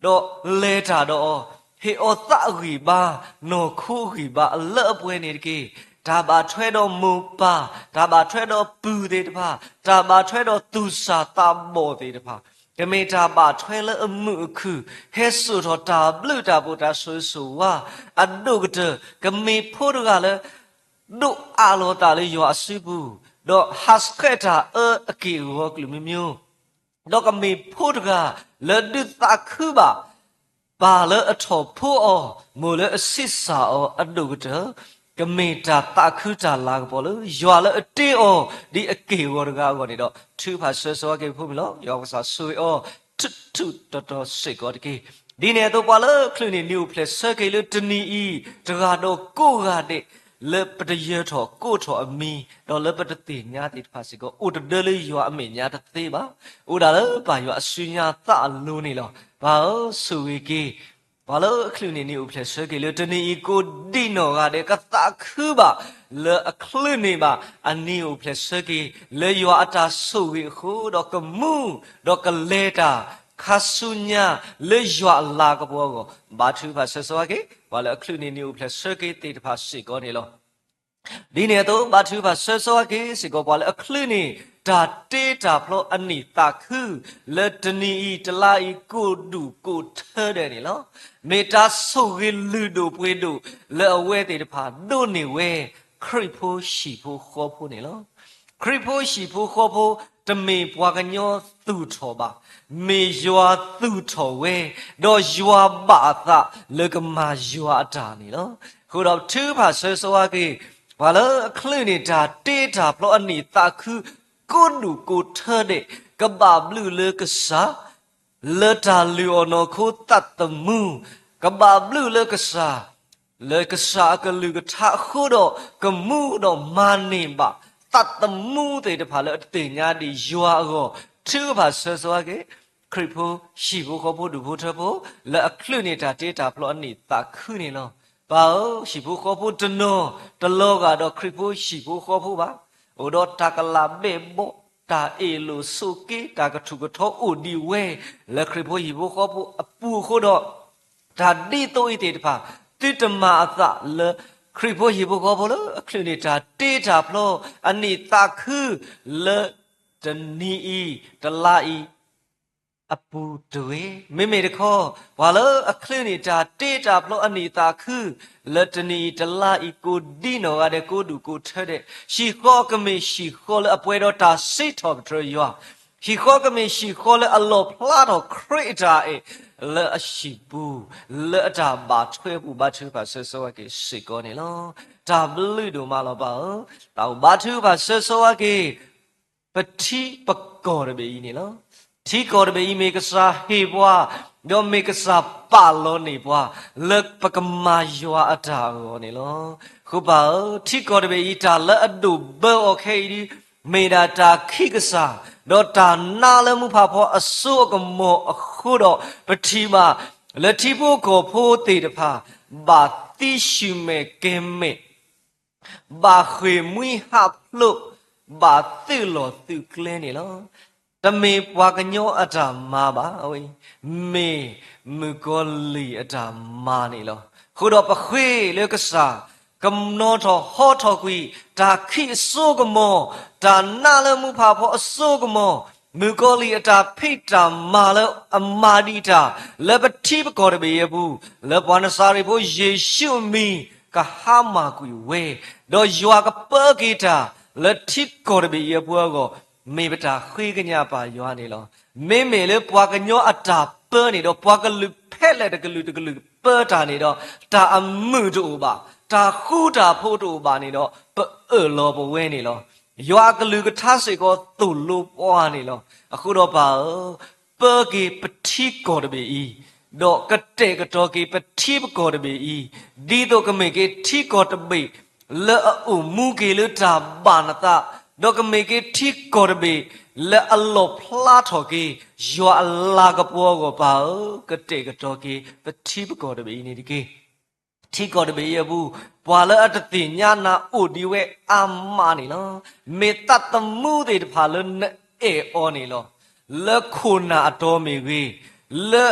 ဒီးလဲၤတၢ်ဒီးအီၤ, ဟ့ၣ်အီၤသးအဂံၢ်ဘါ, နီၢ်ခိအဂံၢ်ဘါအလၢအပှဲၤန့ၣ်တက့ၢ်. တၢ်ဘၣ်ထွဲဒီးမိၢ်ပၢ်, တၢ်ဘၣ်ထွဲဒီးပုၢ်သ့ၣ်တဖၣ်, တၢ်ဘၣ်ထွဲဒီးသူၣ်စၢ်သးဘီၣ်သ့ၣ်တဖၣ်, ကမ့ၢ်တၢ်ဘၣ်ထွဲလၢအမုာ်အခုၣ်, ဟဲစိာ်ထီၣ်တၢ်ဘျုးတၢ်ဖှိၣ်တၢ်ဆိၣ်ဂ့ၤဆိၣ်ဝါအဒိၣ်ကတၢၢ်, ကမ့ၢ်ဖိတဂၤလၢ ဒိးအးလီၤသးလၢယွၤအစုပူၤ, ဒီးဟးဆှဲးတၢ်အၢအက့ၢ်အဂီၤကလုာ်မံၤမံၤ, ဒီးကမ့ၢ်ဖိတဂၤလၢဒုးသးခုဘၣ် ပၢ်လၢအထီၣ်ဖိအီၤ, မိၢ်လၢအဆံးစၢ်အီၤအဒိၣ်ကတၢၢ်, ကမ့ၢ်တၢ်သးခုတၢ်လၤကပီၤလၢယွၤလၢအတ့အီၤ ဒ်အက့ၢ်အဂီၤတဂၤအဂီၢ်န့ၣ်ဒီး ထုကဖၣ်ဆၢဂ့ၤဆၢဝါက့ၤဖိမုၣ်လီၤ. ယွၤကစၢ်ဆိၣ်ဂ့ၤအီၤ ထူးထူးတီၤတီၤစ့ၢ်ကီးတက့ၢ်. ဒ်န့ၣ်အသိးပှၤလၢအချုးန့ၢ်နံၣ်အိၣ်ဖျဲၣ်ဆၢက့ၤလၢတနံၤအံၤ, တဂၤဒီးကိးဂၤဒဲး, လၢပတယၢၤထီၣ်ကိးထီၣ်အမံၤ, ဒီးလၢပတသ့ၣ်ညါသ့ၣ်တဖၣ်စ့ၢ်ကီး, အိၣ်တဒၢလၢယွၤအမဲာ်ညါတသ့ဘၣ်. အိၣ်ဒၣ်လၢပၢ်ယွၤအစုညါသးအလိၤန့ၣ်လီၤ. ပၢ်ဧၢ, ဆိၣ်ဂ့ၤက့ၤ ပှၤလၢအချုးန့ၢ်နံၣ်အိၣ်ဖျဲၣ်ဆၢက့ၤလၢတနံၤအံၤကိးဒံးနီၢ်ဂၤဒဲး ကသးခုဘၣ်လၢအချုးန့ၢ်ဘၣ်အနံၣ်အိၣ်ဖျဲၣ်ဆၢက့ၤ လၢယွၤအတၢ်ဆိၣ်ဂ့ၤအဃိ, ဒီးကမူ, ဒီးကလဲၤတၢ် ခါဆူညါလၢယွၤအလၤကပီၤအဂီၢ်, ဘါထုကဖၣ်ဆၢဂ့ၤဆၢဝါက့ၤ ပှၤလၢအချုးန့ၢ်နံၣ်အိၣ်ဖျဲၣ်ဆၢက့ၤသ့ၣ်တဖၣ်စ့ၢ်ကီးန့ၣ်လီၤ. ဒ်န့ၣ်အသိး ဘါထုကဖၣ်ဆၢဂ့ၤဆၢဝါက့ၤစ့ၢ်ကီး ပှၤလၢအချုးန့ၢ်တၢ်တ့တၢ်ဖျီအနံၣ်သးခု လၢတနံၤအံၤတလါအံၤကိးဒူၣ်ကိးထၢဒဲးန့ၣ်လီၤ. မ့ၢ်တၢ်ဆိၣ်ဂ့ၤလုၢ်ဒိၣ်ပှ့ၤဒိၣ်လၢအဝဲသ့ၣ်တဖၣ် ဒိးန့ၢ်ဝဲ ခရံာ်ဖိဟံၣ်ဖိဃီဖိန့ၣ်လီၤ. ခရံာ်ဖိဟံၣ်ဖိဃီဖိ တမ့ၢ်ပှၤကညီသူၣ်ထီၣ်ဘၣ်, မ့ၢ်ယွၤသူၣ်ထီၣ်ဝဲ, ဒီးယွၤဘၣ်အသးလၢကမၤယွၤအတၢ်န့ၣ်လီၤ. အဃိဒီးထုကဖၣ်ဆၢဂ့ၤဆၢဝါက့ၤ ပှၤလၢအချုးန့ၢ်တၢ်တ့တၢ်ဖျီအနံၣ်သးခု ကိးဒူၣ်ကိးထၢဒဲး ကဘၣ်ဘျုးလၢကစၢ် လၢတၢ်လုၢ်အီၣ်နီၢ်ခိသးသမူ, ကဘၣ်ဘျုးလၢကစၢ်, လၢကစၢ်အကလုၢ်ကထါအဃိဒီး ကမူဒီးမၤန့ၢ်ဘၣ် သးသမူသ့ၣ်တဖၣ်လၢအတသ့ၣ်ညါဒံးယွၤအဂီၢ်, ထုကဖၣ်ဆၢဂ့ၤဆၢဝါက့ၤ ခရံာ်ဖိဟံၣ်ဖိဃီဖိဒူၣ်ဖိထၢဖိ လၢအချုးန့ၢ်တၢ်တ့တၢ်ဖျီအနံၣ်သးခုန့ၣ်လီၤ. ပၢ်ဧၢ, ဟံၣ်ဖိဃီဖိတနီၤ တလီၤဂာ်ဒီးခရံာ်ဖိဟံၣ်ဖိဃီဖိဘၣ်. အိၣ်ဒီးတၢ်ကလးဘဲၣ်ဘီ, တၢ်အ့ၣ်လိာ်ဆိးက့, တၢ်ကထူၣ်ကထီအိၣ်ဒံးဝဲ လၢခရံာ်ဖိဟံၣ်ဖိဃီဖိအပူၤအဃိဒီး, တၢ်ဒ်သိးအံၤသ့ၣ်တဖၣ် သုတမၤအသးလၢ ခရံာ်ဖိဟံၣ်ဖိဃီဖိလၢအချုးန့ၢ်တၢ်တ့တၢ်ဖျီ အနံၣ်သးခု လၢတနံၤအံၤ တလါအံၤ အပူၤတဂ့ၤ. မ့မ့ၢ်တခီ, ပှၤလၢအချုးန့ၢ်တၢ်တ့တၢ်ဖျီအနံၣ်သးခု လၢတနံၤအံၤတလါအံၤကိးဒံးနီၢ်ဂၤဒဲး ကိးဒူၣ်ကိးထၢဒဲး, ဟံၣ်ဃီကမ့ၢ်ဟံၣ်ဃီလၢအပှဲၤဒီးတၢ်စံးထီၣ်ပတြၢၤယွၤ, ဟံၣ်ဃီကမ့ၢ်ဟံၣ်ဃီလၢအလီၣ်ဖျါထီၣ်ခရံာ်အတၢ်အဲၣ် လၢအဟံၣ်ပူၤ လၢအတၢ်ဘၣ်ထွဲပူၤ ဘါထုကဖၣ်ဆၢဂ့ၤဆၢဝါက့ၤစ့ၢ်ကီးန့ၣ်လီၤ. တၢ်ဘျုးဒိၣ်မးလီၤပၢ်ဧၢ, တၢ်ဘါထုကဖၣ်ဆၢဂ့ၤဆၢဝါက့ၤ ပထံပကီၢ်တဘ့ၣ်အံၤန့ၣ်လီၤ. ထံကီၢ်တဘ့ၣ်အံၤမ့ၢ်ကစၢ်ဟ့ၣ်ပှၤ, ဒီးမ့ၢ်ကစၢ်ပာ်လီၤန့ၢ်ပှၤ လၢပကမၤယွၤအတၢ်အဂီၢ်န့ၣ်လီၤ. ဃိပၢ်ဧၢ, ထံကီၢ်တဘ့ၣ်အံၤ တၢ်လၢအဒိၣ်ဘၢအီၤခဲအံၤဒ် မ့ၢ်ဒၣ်တၢ်ခံကစၢ်, ဒီးတၢ်နါလၢမူဖးဖီအစိအကမီၤအဃိဒီး ပထံၣ်ဘၣ် လၢထံဖိကီၢ်ဖိသ့ၣ်တဖၣ် ဘၣ်သံဆူၣ်မဲာ်ကဲၤမဲာ် ဘၣ်ဃ့ၢ်မှံဟးဖျိး, ဘၣ်သုးလီၢ်သုးကျဲန့ၣ်လီၤ. တမ့ၢ်ပှၤကညီအတၢ်မၤဘၣ်, မ့ၢ်မုၣ်ကီၤလံၢ်အတၢ်မၤန့ၣ်လီၤ. အဃိဒီးပဃ့လၢကစၢ် ကနီၤထီၣ်ဟီထီၣ်ကွံာ် တၢ်ခံးအစိကမီၤ, တၢ်နါလၢမူဖးဖီအစိကမီၤ, မုၣ်ကီၤလံၢ်အတၢ်ဖံးတၢ်မၤလၢအမၤဒံးတၢ် လၢပထံပကီၢ်တဘ့ၣ်အံၤအပူၤ, လၢပှၤနစၤရ့းဖိယ့ၣ်ၡူးအမံၤ ကဟါမၢ်ကွံာ်ဝဲ, ဒီးယွၤကပၢက့ၤတၢ် လၢထံကီၢ်တဘ့ၣ်အံၤအပူၤအဂီၢ်, မ့ၢ်ပတၢ်ဃ့ကညးပၢ်ယွၤန့ၣ်လီၤ. မ့မ့ၢ်လၢပှၤကညီအတၢ်ပၢန့ၣ်ဒီး ပှၤကလုာ်ဖဲ ပှၤခဲလၢာ်တကလုာ်တကလုာ်ပၢတၢ်န့ၣ်ဒီး တၢ်အမုာ်တအိၣ်ဘၣ်, တၢ်ဃူတၢ်ဖိးတအိၣ်ဘၣ်န့ၣ်ဒီး ပအၢၣ်လီၤပဝဲန့ၣ်လီၤ. ယွၤအကလုၢ်ကထါစ့ၢ်ကီးသိၣ်လိပှၤန့ၣ်လီၤ. အဃိဒီးပၢ်ဧၢ, ပၢက့ၤပထံကီၢ်တဘ့ၣ်အံၤ, ဒီးကတဲာ်ကတီၤက့ၤပထံပကီၢ်တဘ့ၣ်အံၤ, ဒ်သိးကမ့ၢ်က့ၤထံကီၢ်တဘ့ၣ် လၢအအိၣ်မူက့ၤလၢတၢ်ဘၣ်နသး, ဒီးကမ့ၢ်က့ၤထံကီၢ်တဘ့ၣ် လၢအလီၣ်ဖျါထီၣ်က့ၤ ယွၤအလၤကပီၤအဂီၢ်ပၢ်ဧၢ, ကတဲာ်ကတီၤက့ၤပထံပကီၢ်တဘ့ၣ်အံၤန့ၣ်တက့ၢ်. ထံကီၢ်တဘ့ၣ်အံၤအပူၤ ပှၤလၢအတသ့ၣ်ညါနၤအိၣ်ဒံးဝဲအါမးန့ၣ်လီၤ. မ့ၢ်သးသမူသ့ၣ်တဖၣ်လၢနအဲၣ်အီၤန့ၣ်လီၤ. လၢခိၣ်နၢ်အတီၤမ့ၢ်ဂ့ၤ, လၢ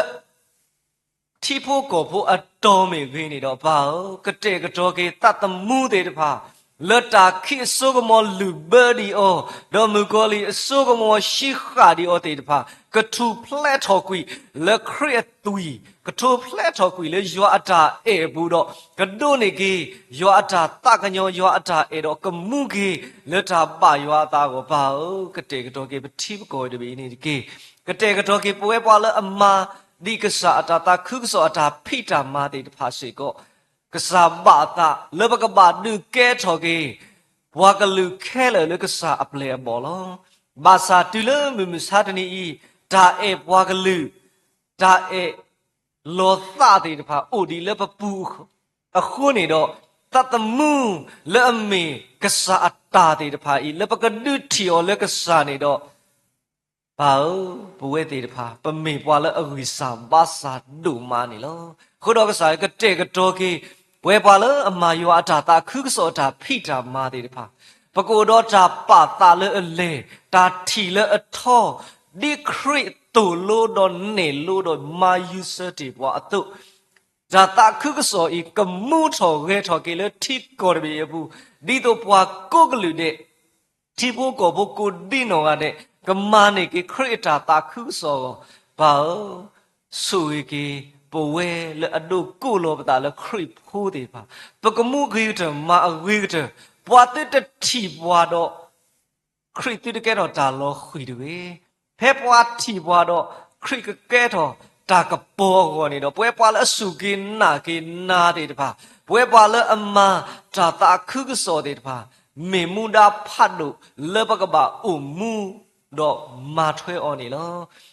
ထံဖိကီၢ်ဖိအတီၤမ့ၢ်ဂ့ၤန့ၣ်ဒီး ပၢ်ဧၢ, ကတဲာ်ကတီၤက့ၤသးသမူသ့ၣ်တဖၣ် လၢတၢ်ခံးအစိကမီၤလုၢ်ဘၢဒံးအီၤ, ဒီးမုၣ်ကီၤလံၢ်အစိကမီၤဆံဃာ်ဒံးအီၤသ့ၣ်တဖၣ် ကထူၣ်ဖျဲးထီၣ်ကွံာ်လၢခရံာ်အသွံၣ်, ကထူၣ်ဖျဲးထီၣ်ကွံာ်လၢယွၤအတၢ်အဲၣ်အပူၤဒီး ကဒိးန့ၢ်က့ၤ ယွၤအတၢ်သးကညီၤ ယွၤအတၢ်အဲၣ်ဒီးကမူက့ၤလၢတၢ်ဘၣ်ယွၤအသးအဂီၢ် ပၢ်ဧၢ, ကတဲာ်ကတီၤက့ၤပထံပကီၢ်တဘ့ၣ်အံၤန့ၣ်တက့ၢ်. ကတဲာ်ကတီၤက့ၤပဝဲပှၤလၢအမၤ ဒ်ကစၢ်အတၢ်သးခုကစီၣ်အတၢ်ဖံးတၢ်မၤသ့ၣ်တဖၣ်စ့ၢ်ကီး, ကစၢ်ဘၣ်အသးလၢပကဘၣ်ဒုးကဲထီၣ်က့ၤ ပှၤကလုာ်ခဲလၢာ်လၢကစၢ်အပျဲၢ်အဘီၣ်လီၤ. ဘၣ်ဆၣ်တုၤလၢမုၢ်မဆါတနံၤအံၤ, တၢ်အဲၣ်ပှၤကလုာ်, တၢ်အဲၣ်လီၤသးသ့ၣ်တဖၣ်အိၣ်ဒံးလၢပပူၤအဃိန့ၣ်ဒီး, သးသမူလၢအမ့ၢ်ကစၢ်အတၢ်သ့ၣ်တဖၣ်အံၤ လၢပကဒုးထံၣ်အီၤလၢကစၢ်န့ၣ်ဒီး ပၢ်ဧၢ, ပဝဲသ့ၣ်တဖၣ် ပမ့ၢ်ပှၤလၢအဂံၢ်စၢ်ဘါစၢ်ဒိၣ်မးန့ၣ်လီၤ. အဃိဒီးကစၢ်ကတဲာ်ကတီၤက့ၤ ပဝဲပှၤလၢအမၤယွၤအတၢ်သးခုကစီၣ်အတၢ်ဖံးတၢ်မၤသ့ၣ်တဖၣ်, ပကအိၣ်ဒီးတၢ်ပာ်သးလၢအလဲၢ်, တၢ်ထံၣ်လၢအထီ, ဒ်ခရံာ်သိၣ်လိဒီးနဲၣ်လိဒီးမၤယူၤစၢၤတ့ၢ်ပှၤအသိး, တၢ်သးခုကစီၣ်အံၤ ကမူထီၣ်ဂဲၤထီၣ်က့ၤလၢထံကီၢ်တဘ့ၣ်အံၤအပူၤ, ဒ်သိးပှၤကိးကလုာ်ဒဲး ထံဖိကီၢ်ဖိကိးဒံနီၢ်ဂၤဒဲး ကမၤန့ၢ်က့ၤခရံာ်အတၢ်သးခုကစီၣ်အဂီၢ်, ပၢ်ဧၢ, ဆိၣ်ဂ့ၤက့ၤပဝဲလၢအဒိးကိးလီၤပသးလၢခရံာ်ဖိသ့ၣ်တဖၣ်, ပကမူအဂ့ၤကတၢၢ် မၤအဂ့ၤကတၢၢ်, ပှၤသုတထံၣ်ပှၤဒီး ခရံာ်သုတကဲထီၣ်တၢ်လီၤဃံၤတဂ့ၤ. ဖဲပှၤထံၣ်ပှၤဒီး ခရံာ်ကကဲထီၣ်တၢ်ကပီၤအဂီၢ်န့ၣ်ဒီး ပဝဲပှၤလၢအစူၢ်က့ၤနာ်က့ၤနၤသ့ၣ်တဖၣ်, ပဝဲပှၤလၢအမၤတၢ်သးခုကစီၣ်သ့ၣ်တဖၣ်, မ့ၢ်မူဒါဖးဒိၣ်လၢပကဘၣ်အိၣ်မူဒီးမၤထွဲအီၤန့ၣ်လီၤ.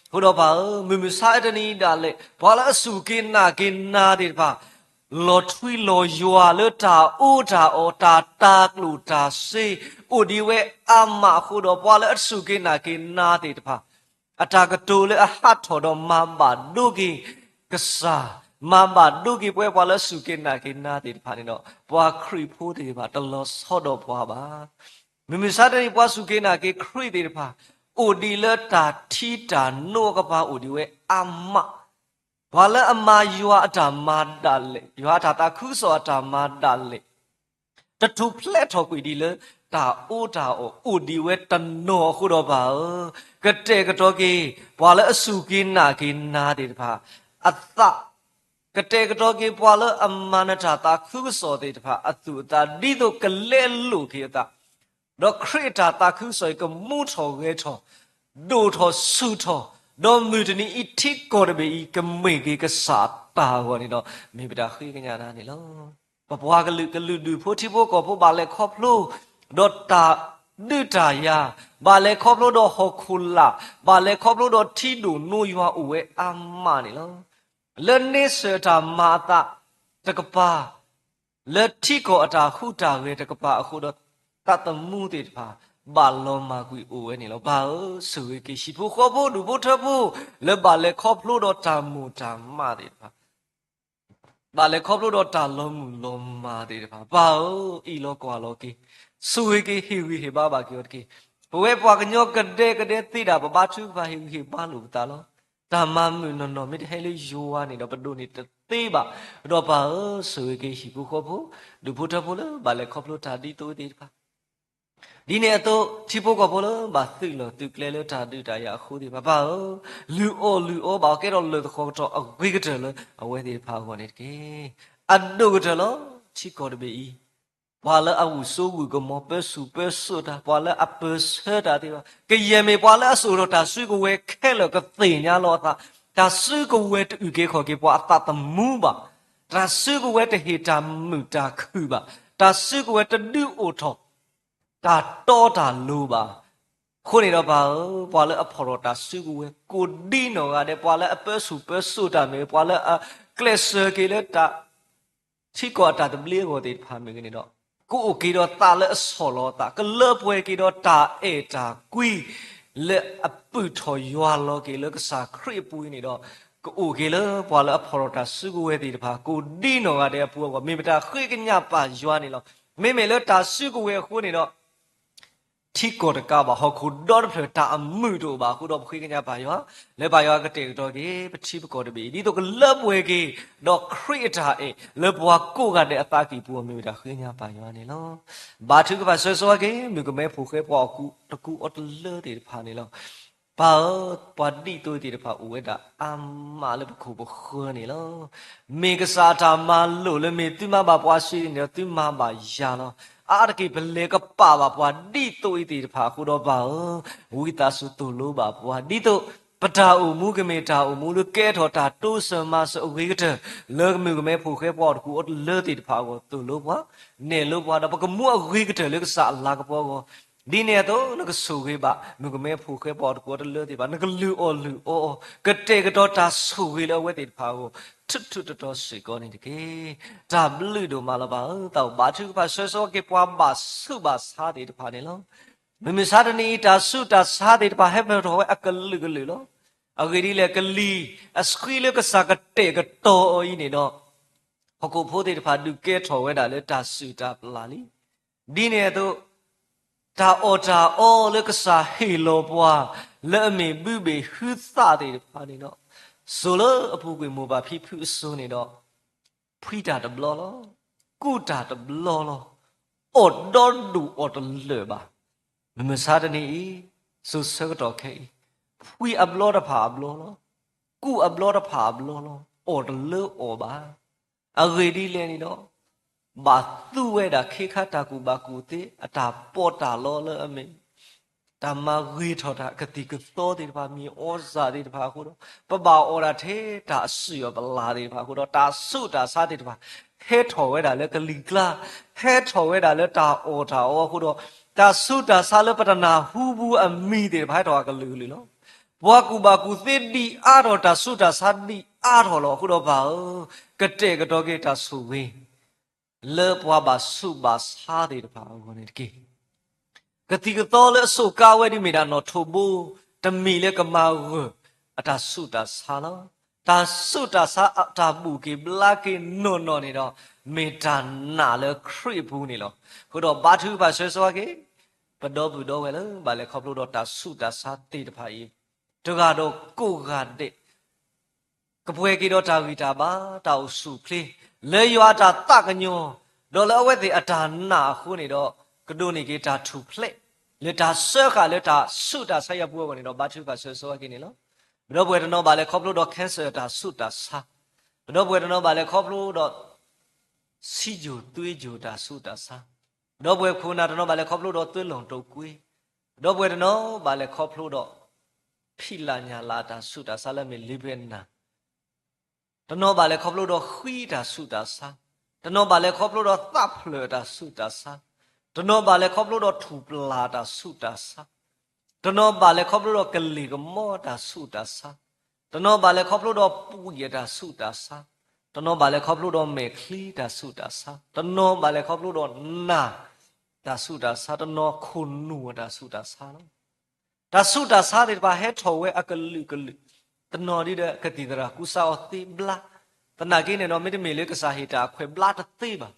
အဃိဒီးပၢ်ဧၢ, မုၢ်မဆါတနံၤအံၤဒၣ်လဲာ် ပှၤလၢအစူၢ်က့ၤနာ်က့ၤနၤသ့ၣ်တဖၣ် လီၤထွံလီၤယွၤလၢတၢ်အီၣ်တၢ် အီၣ်တၢ် တၢ်ကျိၣ်တၢ်စ့ အိၣ်ဒံးဝဲအါမးအဃိဒီး ပှၤလၢအစူၢ်က့ၤနာ်က့ၤနၤသ့ၣ်တဖၣ် အတၢ်ကတိၤလၢအဟးထီၣ်ဒီးမၤဘၣ်ဒိက့ၤကစၢ်, မၤဘၣ်ဒိက့ၤပဝဲပှၤလၢအစူၢ်က့ၤနာ်က့ၤနၤသ့ၣ်တဖၣ်န့ၣ်ဒီး ပှၤခရံာ်ဖိသ့ၣ်တဖၣ် တလီၤဆီဒီးပှၤဘၣ်. မုၢ်မဆါတနံၤ ပှၤစူၢ်က့ၤနာ်က့ၤခရံာ်သ့ၣ်တဖၣ် အိၣ်ဒံးလၢတၢ်ထံတၢ်နိအကပၤအိၣ်ဒံးဝဲအါမး, ပှၤလၢအမၤယွၤအတၢ်မၤဒၣ်လဲာ်, ယွၤအတၢ်သးခုကစီၣ်အတၢ်မၤဒၣ်လဲာ်, တထူၣ်ဖျဲးထီၣ်ကွံာ်ဒံးလၢတၢ်အီၣ်တၢ်အီ အိၣ်ဒံးဝဲတနီၤအဃိဒီးပၢ်ဧၢ, ကတဲာ်ကတီၤက့ၤ ပှၤလၢအစူၢ်က့ၤနာ်က့ၤနၤသ့ၣ်တဖၣ် အသး, ကတဲာ်ကတီၤက့ၤပှၤလၢအမၤနတၢ်သးခုကစီၣ်သ့ၣ်တဖၣ်အသူၣ်အသး ဒ်သိးကလဲလိာ်က့ၤအသး ဒီးခရံာ်အတၢ်သးခုကစီၣ်အံၤ ကမူထီၣ်ဂဲၤထီၣ်, ဒိၣ်ထီၣ်ဆူၣ်ထီၣ်, ဒီးမုၢ်တနံၤအံၤထံကီၢ်တဘ့ၣ်အံၤ ကမ့ၢ်က့ၤကစၢ်အတၢ်အဂီၢ်န့ၣ်ဒီး မ့ၢ်ပတၢ်ဃ့ကညးနၤန့ၣ်လီၤ. ပပှၤကလုာ်ကလုာ်ဒူၣ်ဖိ ထံဖိကီၢ်ဖိ ဘၣ်လဲၤခီဖျိဒီးတၢ်ဒုးတၢ်ယၤ, ဘၣ်လဲၤခီဖျိဒီးဟီၣ်ခိၣ်လာ်, ဘၣ်လဲၤခီဖျိဒီးထံဒိၣ်နိယွၤအိၣ်ဝဲအါမးန့ၣ်လီၤ. လၢန့ဆၢၣ်အတၢ်မၤအသးတကပၤ, လၢထံကီၢ်အတၢ်ဟူးတၢ်ဂဲၤတကပၤအဃိဒီး သးသမူသ့ၣ်တဖၣ် ဘၣ်လီၤမၢ်ကွံာ်အိၣ်ဝဲန့ၣ်လီၤ. ပၢ်ဧၢ, ဆိၣ်ဂ့ၤက့ၤဟံၣ်ဖိဃီဖိ ဒူၣ်ဖိထၢဖိ လၢဘၣ်လဲၤခီဖျိဒီးတၢ်မိၢ်တၢ်မးသ့ၣ်တဖၣ်, ဘၣ်လဲၤခီဖျိဒီးတၢ်လီၤမုၢ်လီၤမၢ်သ့ၣ်တဖၣ်, ပၢ်ဧၢ, အ့ၣ်လိာ်ကွၢ်လိာ်က့ၤ, ဆိၣ်ဂ့ၤက့ၤ ဟ့ၣ်ဂံၢ်ဟ့ၣ်ဘါဘၣ်က့ၤအီၤတက့ၢ်. ပဝဲပှၤကညီကဒဲကဒဲသ့ဒၣ် ပဘါထုကဖၣ် ဟ့ၣ်ဂံၢ်ဟ့ၣ်ဘါလိာ်ပသးလီၤ. တၢ်မၤမုာ်နီၢ်နီၢ်မ့ၢ်တဟဲလၢယွၤန့ၣ်ဒီး ပဒိးန့ၢ်တသ့ဘၣ်. ဒီးပၢ်ဧၢ, ဆိၣ်ဂ့ၤက့ၤဟံၣ်ဖိဃီဖိ ဒူၣ်ဖိထၢဖိလၢဘၣ်လဲၤခီဖျိတၢ်ဒ်သိးသ့ၣ်တဖၣ် ဒ်န့ၣ်အသိး ထံဖိကီၢ်ဖိလၢဘၣ်သုးလီၢ်သုးကျဲလၢတၢ်ဒုးတၢ်ယၤအဃိသ့ၣ်တဖၣ် ပၢ်ဧၢ, လုၢ်အီၣ်လုၢ်အီဘၣ်အီၤကဲထီၣ်လၢၢ်သဃီၤကတီၢ်အဂ့ၤကတၢၢ်လၢအဝဲသ့ၣ်တဖၣ်အဂီၢ်န့ၣ်တက့ၢ်. အဒိၣ်ကတၢၢ်လီၤ. ထံကီၢ်တဘ့ၣ်အံၤ ပှၤလၢအဂုာ်စိဂုာ်ကမီၤ ပၢဆူၣ်ပၢစိးတၢ်, ပှၤလၢအပၢၢ်ဆၢတၢ်သ့ၣ်တဖၣ်, ကယဲၢ်မ့ၢ်ပှၤလၢအစိာ်ထီၣ်တၢ်စုကဝဲၤခဲလၢာ် ကသ့ၣ်ညါလီၤအသး တၢ်စုကဝဲၤတအုၣ်က့ၤခီၣ်က့ၤပှၤအသးသမူဘၣ်. တၢ်စုကဝဲၤတဟ့ၣ်တၢ်မုာ်တၢ်ခုၣ်ဘၣ်. တၢ်စုကဝဲၤတဒုးအိၣ်ထီၣ် တၢ်တီတၢ်လိၤဘၣ်. အဃိန့ၣ်ဒီးပၢ်ဧၢ, ပှၤလၢအဖီၣ်ထီၣ်တၢ်စုကဝဲၤ ကိးဒံနီၢ်ဂၤဒဲး, ပှၤလၢအပၢဆူၣ်ပၢစိးတၢ်မ့ၢ်ဂ့ၤ, ပှၤလၢအကျဲးစၢးက့ၤလၢတၢ် ထံကီၢ်အတၢ်သဘျ့အဂီၢ်သ့ၣ်တဖၣ်မ့ၢ်ဂ့ၤန့ၣ်ဒီး, ကအိၣ်က့ၤဒီးသးလၢအဆီၣ်လီၤအသး, ကလၢပှဲၤက့ၤဒီးတၢ်အဲၣ်တၢ်ကွံ လၢအပုၢ်ထီၣ်ယွၤလီၤက့ၤလၢကစၢ်ခရံာ်အပူၤအံၤန့ၣ်ဒီး, ကအိၣ်က့ၤလၢပှၤလၢအဖီၣ်ထီၣ်တၢ်စုကဝဲၤသ့ၣ်တဖၣ် ကိးဒံနီၢ်ဂၤဒဲးအပူၤအဂီၢ် မ့ၢ်မတၤဃ့ကညးပၢ်ယွၤန့ၣ်လီၤ. မ့မ့ၢ်လၢတၢ်စုကဝဲၤအဃိန့ၣ်ဒီး ထံကီၢ်တကးဘၣ် ဟီၣ်ခိၣ်ဒီတဖျၢၣ် တၢ်အမုာ်တအိၣ်ဘၣ်အဃိဒီး ပဃ့ကညးပၢ်ယွၤ လၢပၢ်ယွၤကတဲာ်ကတီၤက့ၤ ပထံပကီၢ်တဘ့ၣ်အံၤ ဒ်သိးကလၢပှဲၤက့ၤ ဒီးခရံာ်အတၢ်အဲၣ် လၢပှၤကိးဂၤဒဲးအသးကံၢ်ပူၤ မ့ၢ်မတၤဃ့ကညးပၢ်ယွၤန့ၣ်လီၤ. ဘါထုကဖၣ်ဆၢဆိက့ၤ မုၣ်ကမဲဖိဃဲပှၤအီၣ်ကူ တကူအီတလၢသ့ၣ်တဖၣ်န့ၣ်လီၤ. ပၢ်ဧၢ, ပှၤဒ်သိးအံၤသ့ၣ်တဖၣ်အိၣ်ဝဲဒၣ်အါမးလၢပခိၣ်ပဃၢၤန့ၣ်လီၤ. မ့ၢ်ကစၢ်အတၢ်မၤလိာ်လၢ မ့ၢ်သုမၤဘၣ်ပှၤဆံးန့ၣ်ဒီး သုမၤဘၣ်ယၤလီၤ. အါတက့ၢ်ပလဲၤကပာ်ဘၣ်ပှၤဒ်သိးအံၤသ့ၣ်တဖၣ်အဃိဒီး ပၢ်ဧၢ, ဝံသးစူၤသိၣ်လိဘၣ်ပှၤ ဒ်သိး ပတၢ်အိၣ်မူကမ့ၢ်တၢ်အိၣ်မူလၢကဲထီၣ်တၢ်တိစၢၤမၤစၢၤအဂ့ၤကတၢၢ် လၢမုၣ်ကမဲဖိဃဲပှၤအီၣ်တကူအီတလၢသ့ၣ်တဖၣ်အဂီၢ် သိၣ်လိပှၤ, နဲၣ်လိပှၤဒီး ပကမူအဂ့ၤကတၢၢ်လၢကစၢ်အလၤကပီၤအဂီၢ် ဒ်န့ၣ်အသိး နကဆိၣ်ဂ့ၤဘၣ် မုၣ်ကမဲဖိဃဲပှၤအီၣ်တကူအီတလၢသ့ၣ်တဖၣ်, နကလုၢ်အီၣ်လုၢ်အီအီၤ, ကတဲာ်ကတီၤတၢ်ဆိၣ်ဂ့ၤလၢအဝဲသ့ၣ်တဖၣ်အဂီၢ် ထူထူတီတီစ့ၢ်ကီးန့ၣ်တက့ၢ်. တၢ်ဘျုးဒိၣ်မးလီၤပၢ်ဧၢ, သးအိၣ်ဘါထုကဖၣ်ဆၢဆိက့ၤ ပှၤဘၣ်ဆူးဘၣ်ဆါသ့ၣ်တဖၣ်န့ၣ်လီၤ. မုၢ်မဆါတနံၤအံၤ တၢ်ဆူးတၢ်ဆါသ့ၣ်တဖၣ် ဟဲဖျၢၣ်ထီၣ်ဝဲအကလုာ်ကလုာ်လီၤ. အဂ့ၢ်ဒ်လဲၣ်, ကလံၤအဆှံလၢကစၢ်ကတဲာ်ကတီၤအီၤအံၤန့ၣ်ဒီး ဟီၣ်ခိၣ်ဖိသ့ၣ်တဖၣ်ဒုးကဲထီၣ်ဝဲဒၣ်လၢတၢ်စုၣ်တၢ်ပျၢ်လံ. ဒ်န့ၣ်အသိး တၢ်အီၣ်တၢ်အီလၢကစၢ်ဟ့ၣ်လီၤပှၤ လၢအမ့ၢ်ဘုဘ့ၣ်ဟုသၣ်သ့ၣ်တဖၣ်န့ၣ်ဒီး, စိၤလၢအပူၤကွံာ်မိၢ်ပၢ်ဖံဖုအစိၤန့ၣ်ဒီး, ဖှံတၢ်တဘျီလီၤ. ကူးတၢ်တဘျီလီၤ. အီၣ်ဒီဒူၣ်အီၣ်တလၢာ်ဘၣ်. မုၢ်မဆါတနံၤအံၤ, စိၤဆၢကတီၢ်ခဲအံၤ, ဖှံအဘျီတဖၣ်အဘျီလီၤ. ကူးအဘျီတဖၣ်အဘျီလီၤ. အီၣ်တလၢအီၣ်ဘၣ်. အဂ့ၢ်ဒ်လဲၣ်န့ၣ်ဒီး, ဘၣ်သူဝဲဒၣ်ခ့ခါတၢ်ကူၣ်ဘၣ်ကူၣ်သ့ အတၢ်ပီးတၢ်လီလၢအမ့ၢ် တၢ်မၤဂ့ၤထီၣ်တၢ်ကသံၣ်ကသီသ့ၣ်တဖၣ် မံၤအီစၢ်သ့ၣ်တဖၣ်အဃိဒီး, ပဘၣ်အီၣ်ဒၣ်ထဲတၢ်အစုၣ်အပျၢ်သ့ၣ်တဖၣ်အဃိဒီး, တၢ်ဆူးတၢ်ဆါသ့ၣ်တဖၣ် ဟဲထီၣ်ဝဲဒၣ်လၢကလံၤကျါ, ဟဲထီၣ်ဝဲဒၣ်လၢတၢ်အီၣ်တၢ်အီအဃိဒီး, တၢ်ဆူးတၢ်ဆါလၢပတနၢ်ဟူဘူးအမံၤသ့ၣ်တဖၣ် ဟဲထီၣ်အကလုာ်ကလုာ်လီၤ. ပှၤကူၣ်ဘၣ်ကူၣ်သ့ဒံးအါထီၣ်, တၢ်ဆူးတၢ်ဆါဒံးအါထီၣ်လီၤ. အဃိဒီးပၢ်ဧၢ, ကတဲာ်ကတီၤက့ၤတၢ်ဆိၣ်ဂ့ၤ လၢပှၤဘၣ်ဆူးဘၣ်ဆါသ့ၣ်တဖၣ်အဂီၢ်န့ၣ်တက့ၢ်. ကသံၣ်ကသီလၢအစိာ်ကါဝဲဒ်မ့ၢ်ဒၣ်နီၣ်ထိးဘိ တမံၤလၢကမၤဂၢၢ်အတၢ်ဆူးတၢ်ဆါလီၤ. တၢ်ဆူးတၢ်ဆါအတၢ်ဘူၣ်က့ၤဘျါက့ၤနီၢ်နီၢ်န့ၣ်ဒီး, မ့ၢ်တၢ်နာ်လၢခရံာ်အပူၤန့ၣ်လီၤ. အဃိဒီးဘါထုကဖၣ်ဆၢဆိက့ၤ ပဒီပုၢ်ဒီဝဲၢ်လၢဘၣ်လဲၤခီဖျိဒီးတၢ်ဆူးတၢ်ဆါသ့ၣ်တဖၣ်အံၤ, တဂၤဒီးကိးဂၤဒဲး ကပှဲၤက့ၤဒီးတၢ်ဂံၢ်တၢ်ဘါ တၢ်အိၣ်ဆူၣ်အိၣ်ချ့ လၢယွၤအတၢ်သးကညီၤ, ဒီးလၢအဝဲသ့ၣ်အတၢ်နာ်အဃိန့ၣ်ဒီး, ကဒိးန့ၢ်က့ၤတၢ်ထူၣ်ဖျဲး လၢတၢ်စၢဃာ်လၢတၢ်ဆူးတၢ်ဆါအံၤအပူၤအဂီၢ်န့ၣ်ဒီး ဘါထုကဖၣ်ဆၢဆိက့ၤန့ၣ်လီၤ. ပဒီပုၢ်ဝဲၢ်တနီၤဘၣ်လဲၤခီဖျိဒီး cancer တၢ်ဆူးတၢ်ဆါ, ပဒီပုၢ်ဝဲၢ်တနီၤဘၣ်လဲၤခီဖျိဒီး ဆံးယိာ်သွ့ယိာ်တၢ်ဆူးတၢ်ဆါ, ပဒီပုၢ်ဝဲၢ်ခိၣ်နၢ်တနီၤဘၣ်လဲၤခီဖျိဒီးသွ့လီၤတိာ်ကွ့, ပဒီပုၢ်ဝဲၢ်တနီၤဘၣ်လဲၤခီဖျိဒီး ဖံးလၢ်ညၣ်လၢ်တၢ်ဆူးတၢ်ဆါလၢအမ့ၢ်လ့ပှဲၤနၢ်, တနီၤဘၣ်လဲၤခီဖျိဒီးဃံတၢ်ဆူးတၢ်ဆါ, တနီၤဘၣ်လဲၤခီဖျိဒီးသးဖျၢၣ်တၢ်ဆူးတၢ်ဆါ, တနီၤဘၣ်လဲၤခီဖျိဒီးထူၣ်ပျၢ်တၢ်ဆူးတၢ်ဆါ, တနီၤဘၣ်လဲၤခီဖျိဒီးကလံၤကမီတၢ်ဆူးတၢ်ဆါ, တနီၤဘၣ်လဲၤခီဖျိဒီးပှံာ်အတၢ်ဆူးတၢ်ဆါ, တနီၤဘၣ်လဲၤခီဖျိဒီးမဲာ်ချံတၢ်ဆူးတၢ်ဆါ, တနီၤဘၣ်လဲၤခီဖျိဒီးနၢ်တၢ်ဆူးတၢ်ဆါ, တနီၤခိၣ်နူာ်အတၢ်ဆူးတၢ်ဆါလီၤ. တၢ်ဆူးတၢ်ဆါသ့ၣ်တဖၣ်ဟဲထီၣ်ဝဲအကလုာ်ကလုာ်, တနီၤဒ်ဒီးကသံၣ်သရၣ်ကူစါအီၤသ့ဘျါ, သနာ်က့န့ၣ်ဒီး မ့တမ့ၢ်လၢကစၢ်ဟ့ၣ်တၢ်အခွဲးဘျါတသ့ဘၣ်.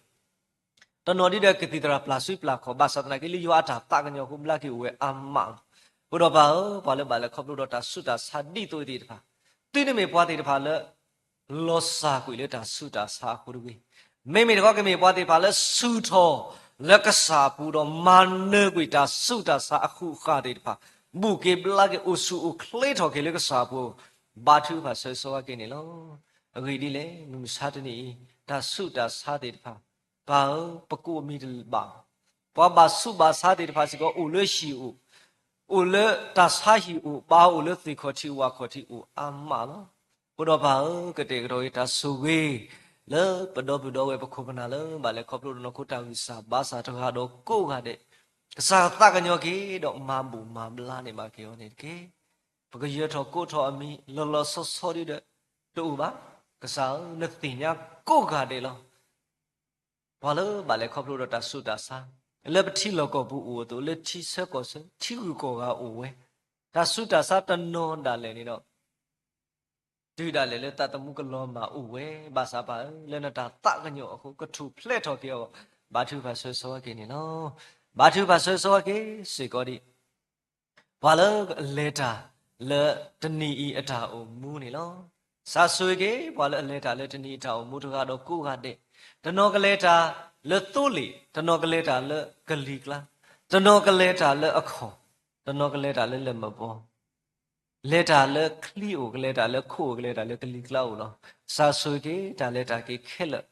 တနီၤဒ်ဒီးကသံၣ်သရၣ်ပျၢ်စုပျၢ်ခီၣ်, ဘၣ်ဆၣ်သနာ်က့လၢယွၤအတၢ်သးကညီၤအဃိ ဘျါက့ၤအိၣ်ဝဲအါမးလီၤ. အဃိဒီးပၢ်ဧၢ, ပှၤလၢဘၣ်လဲၤခီဖျိဒီးတၢ်ဆူးတၢ်ဆါဒ်သိးအံၤသ့ၣ်တဖၣ်, သုတမ့ၢ်ပှၤသ့ၣ်တဖၣ်လၢ လီၤစၢ်ကွံာ်လၢတၢ်ဆူးတၢ်ဆါအဃိတဂ့ၤ. မ့မ့ၢ်တခီကမ့ၢ်ပှၤသ့ၣ်တဖၣ်လၢဆူၣ်ထီၣ်လၢကစၢ်အပူၤဒီး မၤနၢၤကွံာ်တၢ်ဆူးတၢ်ဆါအဃုာ်ဃာ်သ့ၣ်တဖၣ်, ဘူၣ်က့ၤဘျါက့ၤအိၣ်ဆူၣ်အိၣ်ချ့ထီၣ်က့ၤလၢကစၢ်အပူၤ, ဘါထုကဖၣ်ဆၢဂ့ၤက့ၤန့ၣ်လီၤ. အဂ့ၢ်ဒ်လဲၣ်, မုၢ်မဆါတနံၤအံၤ တၢ်ဆူးတၢ်ဆါသ့ၣ်တဖၣ်, ပၢ်ဧၢ, ပကိးအမံၤတဘၣ်, ပှၤဘၣ်ဆူးဘၣ်ဆါသ့ၣ်တဖၣ်စ့ၢ်ကီး အိၣ်လၢဟံၣ်အိၣ်, အိၣ်လၢတၢ်ဆါဟံၣ်အိၣ်, ဘၣ်အိၣ်လၢသ့ၣ်ခီၣ်ထံးဝၣ်ခီၣ်ထံးအိၣ်အါမးလီၤ. အဃိဒီးပၢ်ဧၢ, ကတဲာ်ကတီၤက့ၤတၢ်ဆိၣ်ဂ့ၤ လၢပဒီပုၢ်ဒီဝဲၢ်ပခိၣ်ပနၢ်လၢ ဘၣ်လဲၤခီဖျိတနီၤခိတၢ်ဂံၢ်စၢ်ဘါစၢ်တဂၤဒီးကိးဂၤဒဲး, ကစၢ်သးကညီၤက့ၤဒီးမၤဘူၣ်မၤဘျါန့ၢ်ဘၣ်က့ၤအီၤန့ၣ်တက့ၢ်. ပကယၢၤထီၣ်ကိးထီၣ်အမံၤ လီၤလီၤဆီဆီဒ်ဒီး တအိၣ်ဘၣ်. ကစၢ်ဧၢ, နသ့ၣ်ညါကိးဂၤဒဲးလီၤ. ပှၤလၢဘၣ်လဲၤခီဖျိဒီးတၢ်ဆူးတၢ်ဆါ, လၢပထံလီၢ်ကီၢ်ပူၤအိၣ်အသိး, လၢထံဆၢကီၢ်ဆၢ, ထံဂုၤကီၢ်ဂၤအိၣ်ဝဲ, တၢ်ဆူးတၢ်ဆါတနီၤဒၣ်လဲာ်န့ၣ်ဒီး, တုၤဒၣ်လဲာ်လၢသးသမူကလီၤမၢ်အိၣ်ဝဲ, ဘၣ်ဆၣ်ပၢ်ဧၢ, လၢနတၢ်သးကညီၤအဃိ ကထူၣ်ဖျဲးထီၣ်က့ၤအီၤ, ဘါထုကဖၣ်ဆၢဂ့ၤဆၢဝါက့ၤန့ၣ်လီၤ. ဘါထုကဖၣ်ဆၢဂ့ၤဆၢဝါက့ၤစ့ၢ်ကီးဒံး ပှၤလၢအလဲၤတၢ်လၢတနံၤအံၤအတၢ်အိၣ်မူန့ၣ်လီၤ. ကစၢ်ဆိၣ်ဂ့ၤက့ၤ ပှၤလၢအလဲၤတၢ်လၢတနံၤအံၤအတၢ်အိၣ်မူတဂၤဒီးကိးဂၤဒဲး, တနီၤကလဲၤတၢ်လၢသိလ့ၣ်, တနီၤကလဲၤတၢ်လၢကလံၤကျါ, တနီၤကလဲၤတၢ်လၢအခီၣ်, တနီၤကလဲၤတၢ်လၢလၢၢ်မၢဘီ လဲၤတၢ်လၢချံအိၣ်, ကလဲၤတၢ်လၢခိၣ်အိၣ်, ကလဲၤတၢ်လၢကလံၤကျါအိၣ်လီၤ. ကစၢ်ဆိၣ်ဂ့ၤက့ၤတၢ်လဲၤတၢ်က့ၤခဲလၢာ်,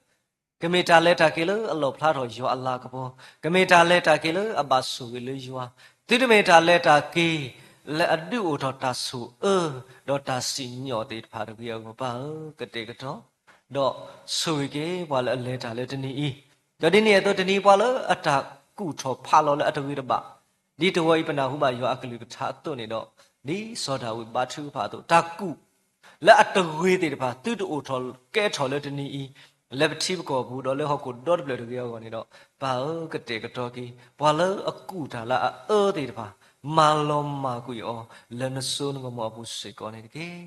ကမ့ၢ်တၢ်လဲၤတၢ်က့ၤလၢအလီၣ်ဖျါထီၣ်ယွၤအလၤကပီၤ, ကမ့ၢ်တၢ်လဲၤတၢ်က့ၤလၢအဘၣ်ဆိၣ်ဂ့ၤလၢယွၤ, သုတမ့ၢ်တၢ်လဲၤတၢ်က့ၤ လၢအဒုးအိၣ်ထီၣ်တၢ်ဆိၣ်အၢ ဒီးတၢ်စံၣ်ညီၣ်သ့ၣ်တဖၣ်တဂ့ၤအဂီၢ် ပၢ်ဧၢ, ကတဲာ်ကတီၤ ဒီးဆိၣ်ဂ့ၤက့ၤပှၤလၢအလဲၤတၢ်လၢတနံၤအံၤ, ဒီးဒ်န့ၣ်အသိးတနံၤပှၤလၢအတၢ်ကူၣ်ထီၣ်ဖးလီၤလၢအတဂ့ၤတဘၣ်, ဒ်တဝီအံၤပနၢ်ဟူဘၣ်ယွၤအကလုၢ်ကထါအသိးန့ၣ်ဒီး, ဒ်စီၤဒၤဝံးဘါထုကဖၣ်အသိး, တၢ်ကူၣ် လၢအတဂ့ၤသ့ၣ်တဖၣ် သုတအိၣ်ထီၣ်ကဲထီၣ်လၢတနံၤအံၤ, လၢပထံပကီၢ်ပူၤဒီးလၢဟီၣ်ခိၣ်ဒီတဖျၢၣ်တဂ့ၤအဂီၢ်န့ၣ်ဒီး, ပၢ်ဧၢ, ကတဲာ်ကတီၤက့ၤ ပှၤလၢအကူၣ်တၢ်လၢအအၢသ့ၣ်တဖၣ်, မၤလီၤမၢ်ကွံာ်အီၤ လၢနစိနကမီၤအပူၤစ့ၢ်ကီးန့ၣ်တက့ၢ်.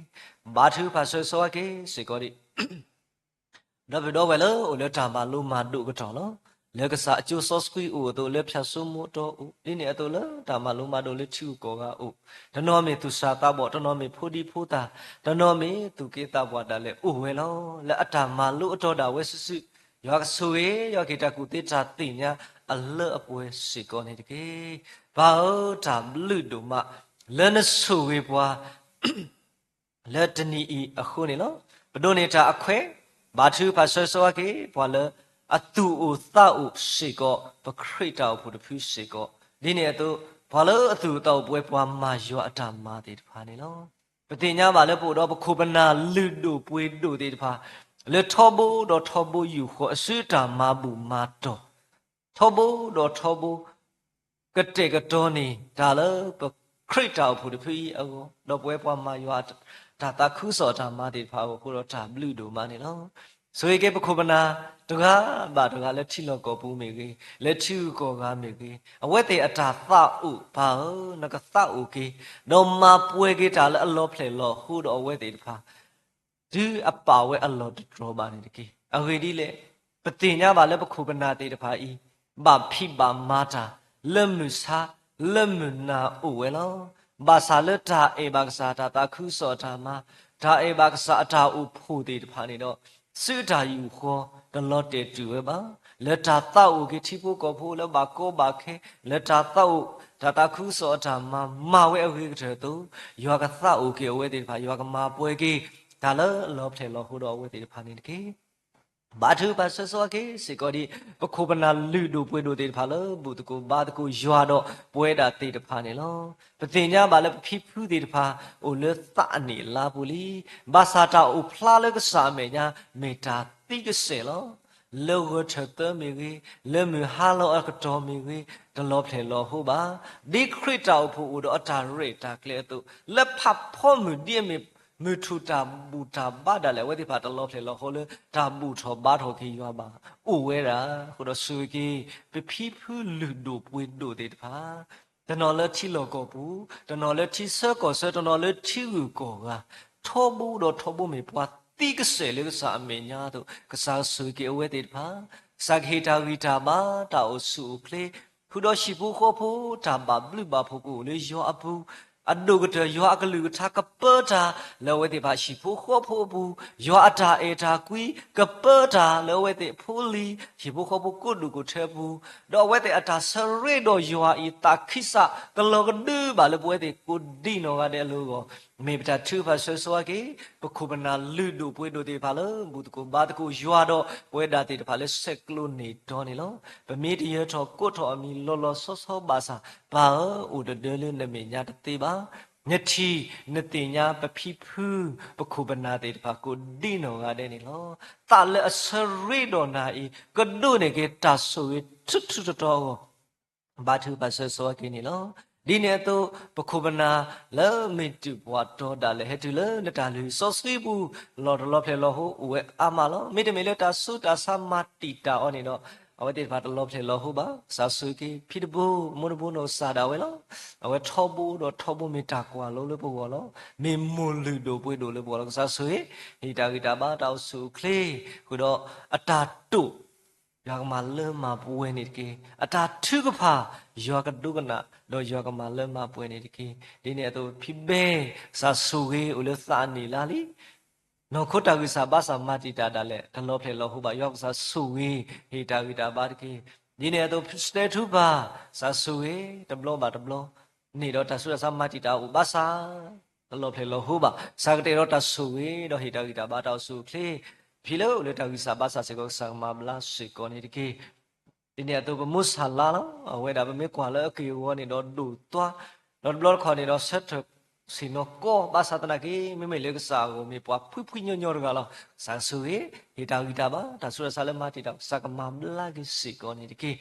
ဘါထုကဖၣ်ဆၢဂ့ၤဆၢဝါက့ၤစ့ၢ်ကီးဒံး ဒီပုၢ်ဒီဝဲၢ်လၢအိၣ်လၢတၢ်မၤလိမၤဒိးကတီၢ်လီၤ. လၢကစၢ်အကၠိစီဆှံအိၣ်အသိး, လၢဖၠၣ်စိမိၤတီၤအိၣ်, ဒ်န့ၣ်အသိးလၢတၢ်မၤလိမၤဒိးလၢထံဂုၤကီၢ်ဂၤအိၣ်, တနီၤမ့ၢ်သူၣ်စၢ်သးဘီၣ်, တနီၤမ့ၢ်ဖိဒံဖိသၣ်, တနီၤမ့ၢ်သူၣ်က့သးပှၢ်ဒၣ်လဲာ်အိၣ်ဝဲလီၤ. လၢအတၢ်မၤလိအတီၤဒၣ်ဝဲစုာ်စုာ်, ယွၤကဆိၣ်ဂ့ၤ ယွၤက့ၤတၢ်ကူၣ်သ့တၢ်သ့ၣ်ညါအလၢအပှဲၤစ့ၢ်ကီးန့ၣ်တက့ၢ်. ပၢ်ဧၢ, တၢ်ဘျုးဒိၣ်မး လၢနဆိၣ်ဂ့ၤပှၤ လၢတနံၤအံၤအဃိန့ၣ်လီၤ. ပဒိးန့ၢ်တၢ်အခွဲး, ဘါထုကဖၣ်ဆၢဂ့ၤဆၢဝါက့ၤ ပှၤလၢအသူၣ်အိၣ်သးအိၣ်စ့ၢ်ကီး, ပခရံာ်တၢ်အိၣ်ဖှိၣ်တဖုစ့ၢ်ကီး, ဒ်န့ၣ်အသိး ပှၤလၢအသူၣ်အိၣ်သးအိၣ်ပဝဲပှၤမၤယွၤအတၢ်မၤသ့ၣ်တဖၣ်န့ၣ်လီၤ. ပသ့ၣ်ညါဘၣ်လၢပအိၣ်ဒီးပခိၣ်ပနၢ်လုၢ်ဒိၣ်ပှ့ၤဒိၣ်သ့ၣ်တဖၣ်, လၢထီဘိဒီးထီဘိယူၢ်ဃီအစုတၢ်မၤဘူၣ်မၤတီၢ် ထီဘိဒီးထီဘိ ကတဲာ်ကတီၤန့ၢ်တၢ်လၢပခရံာ်တၢ်အိၣ်ဖှိၣ်တဖုအံၤအဂီၢ်, ဒီးပဝဲပှၤမၤယွၤတၢ်သးခုကစီၣ်အတၢ်မၤသ့ၣ်တဖၣ်အဂီၢ်အဃိဒီးတၢ်ဘျုးဒိၣ်မးန့ၣ်လီၤ. ဆိၣ်ဂ့ၤက့ၤပခိၣ်ပနၢ်တဂၤဘၣ်တဂၤလၢထံလီၢ်ကီၢ်ပူၤမ့ၢ်ဂ့ၤ, လၢထံဂုၤကီၢ်ဂၤမ့ၢ်ဂ့ၤ, အဝဲသ့ၣ်အတၢ်သးအိၣ် ပၢ်ဧၢ, နကသးအိၣ်က့ၤ, ဒီးမၤပှဲၤက့ၤတၢ်လၢအလီၤဖျဲၣ်လီၤဟိဒီးအဝဲသ့ၣ်တဖၣ် တုၤအပာ်ဝဲအလီၢ်တတြီၤဘၣ်န့ၣ်တက့ၢ်. အဂ့ၢ်ဒ်လဲၣ်, ပသ့ၣ်ညါဘၣ်လၢပခိၣ်ပနၢ်သ့ၣ်တဖၣ်အံၤ ဘၣ်ဖံးဘၣ်မၤတၢ် လၢမုၢ်ဆါ လၢမုၢ်နၤအိၣ်ဝဲလီၤ. ဘၣ်ဆၣ်လၢတၢ်အဲၣ်ဘၣ်ကစၢ်တၢ်သးခုကစီၣ်အတၢ်မၤ, တၢ်အဲၣ်ဘၣ်ကစၢ်အတၢ်အိၣ်ဖှိၣ်သ့ၣ်တဖၣ်န့ၣ်ဒီး စုတၢ်ယူၢ်ဃီတလီၤတဲာ်တုၤဝဲဘၣ်. လၢတၢ်သးအိၣ်က့ၤထံဖိကီၢ်ဖိလၢဘၣ်ကီဘၣ်ခဲ, လၢတၢ်သးအိၣ် တၢ်သးခုကစီၣ်အတၢ်မၤ မၤဝဲအဂ့ၤကတၢၢ်အသိး, ယွၤကသးအိၣ်က့ၤအဝဲသ့ၣ်တဖၣ်, ယွၤကမၤပှဲၤက့ၤ တၢ်လၢအလီၤဖျဲၣ်လီၤဟိဒီးအဝဲသ့ၣ်တဖၣ်န့ၣ်တက့ၢ်. ဘါထုကဖၣ်ဆၢဂ့ၤဆၢဝါက့ၤစ့ၢ်ကီးဒံး ပခိၣ်ပနၢ်လုၢ်ဒိၣ်ပှ့ၤဒိၣ်သ့ၣ်တဖၣ်လၢ ဘူၣ်သကိးဘါသကိးယွၤဒီးပဝဲဒၣ်သ့ၣ်တဖၣ်န့ၣ်လီၤ. ပသ့ၣ်ညါဘၣ်လၢပဖံဖုသ့ၣ်တဖၣ် အိၣ်လၢသးအနံၣ်အလါပူၤလံ. ဘၣ်ဆၣ်တၢ်အိၣ်ဖျါလၢကစၢ်အမဲာ်ညါ မ့ၢ်တၢ်သံကစဲာ်လီၤ. လၢဂဲၤထၢၣ်သၢမ့ၢ်ဂ့ၤ, လၢမုၢ်ဟါလီၤအကတီၢ်မ့ၢ်ဂ့ၤ, တလီၤဖျဲၣ်လီၤဟိဘၣ်. ဒ်ခရံာ်တၢ်အိၣ်ဖှိၣ်အိၣ်ဒီးအတၢ်ရဲၣ်တၢ်ကျဲၤအသိး, လၢဖးဖီမုၢ်ဒ်အမ့ၢ် မုၢ်ထူၣ်တၢ်ဘူၣ်တၢ်ဘါဒၣ်လဲာ် အဝဲသ့ၣ်တဖၣ်တလီၤဖျဲၣ်လီၤဟိလၢ တၢ်ဘူၣ်ထီၣ်ဘါထီၣ်က့ၤယွၤဘၣ်. အိၣ်ဝဲဒၣ်အဃိဒီးဆိၣ်ဂ့ၤက့ၤ ပဖံဖုလုၢ်ဒိၣ်ပှ့ၤဒိၣ်သ့ၣ်တဖၣ် တနီၤလၢထံလီၢ်ကီၢ်ပူၤ, တနီၤလၢထံဆၢကီၢ်ဆၢ, တနီၤလၢထံဂုၤကီၢ်ဂၤ, ထီဘိဒီးထီဘိမ့ၢ်ပှၤသံကစဲာ်လၢကစၢ်အမဲာ်ညါအသိး, ကစၢ်ဆိၣ်ဂ့ၤက့ၤအဝဲသ့ၣ်တဖၣ်, ကစၢ်ကဟ့ၣ်တၢ်ဂံၢ်တၢ်ဘါ, တၢ်အိၣ်ဆူၣ်အိၣ်ချ့, ဃုာ်ဒီးဟံၣ်ဖိဃီဖိ တၢ်ဘၣ်ဘျုးဘၣ်ဖှိၣ်ကအိၣ်လၢယွၤအပူၤ, အဒိၣ်ကတၢၢ်ယွၤအကလုၢ်ကထါကပၢတၢ် လၢအဝဲသ့ၣ်တဖၣ်ဟံၣ်ဖိဃီဖိအပူၤ, ယွၤအတၢ်အဲၣ်တၢ်ကွံ ကပၢတၢ်လၢအဝဲသ့ၣ်ဖိလံၤ ဟံၣ်ဖိဃီဖိကိးဒူၣ်ကိးထၢအပူၤ, ဒီးအဝဲသ့ၣ်အတၢ်ဆၢရ့ဒီးယွၤအံၤ သးခံစးကလီၤကဒုဘၣ်လၢပဝဲသ့ၣ်ကိးဒံးနီၢ်ဂၤဒဲးအလိၤအဂီၢ်, မ့ၢ်ပတၢ်ထုကဖၣ်ဆၢဂ့ၤဆၢဝါက့ၤ ပခိၣ်ပနၢ်လုၢ်ဒိၣ်ပှ့ၤဒိၣ်သ့ၣ်တဖၣ်လၢ ဘူၣ်သကိးဘါသကိးယွၤဒီး ပဝဲဒၣ်သ့ၣ်တဖၣ်လၢဆဲးကျိးန့ၢ်တီန့ၣ်လီၤ. ပမ့ၢ်တယၢၤထီၣ်ကိးထီၣ်အမံၤလီၤလီၤဆီဆီဘၣ်ဆၣ်, ပၢ်ဧၢ, အိၣ်တဒၢလၢနမဲာ်ညါတသ့ဘၣ်. နထံၣ်နသ့ၣ်ညါပဖံဖု ပခိၣ်ပနၢ်သ့ၣ်တဖၣ်ကိးဒ်နီၢ်ဂၤဒဲးန့ၣ်လီၤ. သးလၢအဆၢရ့ဒီးနၤအံၤ ကဒိးန့ၢ်က့ၤတၢ်ဆိၣ်ဂ့ၤထူထူတီတီအဂီၢ် ဘါထုကဖၣ်ဆၢဂ့ၤဆၢဝါက့ၤန့ၣ်လီၤ. ဒ်န့ၣ်အသိး ပခိၣ်ပနၢ်လၢမ့ၢ်တုၢ်ပှၤတီဒၣ်လဲာ် ဟဲတုၤလၢနတၢ်လုၢ်ဟံၣ်စီဆှံပူၤ လီၤတလီၤဖျဲးလီၤဟိ အိၣ်ဝဲအါမးလီၤ. မ့တမ့ၢ်လၢတၢ်ဆူးတၢ်ဆါမၤတံာ်တာ်အီၤန့ၣ်ဒီး အဝဲသ့ၣ်တဖၣ်တလီၤဖျဲးလီၤဟိဘၣ်. ကစၢ်ဆိၣ်ဂ့ၤက့ၤ ဖံတဘိ မိၢ်တဘိနီၢ်ကစၢ်ဒၣ်ဝဲလီၤ. အဝဲထီဘိဒီးထီဘိမ့ၢ်တၢ်ကွၢ်လိလၢပဂီၢ်လီၤ. မ့ၢ်မိၢ်လုၢ်ဒိၣ်ပှ့ၤဒိၣ်လၢပဂီၢ်လီၤ. ကစၢ်ဆိၣ်ဂ့ၤ ဟ့ၣ်တၢ်ဂံၢ်တၢ်ဘါတၢ်အိၣ်ဆူၣ်အိၣ်ချ့ ဃုာ်ဒီးအတၢ်တိာ် ယွၤကမၤလၢမၤပှဲၤန့ၣ်တက့ၢ်. အတၢ်ထုကဖၣ် ယွၤကဒိကနၣ် ဒီးယွၤကမၤလၢမၤပှဲၤန့ၣ်တက့ၢ်. ဒ်န့ၣ်အသိး ဖံဘဲ ကစၢ်ဆိၣ်ဂ့ၤအိၣ်လၢသးအနံၣ်လါလံ နီၢ်ခိတၢ်ဂံၢ်စၢ်ဘါစၢ်မၤတံာ်တာ်ဒၣ်လဲာ် တလီၤဖျဲးလီၤဟိဘၣ်. ယွၤကစၢ်ဆိၣ်ဂ့ၤ ဟ့ၣ်တၢ်ဂံၢ်တၢ်ဘါတက့ၢ်. ဒ်န့ၣ်အသိး စတဲထူပၢ် ကစၢ်ဆိၣ်ဂ့ၤ တဘျီဘၣ်တဘျီ န့ၣ်ဒီးတၢ်ဆူးတၢ်ဆါမၤတံာ်တာ်အိၣ်ဘၣ်ဆၣ် တလီၤဖျဲးလီၤဟိဘၣ်. ကစၢ်ကတဲာ်ဒီးတၢ်ဆိၣ်ဂ့ၤ ဒီးဟ့ၣ်တၢ်ဂံၢ်တၢ်ဘါတၢ်အိၣ်ဆူၣ်အိၣ်ချ့ ဖံလၢအိၣ်လၢတၢ်ဂံၢ်စၢ်ဘါစၢ်စ့ၢ်ကီး ကစၢ်ကမၤဘျါစ့ၢ်ကီးန့ၣ်တက့ၢ်. ဒ်န့ၣ်အသိး ပမိၢ်ဆၣ်လါလီၤ. အဝဲဒၣ်ပမ့ၢ်ကွၢ်လၢအက့ၢ်အဂီၤန့ၣ်ဒီးဒိၣ်သွါ ဒီးတဘျီတခီၣ်န့ၣ်ဒီးဆၢထၢၣ်ဆ့ၣ်နီၤကီ ဘၣ်ဆၣ်သနာ်က့ မ့မ့ၢ်လၢကစၢ်အဂီၢ်မ့ၢ်ပှၤဖှံဖှံညီညီတဂၤလီၤ. ကစၢ်ဆိၣ်ဂ့ၤ ဟ့ၣ်တၢ်ဂံၢ်တၢ်ဘါ တၢ်ဆူးတၢ်ဆါလၢမၤတံာ်တာ် ကစၢ်ကမၤဘျါက့ၤစ့ၢ်ကီးန့ၣ်တက့ၢ်.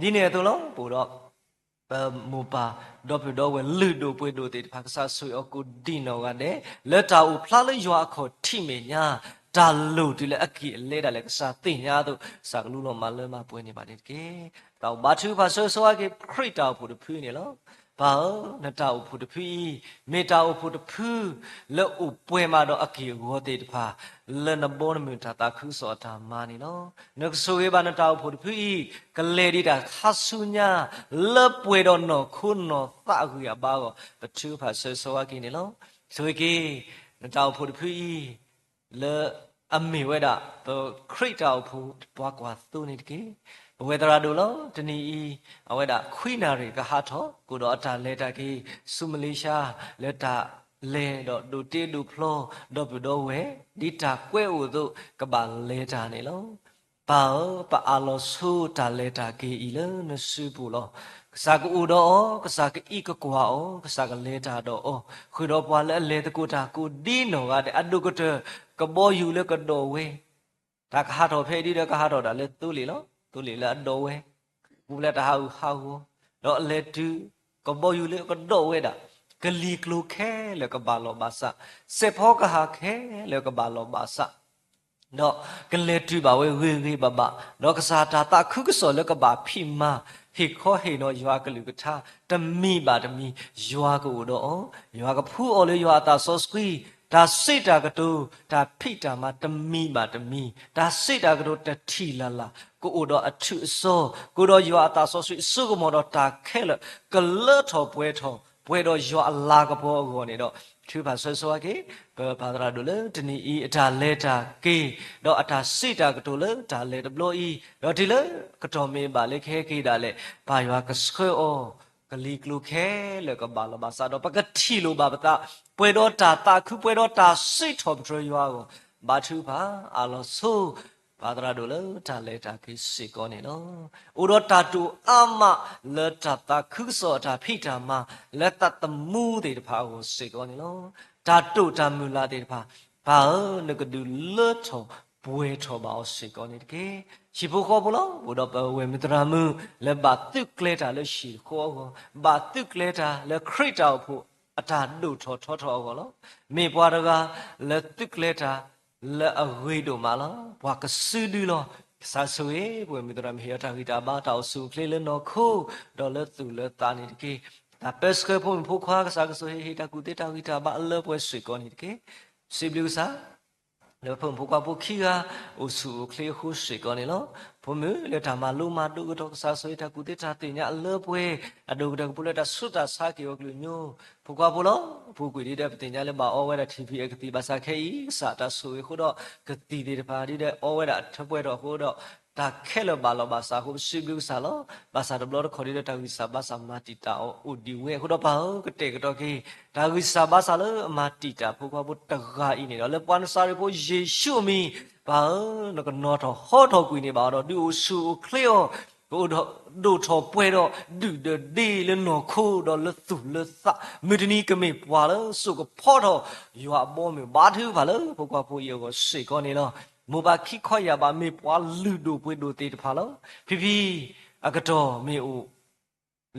ဒ်န့ၣ်အသိးလီၤ ပအိၣ်ဒီး ပမိၢ်ပၢ် ဒီပုၢ်ဒီဝဲၢ်လုၢ်ဒိၣ်ပှ့ၤဒိၣ်သ့ၣ်တဖၣ် ကစၢ်ဆိၣ်ဂ့ၤအီၤကိးဒ်နီၢ်ဂၤဒဲး လၢတၢ်အိၣ်ဖျါလၢယွၤအခီၣ်ထံးမဲာ်ညါ တၢ်လိၣ်တုၤလၢအက့ၢ်အလဲဒၣ်လဲာ် ကစၢ်သ့ၣ်ညါအသိး ကစၢ်ကလူလီၤမၤလၢမၤပှဲၤန့ၢ်ဘၣ်န့ၣ်တက့ၢ်. တၢ်အိၣ်ဘါထုကဖၣ်ဆၢဂ့ၤဆၢဝါက့ၤ ခရံာ်တၢ်အိၣ်ဖှိၣ်တဖုန့ၣ်လီၤ. ပၢ်ဧၢ, နတၢ်အိၣ်ဖှိၣ်တဖုအံၤ မ့ၢ်တၢ်အိၣ်ဖှိၣ်တဖု လၢအိၣ်ပှဲၤမးဒီးအက့ၢ်အဂီၤသ့ၣ်တဖၣ် လၢနဘီနမုၢ်တၢ်သးခုကစီၣ်အတၢ်မၤန့ၣ်လီၤ. နကဆိၣ်ဂ့ၤဘၣ်နတၢ်အိၣ်ဖှိၣ်တဖုအံၤ ကလဲၤဒံးတၢ်ခါဆူညါ လၢပှဲၤဒီးနီၢ်ခိနီၢ်သးအဂံၢ်အဘါအဂီၢ် ပထုကဖၣ်ဆၢဂ့ၤဆၢဝါက့ၤန့ၣ်လီၤ. ဆိၣ်ဂ့ၤက့ၤ နတၢ်အိၣ်ဖှိၣ်တဖုအံၤ လၢအမ့ၢ်ဝဲဒၣ် ပခရံာ်တၢ်အိၣ်ဖှိၣ်ပှၤကွၢ်သိန့ၣ်တက့ၢ်. ပဝဲသရၣ်ဒိၣ်လီၤ. တနံၤအံၤ အဝဲဒၣ်ခွံနၣ်ရံၣ်ကဟးထီၣ် ကအိၣ်ဒီးအတၢ်လဲၤတၢ်က့ၤ ဆူမလ့ၤၡါ လၢတၢ်လဲၤဒီးဒိးတ့ဒိးဖျီ ဒီပုၢ်ဒီဝဲၢ် ဒ်တၢ်ကွဲးအိၣ်အသိး ကဘၣ်လဲၤတၢ်န့ၣ်လီၤ. ပၢ်ဧၢ, ပအၢၣ်လီၤဆိတၢ်လဲၤတၢ်က့ၤအံၤလၢနစုပူၤလီၤ. ကစၢ်ကအိၣ်ဒီးအီၤ, ကစၢ်ကအံးကကွၢ်အီၤ, ကစၢ်ကလဲၤတၢ်ဒီးအီၤ, ဃုာ်ဒီးပှၤလၢအလဲၤသကိးတၢ်ကိးဒ်နီၢ်ဂၤဒဲး အဒိၣ်ကတၢၢ် ကဘီယူၤလၢကဒိးဝဲ တၢ်ကဟးထီၣ်ဖဲအံၤဒ်ဒီးကဟးထီၣ်ဒၣ်လၢသိလ့ၣ်လီၤ. သိလ့ၣ်လၢအဒိးဝဲ ပူၤဖျဲးတၢ်ဟးဂူာ်ဟးဂီၤ, ဒီးအလဲၤတုၤ ကဘီယူၤလၢကဒိးဝဲဒၣ်, ကလံၤကျိၤခဲလၢာ်ကဘၣ်လီၤဘၣ်စး, စဲးဖီကဟၣ်ခဲလၢာ်ကဘၣ်လီၤဘၣ်စး, ဒီးကလဲၤတုၤဘၣ်ဝဲဂ့ၤဂ့ၤဘၣ်ဘၣ်, ဒီးကစၢ်တၢ်သးခုကစီၣ်လၢကဘၣ်ဖံးမၤ ဟ့ၣ်ခီဟ့ၣ်နီၤယွၤအကလုၢ်ကထါ တမံၤဘၣ်တမံၤ ယွၤကအိၣ်ဒီးအီၤ, ယွၤကဖှူအီၤလၢယွၤအသးစီဆှံ, တၢ်စံးတၢ်ကတိၤ တၢ်ဖံးတၢ်မၤတမံၤဘၣ်တမံၤ, တၢ်စံးတၢ်ကတိၤတထံၣ်လၢ်လၢ်, ကအိၣ်ဒီးအထူးအစီ, ကအိၣ်ဒီးယွၤအသးစီဆှံအစိကမီၤဒီးတၢ်ခဲလၢာ် ကလၢထီၣ်ပှဲၤထီၣ် ပှဲၤဒီးယွၤအလၤကပီၤအဂီၢ်န့ၣ်ဒီး ထုကဖၣ်ဆၢဂ့ၤဆၢဝါက့ၤ ပပၢ်သရၣ်ဒိၣ်လၢတနံၤအံၤအတၢ်လဲၤတၢ်က့ၤ, ဒီးအတၢ်စံးတၢ်ကတိၤလၢတၢ်လဲၤတဘျီအံၤ, ဒီးတုၤလၢကတီၢ်မ့ၢ်ဘၣ်လၢကဟဲက့ၤဒၣ်လဲာ်, ပၢ်ယွၤကဆှၢအီၤ ကလံၤကျိၤခဲလၢာ်ကဘၣ်လီၤဘၣ်စး, ဒီးပကထံၣ်လိာ်ဘၣ်ပသး ပှဲၤဒီးတၢ်သးခု ပှဲၤဒီးတၢ်စံးထီၣ်ပတြၢၤယွၤအဂီၢ်, ဘါထုကဖၣ်အၢၣ်လီၤဆိ ပၢ်သရၣ်ဒိၣ်လၢတၢ်လဲၤတၢ်က့ၤစ့ၢ်ကီးန့ၣ်လီၤ. အိၣ်ဒီးတၢ်တိာ်အါမးလၢတၢ်သးခုကစီၣ်အတၢ်ဖံးတၢ်မၤ လၢသးသမူသ့ၣ်တဖၣ်အဂီၢ်စ့ၢ်ကီးန့ၣ်လီၤ. တၢ်တိာ်တၢ်မုၢ်လၢ်သ့ၣ်တဖၣ်, ပၢ်ဧၢ, နကဒုးလၢထီၣ်ပှဲၤထီၣ်ဘၣ်အီၤစ့ၢ်ကီးန့ၣ်တက့ၢ်. ဟံၣ်ဖိဃီဖိလီၤ. အိၣ်ဒီးပဝဲၢ်မုၢ်သရၣ်မုၣ် လၢဘၣ်သုးကျဲၤတၢ်လၢဟံၣ်တဃီအဂီၢ်, ဘၣ်သုးကျဲၤတၢ်လၢခရံာ်တၢ်အိၣ်ဖှိၣ်အတၢ်ဒိၣ်ထီၣ်ထီထီၣ်အဂီၢ်လီၤ. မ့ၢ်ပှၤတဂၤလၢသုးကျဲၤတၢ် လၢအဂ့ၤဒိၣ်မးလီၤ. ပှၤကစုဒုလီၤ. ကစၢ်ဆိၣ်ဂ့ၤ ပဝဲၢ်မုၢ်သရၣ်မုၣ် ဟ့ၣ်အီၤတၢ်ဂံၢ်တၢ်ဘါတၢ်အိၣ်ဆူၣ်အိၣ်ချ့လၢနီၢ်ခိ ဒီးလၢသူၣ်လၢသးန့ၣ်တက့ၢ်. တၢ်ပၢဆှၢဖိမုၣ်ဖိခွါ ကစၢ်ကဆိၣ်ဂ့ၤ ဟ့ၣ်တၢ်ကူၣ်သ့တၢ်ဂံၢ်တၢ်ဘါအလၢပှဲၤစ့ၢ်ကီးန့ၣ်တက့ၢ်. စံးဘျုးကစၢ် လၢဖိမုၣ်ဖိခွါဖိခံဂၤ အိၣ်ဆူၣ်အိၣ်ချ့အဃိစ့ၢ်ကီးန့ၣ်လီၤ. ဖိမုၣ်လၢတၢ်မၤလိမၤဒိၣ်ကတီၢ် ကစၢ်ဆိၣ်ဂ့ၤ တၢ်ကူၣ်သ့တၢ်သ့ၣ်ညါအလၢပှဲၤ အဒိၣ်ကတၢၢ်ကပူၤလၢတၢ်ဆူးတၢ်ဆါက့ၤအီၤကလုာ်ကညီ ဖိခွါဖိလီၤ. ပူၤကွံာ်ဒ်ဒီးပသ့ၣ်ညါလၢဘၣ်အီဝဲဒၣ် ထံဖံးအကသံၣ် ဘၣ်ဆၣ်ခဲအံၤ ကစၢ်တၢ်ဆိၣ်ဂ့ၤအဃိဒီး ကသံၣ်သ့ၣ်တဖၣ်ဒ်ဒီးအီဝဲဒၣ်ထၢပှဲၤထီၣ်အဃိဒီး တၢ်ခဲလၢာ်ဘၣ်လီၤဘၣ်စးအဃိ ပစံးဘျုးကစၢ်လီၤ. ဘၣ်ဆၣ်တဘျီတခီၣ်ဒ်ဒီးတၢ်ဂံၢ်စၢ်ဘါစၢ်မၤတံာ်တာ်အီၤအိၣ်ဒံးဝဲအဃိဒီး ပၢ်ဧၢ ကတဲာ်ကတီၤက့ၤ တၢ်ဂံၢ်စၢ်ဘါစၢ်လၢအမၤတံာ်တာ်ဖိခွါဖိတဂၤအံၤန့ၣ်ဒီး လၢပှၤနစၤရ့းဖိယ့ၣ်ၡူးအမံၤ ပၢ်ဧၢ နကနီၤထီၣ်ဟီထီၣ်ကွံာ်န့ၢ်ဘၣ်အီၤဒီး ဒုးအိၣ်ဆူၣ်အိၣ်ချ့အီၤ ကအိၣ်ဒီးဒိၣ်ထီၣ်ပှဲၤဒီးဒုၣ်ဒီးဒ့လၢနီၢ်ခိဒီးလၢသူၣ်လၢသး, မုၢ်တနံၤကမ့ၢ်ပှၤလၢစိာ်ကဖီထီၣ်ယွၤအဘီအမုၢ်, ဘါထုကဖၣ်လၢဖိခွါဖိအံၤအဂီၢ်စ့ၢ်ကီးန့ၣ်လီၤ. မိၢ်ပၢ်ခံခီယာ်ဘး မ့ၢ်ပှၤလုၢ်ဒိၣ်ပှ့ၤဒိၣ်သ့ၣ်တဖၣ်လီၤ. ဖံဖံ အကတီၢ်မ့ၢ်အိၣ်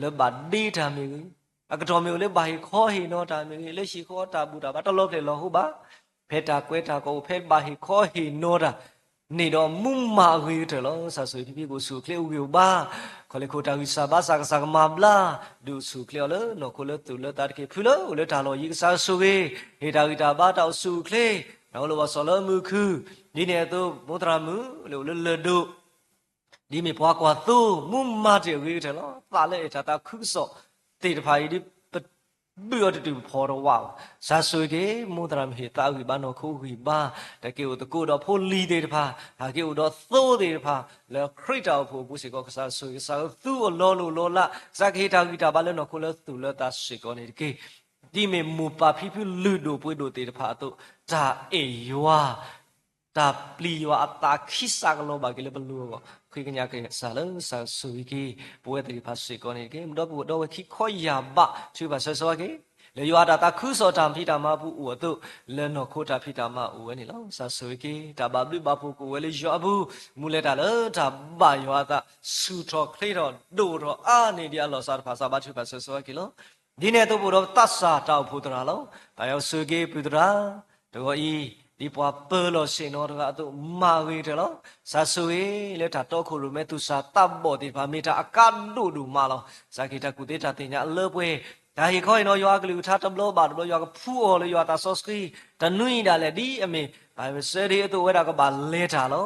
လၢဘၣ်ဒ့တၢ်မ့ၢ်ဂ့ၤ, အကတီၢ်မ့ၢ်အိၣ်လၢဘၣ်ဟ့ၣ်ခီဟ့ၣ်နီၤတၢ်မ့ၢ်ဂ့ၤ, လၢဟံၣ်ဃီတၢ်ဘူၣ်တၢ်ဘါတလီၤဖျဲၣ်လီၤဟိဘၣ်, ဖဲတၢ်ကွဲတၢ်ကီအိၣ် ဖဲဘၣ်ဟ့ၣ်ခီဟ့ၣ်နီၤတၢ်န့ၣ်ဒီး မူမၤအဂ့ၤကတၢၢ်လီၤ. ကစၢ်ဆိၣ်ဂ့ၤဖံဖံ ကအိၣ်ဆူၣ်အိၣ်ချ့အိၣ်ဂံၢ်အိၣ်ဘါ, ခီလ့ၣ်ခိၣ်တၢ်ဂံၢ်စၢ်ဘါစၢ် ကစၢ်ကမၤဘျါ, ဒုးအိၣ်ဆူၣ်အိၣ်ချ့အီၤလၢနီၢ်ခိလၢသူၣ်လၢသးတက့ၢ်. ဖုလၢအိၣ်လၢတၢ်လီၢ်ယံၤ ကစၢ်ဆိၣ်ဂ့ၤ, ဟ့ၣ်တၢ်ဂံၢ်တၢ်ဘါတၢ်အိၣ်ဆူၣ်အိၣ်ချ့, တၢ်အိၣ်လၢဘၣ်စီၣ်လၢမုၢ်ခုၣ်, ဒ်န့ၣ်အသိး မိၢ်သရၣ်မုၣ်လၢအိၣ်လၢလၢၢ်ဒိၣ် ဒ်မ့ၢ်ပှၤကွၢ်သိ မူမၤတ့ၢ်အဂ့ၤကတၢၢ်လီၤ. သးလၢအဲၣ်တၢ်သးခုကစီၣ်သ့ၣ်တဖၣ်အံၤ ဒ်ပဘုၣ်အီၤတတုၤ ပဖီၣ်တဝးဘၣ်. ကစၢ်ဆိၣ်ဂ့ၤက့ၤ မိၢ်သရၣ်မုၣ် ဟ့ၣ်သးဂံၢ်ဘါနီၢ်ခိဂံၢ်ဘါ, တၢ်က့ၤအိၣ်သကိးဒီးဖိလံၤသ့ၣ်တဖၣ်, ဟးက့ၤအိၣ်ဒီးသိသ့ၣ်တဖၣ် လၢခရံာ်တၢ်အိၣ်ဖှိၣ်အပူၤစ့ၢ်ကီး ကစၢ်ဆိၣ်ဂ့ၤ ကစၢ်ကသူအီၤလီၤလိၢ်လီၤလး, ကစၢ်ကဟ့ၣ်တၢ်ဂံၢ်တၢ်ဘါလၢနီၢ်ခိလၢသူၣ်လၢသးစ့ၢ်ကီးန့ၣ်တက့ၢ်. ဒ်မ့ၢ်မိၢ်ပၢ်ဖံဖုလုၢ်ဒိၣ်ပှ့ၤဒိၣ်သ့ၣ်တဖၣ်အသိး, တၢ်အဲၣ်ယွၤ တၢ်ပျံၤယွၤအသးခံစးကလီၤဘၣ်က့ၤလၢပလိၤအဂီၢ်, ဃ့ကညးက့ၤကစၢ်လၢကစၢ်ဆိၣ်ဂ့ၤက့ၤ ပဝဲသ့ၣ်တဖၣ်စ့ၢ်ကီးန့ၣ်တက့ၢ်. ဒီပုၢ်ဝဲၢ်ဒီဝဲၢ်ခံခီယာ်ဘး ထုကဖၣ်ဆၢဂ့ၤဆၢဝါက့ၤ, လၢယွၤအတၢ်သးခုကစီၣ်တၢ်ဖံးတၢ်မၤအပူၤအိၣ်အသိး, လၢနီၢ်ခိတၢ်ဖံးတၢ်မၤအိၣ်ဝဲန့ၣ်လီၤ. ကစၢ်ဆိၣ်ဂ့ၤက့ၤ တၢ်ဘၣ်ဘျုးဘၣ်ဖှိၣ်ကအိၣ်ဝဲလၢယွၤအပူၤ, မူလဲၤတၢ်လၢတၢ်ဘၣ်ယွၤအသး ဆူၣ်ထီၣ်ချ့ထီၣ်ဒိၣ်ထီၣ်အါန့ၢ်ဒံးအလီၢ်စးတဖၣ် စးဘါထုကဖၣ်ဆၢဂ့ၤဆၢဝါက့ၤလီၤ. ဒ်န့ၣ်အသိး ပအိၣ်ဒီးပသးစၢ်တၢ်အိၣ်ဖှိၣ်သရၣ်လီၤ. ပၢ်ယွၤဆိၣ်ဂ့ၤက့ၤပုၢ်သရၣ်တဂၤအံၤ, ဒ်ပှၤပၢၤလီၢ်ဆ့ၣ်နီၤတဂၤအသိး မၤဂ့ၤကတၢၢ်လီၤ. ကစၢ်ဆိၣ်ဂ့ၤလၢတၢ်တီခိၣ်ရိၣ်မဲသူၣ်စၢ်သးဘီၣ်သ့ၣ်တဖၣ် မ့ၢ်တၢ်အကါဒိၣ်ဒိၣ်မးလီၤ. ကစၢ်ကဟ့ၣ်တၢ်ကူၣ်သ့တၢ်သ့ၣ်ညါအလၢပှဲၤ, တၢ်ဟ့ၣ်ခီဟ့ၣ်နီၤယွၤအကလုၢ်ကထါတဘျီဘၣ်တဘျီ ယွၤကဖှူအီၤလၢယွၤအသးစီဆှံ, တနွံဒၣ်လဲာ်ဒ်အမ့ၢ် ပၢ်မုၢ်စၢဒ့အသိးဝဲဒၣ်ကဘၣ်လဲၤတၢ်လီၤ.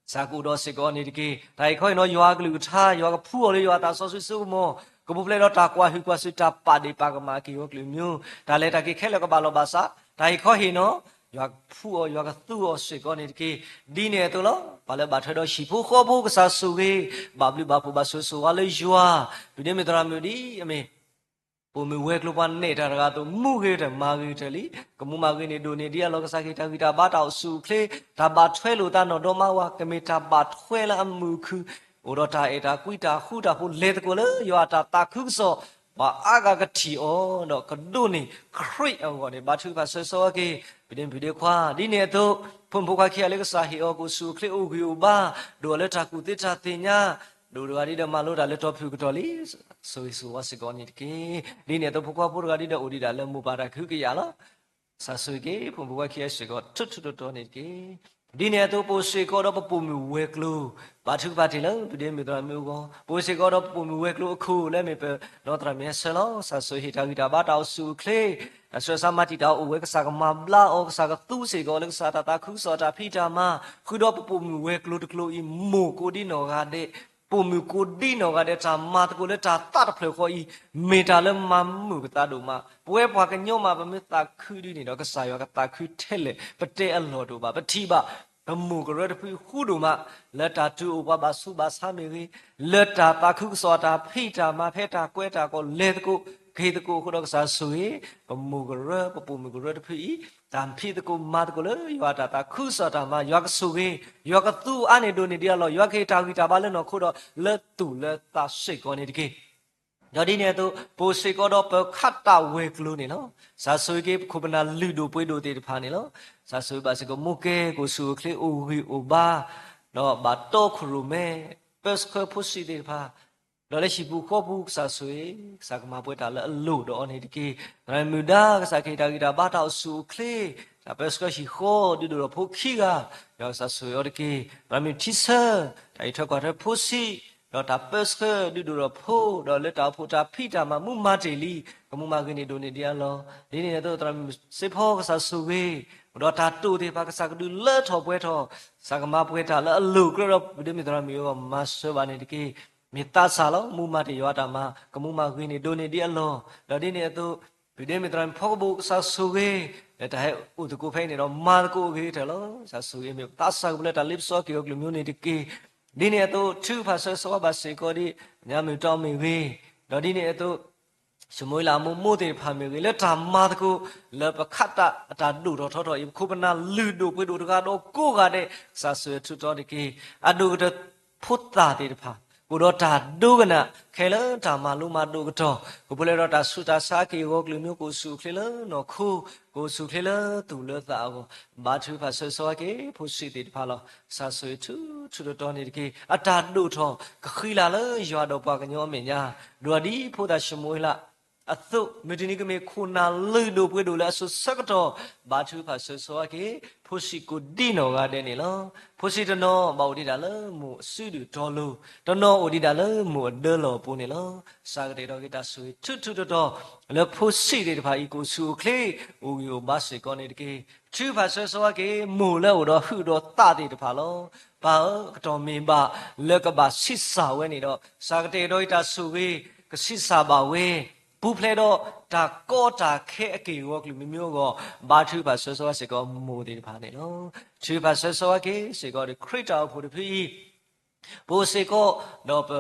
ကစၢ်ကအိၣ်ဒီးစ့ၢ်ကီးန့ၣ်တက့ၢ်. တၢ်ဟ့ၣ်ခီဟ့ၣ်နီၤယွၤအကလုၢ်ကထါ ယွၤကဖှူအီၤလၢယွၤအသးစီဆှံစိကမီၤ, ကပူၤဖျဲးဒီးတၢ်ကွၢ်ဟုၣ်ကွၢ်စူၣ် တၢ်ပာ်ဒ့ၣ်ပာ်ကမၣ်က့ၤအီၤကလုာ်မံၤ, တၢ်လဲၤတၢ်က့ၤခဲလၢာ်ကဘၣ်လီၤဘၣ်စး, တၢ်ဟ့ၣ်ခီဟ့ၣ်နီၤ, ယွၤကဖှူအီၤ ယွၤကသူအီၤစ့ၢ်ကီးန့ၣ်တက့ၢ်. ဒ်န့ၣ်အသိးလီၤ. ပှၤလၢဘၣ်ထွဲဒီးဟံၣ်ဖိဃီဖိ ကစၢ်ဆိၣ်ဂ့ၤ, ဘၣ်ဘျုးဘၣ်ဖှိၣ်ဘၣ်ဆိၣ်ဂ့ၤဆိၣ်ဝါလၢယွၤ, ဒုၣ်ဒါမုၣ်သရၣ်မုၣ်ဒ်အမ့ၢ် ပိာ်မုၣ်ဝဲၤကျိၤပှၤနဲၣ်တၢ်တဂၤအသိး မူဂ့ၤကတၢၢ်မၤဂ့ၤကတၢၢ်လံ, ကမူမၤဂ့ၤန့ၣ်ဒိၣ်န့ၢ်ဒံးအလီၢ် ကစၢ်ကဟ့ၣ်တၢ်ဂံၢ်တၢ်ဘါတၢ်အိၣ်ဆူၣ်အိၣ်ချ့, တၢ်ဘၣ်ထွဲလိာ်သးနီၢ်ဒီမါဝၤ ကမ့ၢ်တၢ်ဘၣ်ထွဲလၢအမုာ်ခုၣ်, အိၣ်ဒီးတၢ်အဲၣ်တၢ်ကွံတၢ်ဃူတၢ်ဖိး လဲၤသကိးလၢယွၤအတၢ်သးခုကစီၣ်, ပှၤအါဂၤကထံၣ်အီၤ ဒီးကဒိးန့ၢ်ခရံာ်အဂီၢ်န့ၣ် ဘါထုကဖၣ်ဆၢဂ့ၤဆၢဝါက့ၤ ပဒ့မုၣ်ပဒ့ခွါ, ဒ်န့ၣ်အသိး ဖိမုၣ်ဖိခွါခံဂၤလၢကစၢ်ဟ့ၣ်အီၤကအိၣ်ဆူၣ်အိၣ်ချ့အိၣ်ဂံၢ်အိၣ်ဘါ, ဒိၣ်အီၤလၢတၢ်ကူၣ်သ့တၢ်သ့ၣ်ညါ, ဒိၣ်တဂၤဒ်ဒီးမၤလိတၢ်လၢတီဖုၣ်ကတီၢ်လံ, ဆိၣ်ဂ့ၤဆိၣ်ဝါစ့ၢ်ကီးန့ၣ်တက့ၢ်. ဒ်န့ၣ်အသိးဖိခွါဖိတဂၤဒ်ဒီးအိၣ်ဒံးဒၣ်လၢမိၢ်ပၢ်တၢ်ကဟုကယာ်လီၤ. ကစၢ်ဆိၣ်ဂ့ၤက့ၤ ဖိမုၣ်ဖိခွါခံဂၤစ့ၢ်ကီး ထူထူတီတီန့ၣ်တက့ၢ်. ဒ်န့ၣ်အသိး ပအိၣ်စ့ၢ်ကီးဒီးပပိာ်မုၣ်ဝဲၤကျိၤ, ဘါထုကဖၣ်တ့ၢ်လၢ ပဒ့မုၣ်သရၣ်မုၣ်အဂီၢ်, ပအိၣ်စ့ၢ်ကီးဒီးပပိာ်မုၣ်ဝဲၤကျိၤအခိၣ်လၢမ့ၢ်ပဒီသရၣ်မုၣ်ဟဲဆၢလီၤ. ကစၢ်ဆိၣ်ဂ့ၤဟ့ၣ်တၢ်ဂံၢ်တၢ်ဘါတၢ်အိၣ်ဆူၣ်အိၣ်ချ့, တၢ်ဆှၢဆါမၤတံာ်တာ်အအိၣ်ဝဲ ကစၢ်ကမၤဘျါအီၤ, ကစၢ်ကသူစ့ၢ်ကီးလၢကစၢ်တၢ်သးခုကစီၣ်တၢ်ဖံးတၢ်မၤ, ဃုာ်ဒီးပပိာ်မုၣ်ဝဲၤကျိၤတကျိၤအံၤ မိၢ်ကိးဒံနီၢ်ဂၤဒဲး, ပိာ်မုၣ်ကိးဒံနီၢ်ဂၤဒဲး တၢ်မၤသကိးလၢတၢ်သးတဖျၢၣ်ဃီအံၤ မ့ၢ်တၢ်လၢမၤမုာ်ပသးဒိၣ်မး, ပဝဲပှၤကညီမး ပမ့ၢ်သးခုဒ်န့ၣ်ဒီး ကစၢ်ယွၤကသးခုထဲလဲၣ် ပတဲအလီၢ်တအိၣ်ဘၣ်, ပထံၣ်ဘၣ် ပမိၢ်ကရၢတဖုဃူဒိၣ်မး, လၢတၢ်တုၤအိၣ်ပှၤဘၣ်ဆူးဘၣ်ဆါမ့ၢ်ဂ့ၤ, လၢတၢ်သးခုကစီၣ်တၢ်ဖံးတၢ်မၤ ဖဲတၢ်ကွဲတၢ်ကီလဲၤသကိးက့ၤသကိးအဃိဒီး ကစၢ်ဆိၣ်ဂ့ၤ ပမိၢ်ကရၢ ပပိာ်မုၣ်ကရၢတဖုအံၤ တၢ်ဖံးသကိးမၤသကိးလၢယွၤတၢ်သးခုကစီၣ်တၢ်မၤ, ယွၤကဆိၣ်ဂ့ၤ, ယွၤကသူအါန့ၢ်ဒိၣ်န့ၢ်ဒံးအလီၢ်, ယွၤကဟ့ၣ်တၢ်ဂံၢ်တၢ်ဘါလၢနီၢ်ခိဒီး လၢသူၣ်လၢသးစ့ၢ်ကီးန့ၣ်တက့ၢ်. ဒီးဒ်န့ၣ်အသိး ပအိၣ်စ့ၢ်ကီးဒီးပခးတၢ်ဝဲၤကျိၤန့ၣ်လီၤ. ကစၢ်ဆိၣ်ဂ့ၤက့ၤ ပခိၣ်ပနၢ်လုၢ်ဒိၣ်ပှ့ၤဒိၣ်သ့ၣ်တဖၣ်န့ၣ်လီၤ. ကစၢ်ဆိၣ်ဂ့ၤဘၣ်စ့ၢ်ကီး မိၢ်ကဲ ကအိၣ်ဆူၣ်အိၣ်ချ့အိၣ်ဂံၢ်အိၣ်ဘါ, ဒီးဘၣ်တီခိၣ်ရိၣ်မဲ ပၢဆှၢဖိဆံးသ့ၣ်တဖၣ်, ဒီးလၢဟံၣ်ပူၤဃီပူၤ ကစၢ်ဆိၣ်ဂ့ၤ, ကစၢ်ကမၤပှဲၤတၢ်လၢအလိၣ်ဒီးအီၤန့ၣ်တက့ၢ်. သရၣ်မုၣ်ဒါ ကစၢ်ကဟ့ၣ်တၢ်ဂံၢ်တၢ်ဘါတၢ်အိၣ်ဆူၣ်အိၣ်ချ့, တၢ်ပၢဆှၢဟံၣ်ဃီ ဒုးဒိၣ်ထီၣ်ဖိခံဂၤ, ယွၤကစၢ်ဆိၣ်ဂ့ၤအီၤတက့ၢ်. သရၣ်မုၣ်ထံဆၢ, တၢ်အံးထွဲကွၢ်ထွဲဖိဆံး, ဒီးတၢ်ပၢဆှၢဒုးဒိၣ်ထီၣ်ဖိ, ဒီးလၢတၢ်အိၣ်ဖှိၣ်တၢ်ဖံးတၢ်မၤမူမၤတ့ၢ်လံ, ကမူမၤဂ့ၤန့ၢ်ဒိၣ်န့ၢ်ဒံးအလီၢ်, ဒ်န့ၣ်အသိး သရၣ်မုၣ်စ့ဖီ ကစၢ်ဆိၣ်ဂ့ၤ, ဒီးတၢ်တိာ်သ့ၣ်တဖၣ် ကစၢ်ကဒုးလၢထီၣ်ပှဲၤထီၣ်, ကစၢ်ကမၤပှဲၤတၢ်လၢအလိၣ်ကြၢးဒီး ပဒ့မုၣ်သရၣ်မုၣ်အဂီၢ် မၤစၢၤဘၣ်န့ၣ်တက့ၢ်. မ့ၢ်သးစၢ်လီၤ, မူမၤတ့ၢ်ယွၤအတၢ်မၤ, ကမူမၤဂ့ၤန့ၢ်ဒိၣ်န့ၢ်ဒံးအလီၢ်, ဒီးဒ်န့ၣ်အသိး ပဒ့မုၣ်သရၣ်မုၣ်ဖီကဘိၣ် ကစၢ်ဆိၣ်ဂ့ၤ, လၢတၢ်ဟဲအိၣ်သကိးဖဲအံၤန့ၣ်ဒီး မၤသကိးအဂ့ၤကတၢၢ်လီၤ. ကစၢ်ဆိၣ်ဂ့ၤ မ့ၢ်သးစၢ်ကပူၤလၢတၢ်လ့ပစီက့ၤအီၤကလုာ်မံၤန့ၣ်တက့ၢ်. ဒ်န့ၣ်အသိး ထုကဖၣ်ဆၢဂ့ၤဆၢဝါဘၣ်စ့ၢ်ကီးဒ် ညါမုၢ်တီမ့ၢ်ဂ့ၤ, ဒီးဒ်န့ၣ်အသိး ၡမူၤအ့လးအမိၢ်မိၢ်သ့ၣ်တဖၣ်မ့ၢ်ဂ့ၤ, လၢတၢ်မၤသကိး လၢပခးတၢ်အတၢ်ဒိၣ်ထီၣ်ထီထီၣ်အံၤ ပခိၣ်ပနၢ်လုၢ်ဒိၣ်ပှ့ၤဒိၣ်တဂၤဒီးကိးဂၤဒဲး ကစၢ်ဆိၣ်ဂ့ၤထုးထီၣ်တက့ၢ်. အဒိၣ်ကတၢၢ်ဖိသၣ်သ့ၣ်တဖၣ် ကအိၣ်ဒီးတၢ်ဒိကနၣ် ခဲလၢာ်တၢ်မၤလိမၤဒိၣ်ကတီၢ်, ကပူၤဖျဲးဒီးတၢ်ဆူးတၢ်ဆါအက့ၢ်အဂီၤကလုာ်မံၤ ကအိၣ်ဆူၣ်အိၣ်ချ့လၢနီၢ်ခိ, ကအိၣ်ဆူၣ်အိၣ်ချ့လၢသူၣ်လၢသးအဂီၢ်, ဘါထုကဖၣ်ဆၢဂ့ၤဆၢဝါက့ၤ ဖိဆံးသ့ၣ်တဖၣ်လီၤ. ကစၢ်ဆိၣ်ဂ့ၤထူထူတီတီန့ၣ်တက့ၢ်. အတၢ်ဒိၣ်ထီၣ်ကဃံလၤလၢယွၤဒီးပှၤကညီအမဲာ်ညါ, ဒ်သိးဒ်ဖိသၣ်ၡမူၤအ့လး အသိး, မုၢ်တနံၤကမ့ၢ်ခိၣ်နၢ်လုၢ်ဒိၣ်ပှ့ၤဒိၣ်လၢအစိၤဆၢကတီၢ်, ဘါထုကဖၣ်ဆၢဂ့ၤဆၢဝါက့ၤ ဖိဆံးကိးဒံနီၢ်ဂၤဒဲးန့ၣ်လီၤ. ဖိဆံးတနီၤဘၣ်အိၣ်ဒံးဒၣ်လၢမိၢ်အစုဒုၣ်တီလိၤ, တနီၤအိၣ်ဒံးဒၣ်လၢမိၢ်အဒၢလီၢ်အပူၤန့ၣ်လီၤ. ကစၢ်ကတဲာ်ကတီၤက့ၤတၢ်ဆိၣ်ဂ့ၤထူထူတီတီ လၢဖိဆံးသ့ၣ်တဖၣ်အံၤ ကအိၣ်ဆူၣ်အိၣ်ချ့ အိၣ်ဂံၢ်အိၣ်ဘါစ့ၢ်ကီးန့ၣ်တက့ၢ်. ထုကဖၣ်ဆၢဂ့ၤဆၢဝါက့ၤ မိၢ်လၢအအိၣ်ဒီးဟုးဒီးသးသ့ၣ်တဖၣ်လီၤ. ပၢ်ဧၢ, ကတီၢ်မ့ၢ်ဘၣ်လၢကဘၣ်ဆံးစၢ်ဝဲန့ၣ်ဒီး ကစၢ်ကတဲာ်ကတီၤက့ၤတၢ်ဆိၣ်ဂ့ၤ ကဆံးစၢ်ဘၣ်ဝဲ, ပူၤဖျဲးဒီးတၢ်ကီတၢ်ခဲအက့ၢ်အဂီၤကလုာ်မံၤမံၤအဂီၢ်, ဘါထုကဖၣ်ဆၢဂ့ၤဆၢဝါက့ၤစ့ၢ်ကီးမိၢ်သ့ၣ်တဖၣ်န့ၣ်လီၤ. ထုကဖၣ်ဆၢဂ့ၤဆၢဝါက့ၤစ့ၢ်ကီးဒီး ခရံာ်တၢ်အိၣ်ဖှိၣ်တဖုအံၤ ပအိၣ်စ့ၢ်ကီး ဒီးပ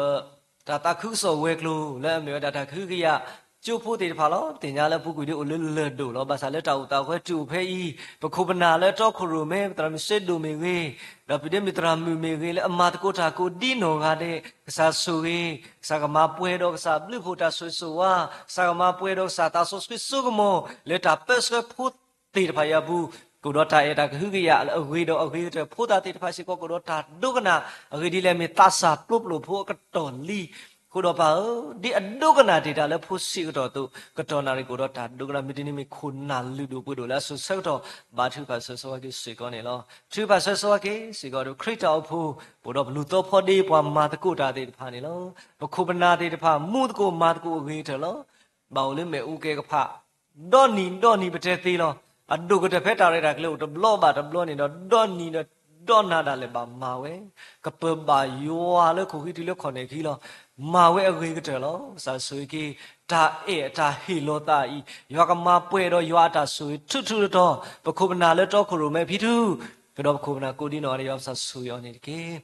တၢ်သးခုကစီၣ်ဝဲၤကျိၤလၢအမ့ၢ်ဝဲဒၣ်တၢ်ကဟုကယာ်ကၠိဖိသ့ၣ်တဖၣ်လီၤ. ပသ့ၣ်ညါလၢပူၤကွံာ်ဒ်အိၣ်လၢလၢၢ်ဒိၣ်လီၤ. ဘၣ်ဆၣ်လၢတၢ်အိၣ်သးဝဲတုၤအိၣ်ဖဲအံၤ ပခိၣ်ပနၢ်လၢတီခိၣ်ရိၣ်မဲ ပသရၣ်မုၣ်စ့ဒိၣ်မ့ၢ်ဂ့ၤ, ဒီးဖံးဒ့မုၣ်သရၣ်မုၣ်မ့ၢ်ဂ့ၤ လၢအမၤသကိးတၢ်ကိးဒံနီၢ်ဂၤဒဲး ကစၢ်ဆိၣ်ဂ့ၤ, ကစၢ်ကမၤပှဲၤဒီးကစၢ်ဘျုးဖှိၣ်တၢ်ဆိၣ်ဂ့ၤဆိၣ်ဝါ, ကစၢ်ကမၤပှဲၤဒီးကစၢ်တၢ်စီဆှံစိကမီၤ လၢတၢ်ပၢဆှၢဖိသ့ၣ်တဖၣ်အံၤအပူၤ, ကအိၣ်ဒီးတၢ်အဲၣ်တၢ်ကဟုကယာ်လၢအဂ့ၤဒီးအဂ့ၤကတၢၢ် ဖိသၣ်သ့ၣ်တဖၣ်စ့ၢ်ကီး ကအိၣ်ဒီးတၢ်ဒိကနၣ် အဂ့ၢ်ဒ်လဲၣ်မ့ၢ်သးစၢ်ပျိပျိၣ်ဖိအကတီၢ်လံ. အဃိဒီးပၢ်ဧၢ, ဒ်အဒိကနၣ်တ့ၢ်တၢ်လၢဖိဆံးအကတီၢ်အသိး ကတီၢ်နၣ်ရံၣ်ကအိၣ်ဒီးတၢ်ဒိကနၣ် မုၢ်တနံၤမ့ၢ်ခိၣ်နၢ်လုၢ်ဒိၣ်ပှ့ၤဒိၣ်လၢအစိၤဆၢကတီၢ်, ဘါထုကဖၣ်ဆၢဂ့ၤဆၢဝါက့ၤစ့ၢ်ကီးန့ၣ်လီၤ. ထုကဖၣ်ဆၢဂ့ၤဆၢဝါက့ၤစ့ၢ်ကီးဒီး ခရံာ်တၢ်အိၣ်ဖှိၣ် ပအိၣ်ဒီးပလူၤသီဖီဒ့ပှၤမၤသကိးတၢ်သ့ၣ်တဖၣ်န့ၣ်လီၤ. ပခိၣ်ပနၢ်သ့ၣ်တဖၣ် မူသကိးမၤသကိးအဂ့ၤကတၢၢ်လီၤ. ဘၣ်အိၣ်လၢမ့ၣ်အူကဲကဖၣ် ဒီနံၤဒီနံၤပတဲသ့လီၤ. အဒိၣ်ကတၢၢ်ဖဲတၢ်ရဲၣ်တၢ်ကျဲၤအိၣ်တဘျီဘၣ်တဘျီန့ၣ်ဒီး ဒီနံၤဒီနၤဒၣ်လဲာ်ဘၣ်မၤဝဲ, ကပၢၤဘၣ်ယွၤလၢခိၣ်ဃံတုၤလၢခီၣ်နၢၣ်ခံလီၤ. မၤဝဲအဂ့ၤကတၢၢ်လီၤ. ကစၢ်ဆိၣ်ဂ့ၤက့ၤ တၢ်အဲၣ်အတၢ်ဟ့ၣ်လီၤသးအံၤ ယွၤကမၤပှဲၤဒီးယွၤအတၢ်ဆိၣ်ဂ့ၤထူထူတီတီ, ပခိၣ်ပနၢ်လၢတီခိၣ်ရိၣ်မဲဖံထူ ကဒီးပခိၣ်ပနၢ်ကိးဒံနီၢ်ဂၤဒဲး ယွၤကစၢ်ဆိၣ်ဂ့ၤအီၤန့ၣ်တက့ၢ်.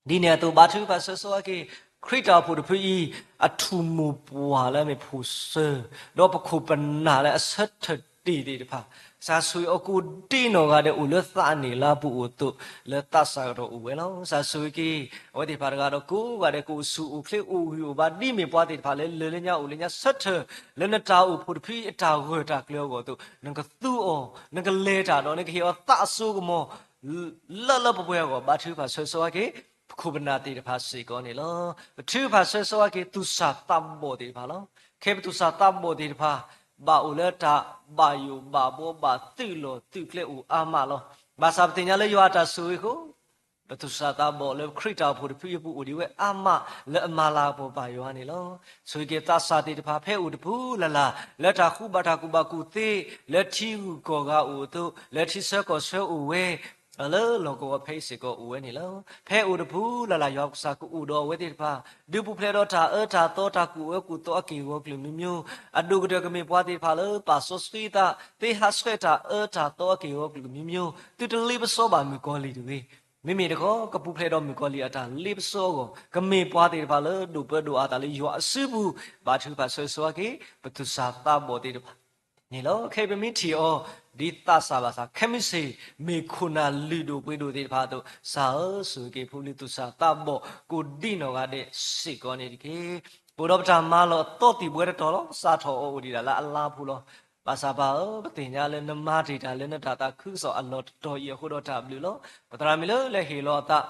ဒ်န့ၣ်အသိး ဘါထုကဖၣ်ဆၢဂ့ၤဆၢဝါက့ၤ ခရံာ်တၢ်အိၣ်ဖှိၣ်တဖုအံၤ အထူၣ်မိၢ်ပှၢ်လၢအမ့ၢ်ဖိၣ်စၢၤ ဒီးပခိၣ်ပနၢ်လၢအဆၢထၢၣ်တ့ၢ်သ့ၣ်တဖၣ်, ကစၢ်ဆိၣ်ဂ့ၤအီၤကိးဒံနီၢ်ဂၤဒဲး အိၣ်လၢသးန့ၣ်လၢအပူၤအိၣ်အသိး လၢသးစၢ်ကတီၢ်အိၣ်ဝဲလီၤ. ကစၢ်ဆိၣ်ဂ့ၤက့ၤ အဝဲသ့ၣ်တဖၣ်တဂၤဒီးကိးဂၤဒဲး ကအိၣ်ဆူၣ်အိၣ်ချ့အိၣ်ဂံၢ်အိၣ်ဘါ ဒ်မ့ၢ်ပှၤသ့ၣ်တဖၣ်လၢလၢာ်လၢညါအိၣ်လၢညါဆၢထၢၣ် လၢနတၢ်အိၣ်ဖှိၣ်တဖုအံၤအတၢ်ဂၢၢ်တၢ်ကျၢၤအဂီၢ်အသိး နကသူအီၤ နကလဲၤတၢ်ဒီး နကဟ့ၣ်အီၤသးအစိကမီၤ လၢလၢပှဲၤပှဲၤအဂီၢ် ဘါထုကဖၣ်ဆၢဂ့ၤဆၢဝါက့ၤ ပခိၣ်ပနၢ်သ့ၣ်တဖၣ်စ့ၢ်ကီးန့ၣ်လီၤ. ပထုကဖၣ်ဆၢဂ့ၤဆၢဝါက့ၤ သူၣ်စၢ်သးဘီၣ်သ့ၣ်တဖၣ်လီၤ. ခဲပသူၣ်စၢ်သးဘီၣ်သ့ၣ်တဖၣ် ဘၣ်အိၣ်လၢတၢ်ဘၣ်ယိၣ်ဘၣ်ဘှီဘၣ်သုးလီၢ်သုးကျဲအိၣ်အါမးလီၤ. ဘၣ်ဆၣ်ပသ့ၣ်ညါလၢယွၤအတၢ်ဆိၣ်ဂ့ၤအဃိ ပသူၣ်စၢ်သးဘီၣ်လၢခရံာ်တၢ်အိၣ်ဖှိၣ်တဖုအံၤအပူၤ အိၣ်ဒံးဝဲအါမးလၢအမၤလၤကပီၤဘၣ်ယွၤန့ၣ်လီၤ. ဆိၣ်ဂ့ၤက့ၤသးစၢ်သ့ၣ်တဖၣ် ဖဲအိၣ်တပူၤလၢ်လၢ် လၢတၢ်ဃူဘၣ်တၢ်ကူၣ်ဘၣ်ကူၣ်သ့ လၢထံဂုၤကီၢ်ဂၤအိၣ်အသိး လၢထံဆၢကီၢ်ဆၢအိၣ်ဝဲ လၢလီၢ်ကဝီၤဖဲအံၤစ့ၢ်ကီးအိၣ်ဝဲန့ၣ်လီၤ. ဖဲအိၣ်တပူၤလၢ်လၢ် ယွၤကစၢ်ကအိၣ်ဒီးအဝဲသ့ၣ်တဖၣ် ဒုးပူၤဖျဲးဒီးတၢ်အၢတၢ်သီ တၢ်ကူၣ်အၢကူၣ်သီအက့ၢ်အဂီၤကလုာ်မံၤမံၤ, အဒိၣ်ကတၢၢ်ကမ့ၢ်ပှၤသ့ၣ်တဖၣ်လၢပာ်စီဆှံသး သ့ဟးဆှဲးတၢ်အၢတၢ်သီအက့ၢ်အဂီၤကလုာ်မံၤမံၤ, သုတလ့ပစီဘၣ်မုၣ်ကီၤလံၢ်တဂ့ၤ. မ့မ့ၢ်တခီ ကပူၤဖျဲးဒီးမုၣ်ကီၤလံၢ်အတၢ်လ့ပစီအဂီၢ် ကမ့ၢ်ပှၤသ့ၣ်တဖၣ်လၢဒိၣ်ပၢဒိၣ်အါသးလၢယွၤအစုပူၤ, ဘါထုကဖၣ်ဆၢဂ့ၤဆၢဝါက့ၤ ပသူၣ်စၢ်သးဘီၣ်သ့ၣ်တဖၣ် န့ၣ်လီၤ. ခဲအံၤပမ့ၢ်ထံၣ်အီၤ ဒ်သးစၢ်ဘၣ်ဆၣ် ခဲမုၢ်ဆ့ၣ် မ့ၢ်ခိၣ်နၢ်လုၢ်ဒိၣ်ပှ့ၤဒိၣ်သ့ၣ်တဖၣ်အသိး ကစၢ်ဧၢ ဆိၣ်ဂ့ၤက့ၤဖိလံၤသူၣ်စၢ်သးဘီၣ် ကိးဒံနီၢ်ဂၤဒဲးစ့ၢ်ကီးန့ၣ်တက့ၢ်. ပအိၣ်ဒီးပတၢ်မၤလီၢ်အသီသံၣ်ဘှဲတတီၤလီၤ. စးထီၣ်အီၤအိၣ်ဒံးဒၣ်လၢအလါပူၤလီၤ. ဘၣ်ဆၣ်ပၢ်ဧၢ ပသ့ၣ်ညါလၢနမၤတ့ၢ်တၢ်လၢနတၢ်သးခုကစီၣ်အလီၢ်တတီၤအံၤအဃိဒီးတၢ်ဘျုးလီၤ. ပသရၣ်မုၣ်လၢလဲၤဟ့ၣ်လီၤအသး ဒ်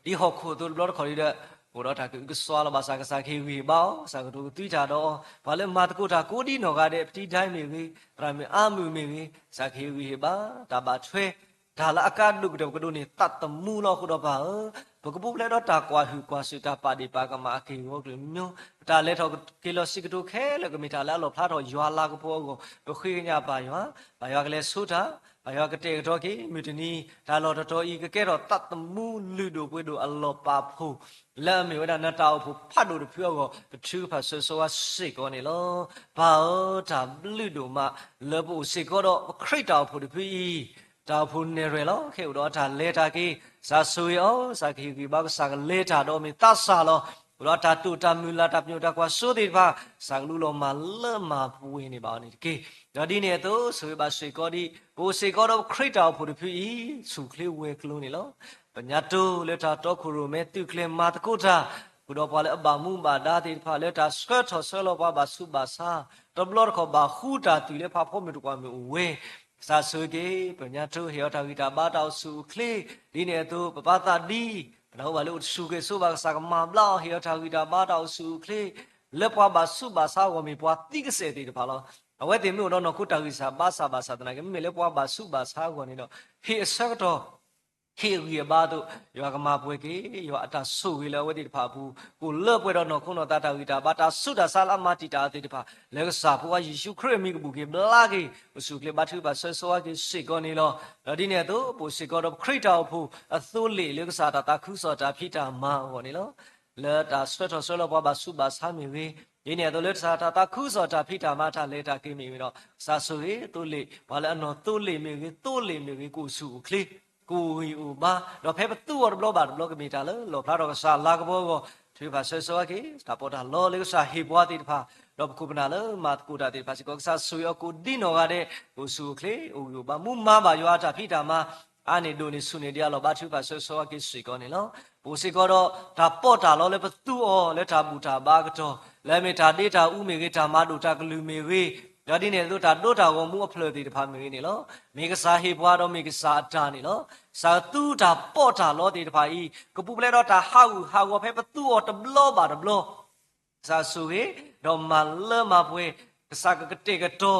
ဟီၣ်ခိၣ်အသိးတဘျီတခီၣ်ဒီး အိၣ်ဒီးတၢ်ကအုကစွါလီၤ. ဘၣ်ဆၣ်ကစၢ်ကဟ့ၣ်ဂံၢ်ဟ့ၣ်ဘါအီၤ, ကစၢ်ကကတိၤကသွံတၢ်ဒီးအီၤ, ပှၤလၢမၤသကိးတၢ်ကိးဒံနီၢ်ဂၤဒဲး ပတံၤဒဲမ့ၢ်ဂ့ၤ, သရၣ်မုၣ်အါမုၢ်မ့ၢ်ဂ့ၤ, ကစၢ်ကဟ့ၣ်ဂံၢ်ဟ့ၣ်ဘါ, တၢ်ဘၣ်ထွဲ တၢ်လၢအကါဒိၣ်ကတၢၢ်ပကဒိးန့ၢ်သးသမူလီၤ. အဃိဒီးပၢ်ဧၢ, ပကပူၤဖျဲးဒီးတၢ်ကွၢ်ဟုၣ်ကွၢ်စူၣ် တၢ်ပာ်ဒ့ၣ်ပာ်ကမၣ်အက့ၢ်အဂီၤကလုာ်မံၤ, ပတၢ်လဲၤထီၣ်က့ၤလီၤဆံးကတိၤခဲလၢာ် ကမ့ၢ်တၢ်လၢအလီၣ်ဖျါထီၣ်ယွၤလၤကပီၤအဂီၢ် ပဃ့ကညးပၢ်ယွၤ, ပၢ်ယွၤကလဲၤဆိတၢ်, ပၢ်ယွၤကတဲာ်ကတီၤက့ၤ မုၢ်တနံၤ တၢ်လီၢ်တတီၤအံၤ ကကဲထီၣ်သးသမူလုၢ်ဒိၣ်ပှ့ၤဒိၣ်အလီၢ်ပာ်ဖှိၣ် လၢအမ့ၢ်ဝဲဒၣ်နတၢ်အိၣ်ဖှိၣ်ဖးဒိၣ်တဖုအဂီၢ် ပထုကဖၣ်ဆၢဂ့ၤဆၢဝါစ့ၢ်ကီးန့ၣ်လီၤ. ပၢ်ဧၢ, တၢ်ဘျုးဒိၣ်မး လၢပအိၣ်စ့ၢ်ကီးဒီးပခရံာ်တၢ်အိၣ်ဖှိၣ်တဖုအံၤ, တၢ်အိၣ်ဖှိၣ်နဲၣ်ရွဲၣ်လီၤ. ခဲအိၣ်ဒီးအတၢ်လဲၤတၢ်က့ၤ ကစၢ်ဆိၣ်ဂ့ၤအီၤ, ကစၢ်ကဟ့ၣ်ဂံၢ်ဘါ, ကစၢ်ကလဲၤတၢ်ဒီးမ့ၢ်သးစၢ်လီၤ. အိၣ်ဒီးတၢ်တိာ်တၢ်မုၢ်လၢ် တၢ်ပညိၣ်တၢ်ကွၢ်စိသ့ၣ်တဖၣ် ကစၢ်ကလူလီၤမၢ်လၢမၤပှဲၤန့ၢ်ဘၣ်အီၤန့ၣ်တက့ၢ်. ဒီးဒ်န့ၣ်အသိး ဆိၣ်ဂ့ၤဘၣ်စ့ၢ်ကီးဒံး ပအိၣ်စ့ၢ်ကီးဒီးပခရံာ်တၢ်အိၣ်ဖှိၣ်တဖုအံၤ ဆူၣ်ချ့ဝဲၤကျိၤန့ၣ်လီၤ. ပညါတိၢ်လၢတၢ်တီခိၣ်ရိၣ်မဲသုးကျဲၤမၤသကိးတၢ်, ဃုာ်ဒီးပှၤလၢအဘၣ်မူဘၣ်ဒါသ့ၣ်တဖၣ် လၢတၢ်ဆှၢထီၣ်ဆှၢလီၤပှၤဘၣ်ဆူးဘၣ်ဆါ, တဘျီတခီၣ်ဘၣ်ဃူတၢ်သွံၣ်လၢဖးဖီမုၢ်တကွၢ်မုၢ်အိၣ်ဝဲ, ကစၢ်ဆိၣ်ဂ့ၤက့ၤ ပညါတိၢ်ဟ့ၣ်အီၤတၢ်ဂံၢ်တၢ်ဘါတၢ်အိၣ်ဆူၣ်အိၣ်ချ့, ဒ်န့ၣ်အသိး ပပၢ်သးဒံ, ပနၢ်ဟူဘၣ်လၢအိၣ်တဆူၣ်က့ၤဆိဘၣ် ကစၢ်ကမၤဘျါအီၤ ဟ့ၣ်အီၤတၢ်ဂံၢ်တၢ်ဘါတၢ်အိၣ်ဆူၣ်အိၣ်ချ့, လၢပှၤဘၣ်ဆူးဘၣ်ဆါအဂီၢ်မ့ၢ်ပှၤသံကစဲာ်သ့ၣ်တဖၣ်လီၤ. အဝဲသ့ၣ်မ့ၢ်အိၣ်ဒီးနီၢ်ခိတၢ်ဂံၢ်စၢ်ဘါစၢ်ဘၣ်ဆၣ်သနာ်က့ မ့မ့ၢ်လၢပှၤဘၣ်ဆူးဘၣ်ဆါအဂီၢ်န့ၣ်ဒီး ဟ့ၣ်အဆၢကတီၢ် ဟ့ၣ်အဂံၢ်အဘါအသိး ယွၤကမၤပှဲၤက့ၤ ယွၤအတၢ်ဆိၣ်ဂ့ၤလၢအဝဲသ့ၣ်တဖၣ်အပူၤ, ကအိၣ်လၢပှဲၤဒီးနီၢ်ခိနီၢ်သးတၢ်ဂံၢ်တၢ်ဘါ တၢ်ဆူးတၢ်ဆါလၢအမၤတံာ်တာ်အသ့ၣ်တဖၣ် လၢကစၢ်ဖိခွါယ့ၣ်ၡူးခရံာ်အမံၤကဘူၣ်က့ၤ ဘျါက့ၤ အိၣ်ဆူၣ်အိၣ်ချ့ ဘါထုကဖၣ်ဆၢဂ့ၤဆၢဝါက့ၤစ့ၢ်ကီးန့ၣ်လီၤ. ဒီးဒ်န့ၣ်အသိး ပအိၣ်စ့ၢ်ကီးဒီးပခရံာ်တၢ်အိၣ်ဖှိၣ်အသိလ့ၣ် လၢကစၢ်တၢ်သးခုကစီၣ်တၢ်ဖံးတၢ်မၤအဂီၢ်န့ၣ်လီၤ. လၢတၢ်ဆှၢထီၣ်ဆှၢလီၤပှၤဘၣ်ဆူးဘၣ်ဆါမ့ၢ်ဂ့ၤ, ဒ်န့ၣ်အသိးလၢကစၢ်တၢ်သးခုကစီၣ်တၢ်ဖံးတၢ်မၤတၢ်လဲၤတၢ်က့ၤမ့ၢ်ဂ့ၤဒီး ကစၢ်ဆိၣ်ဂ့ၤသိလ့ၣ် ပှၤလၢအနီၢ်သိလ့ၣ်မ့ၢ်ဂ့ၤ သိလ့ၣ်မ့ၢ်ဂ့ၤ ကအိၣ်ဆူၣ်အိၣ်ချ့ ကအိၣ်ဂံၢ်အိၣ်ဘါ, ဒီးဖဲပသူအီၤတဘျီဘၣ်တဘျီ ကမ့ၢ်တၢ်လၢလီၣ်ဖျါထီၣ်ကစၢ်လၤကပီၤအဂီၢ်, ထုကဖၣ်ဆၢဂ့ၤဆၢဝါက့ၤ တၢ်ပီးတၢ်လီလၢကစၢ်ဟ့ၣ်ပှၤသ့ၣ်တဖၣ်, ဒီးပခိၣ်ပနၢ်လၢမၤသကိးတၢ်သ့ၣ်တဖၣ်စ့ၢ်ကီး ကစၢ်ဆိၣ်ဂ့ၤအီၤကိးဒ်နီၢ်ဂၤဒဲး ကအိၣ်ဆူၣ်အိၣ်ချ့ အိၣ်ဂံၢ်အိၣ်ဘါ မူမၤဘၣ်ယွၤအတၢ်ဖံးတၢ်မၤ အါန့ၢ်ဒိၣ်န့ၢ်ဆူၣ်န့ၢ်ဒံးအလီၢ် ဘါထုကဖၣ်ဆၢဂ့ၤဆၢဝါက့ၤစ့ၢ်ကီးန့ၣ်လီၤ. ပအိၣ်စ့ၢ်ကီးဒီး တၢ်ပီးတၢ်လီလၢပသူအီၤလၢတၢ်ဘူၣ်တၢ်ဘါအကတီၢ်, လၢအမ့ၢ်တၢ်ဒ့တၢ်အူမ့ၢ်ဂ့ၤ တၢ်မၤဒိၣ်တၢ်ကလုၢ်မ့ၢ်ဂ့ၤ, ဒီးဒ်န့ၣ်အသိးတၢ်ဒိတၢ်ဂီၤမူအဖျၢၣ်သ့ၣ်တဖၣ်မ့ၢ်ဂ့ၤန့ၣ်လီၤ. မ့ၢ်ကစၢ်ဟ့ၣ်ပှၤဒီးမ့ၢ်ကစၢ်အတၢ်န့ၣ်လီၤ. ကစၢ်သူတၢ်ပီးတၢ်လီသ့ၣ်တဖၣ်အံၤ ကပူၤဖျဲးဒီးတၢ်ဟးဂူာ်ဟးဂီၤဖဲပသူအီၤတဘျီဘၣ်တဘျီ ကစၢ်ဆိၣ်ဂ့ၤ ဒီးမၤလၢမၤပှဲၤ, ကစၢ်ကကတဲာ်ကတီၤ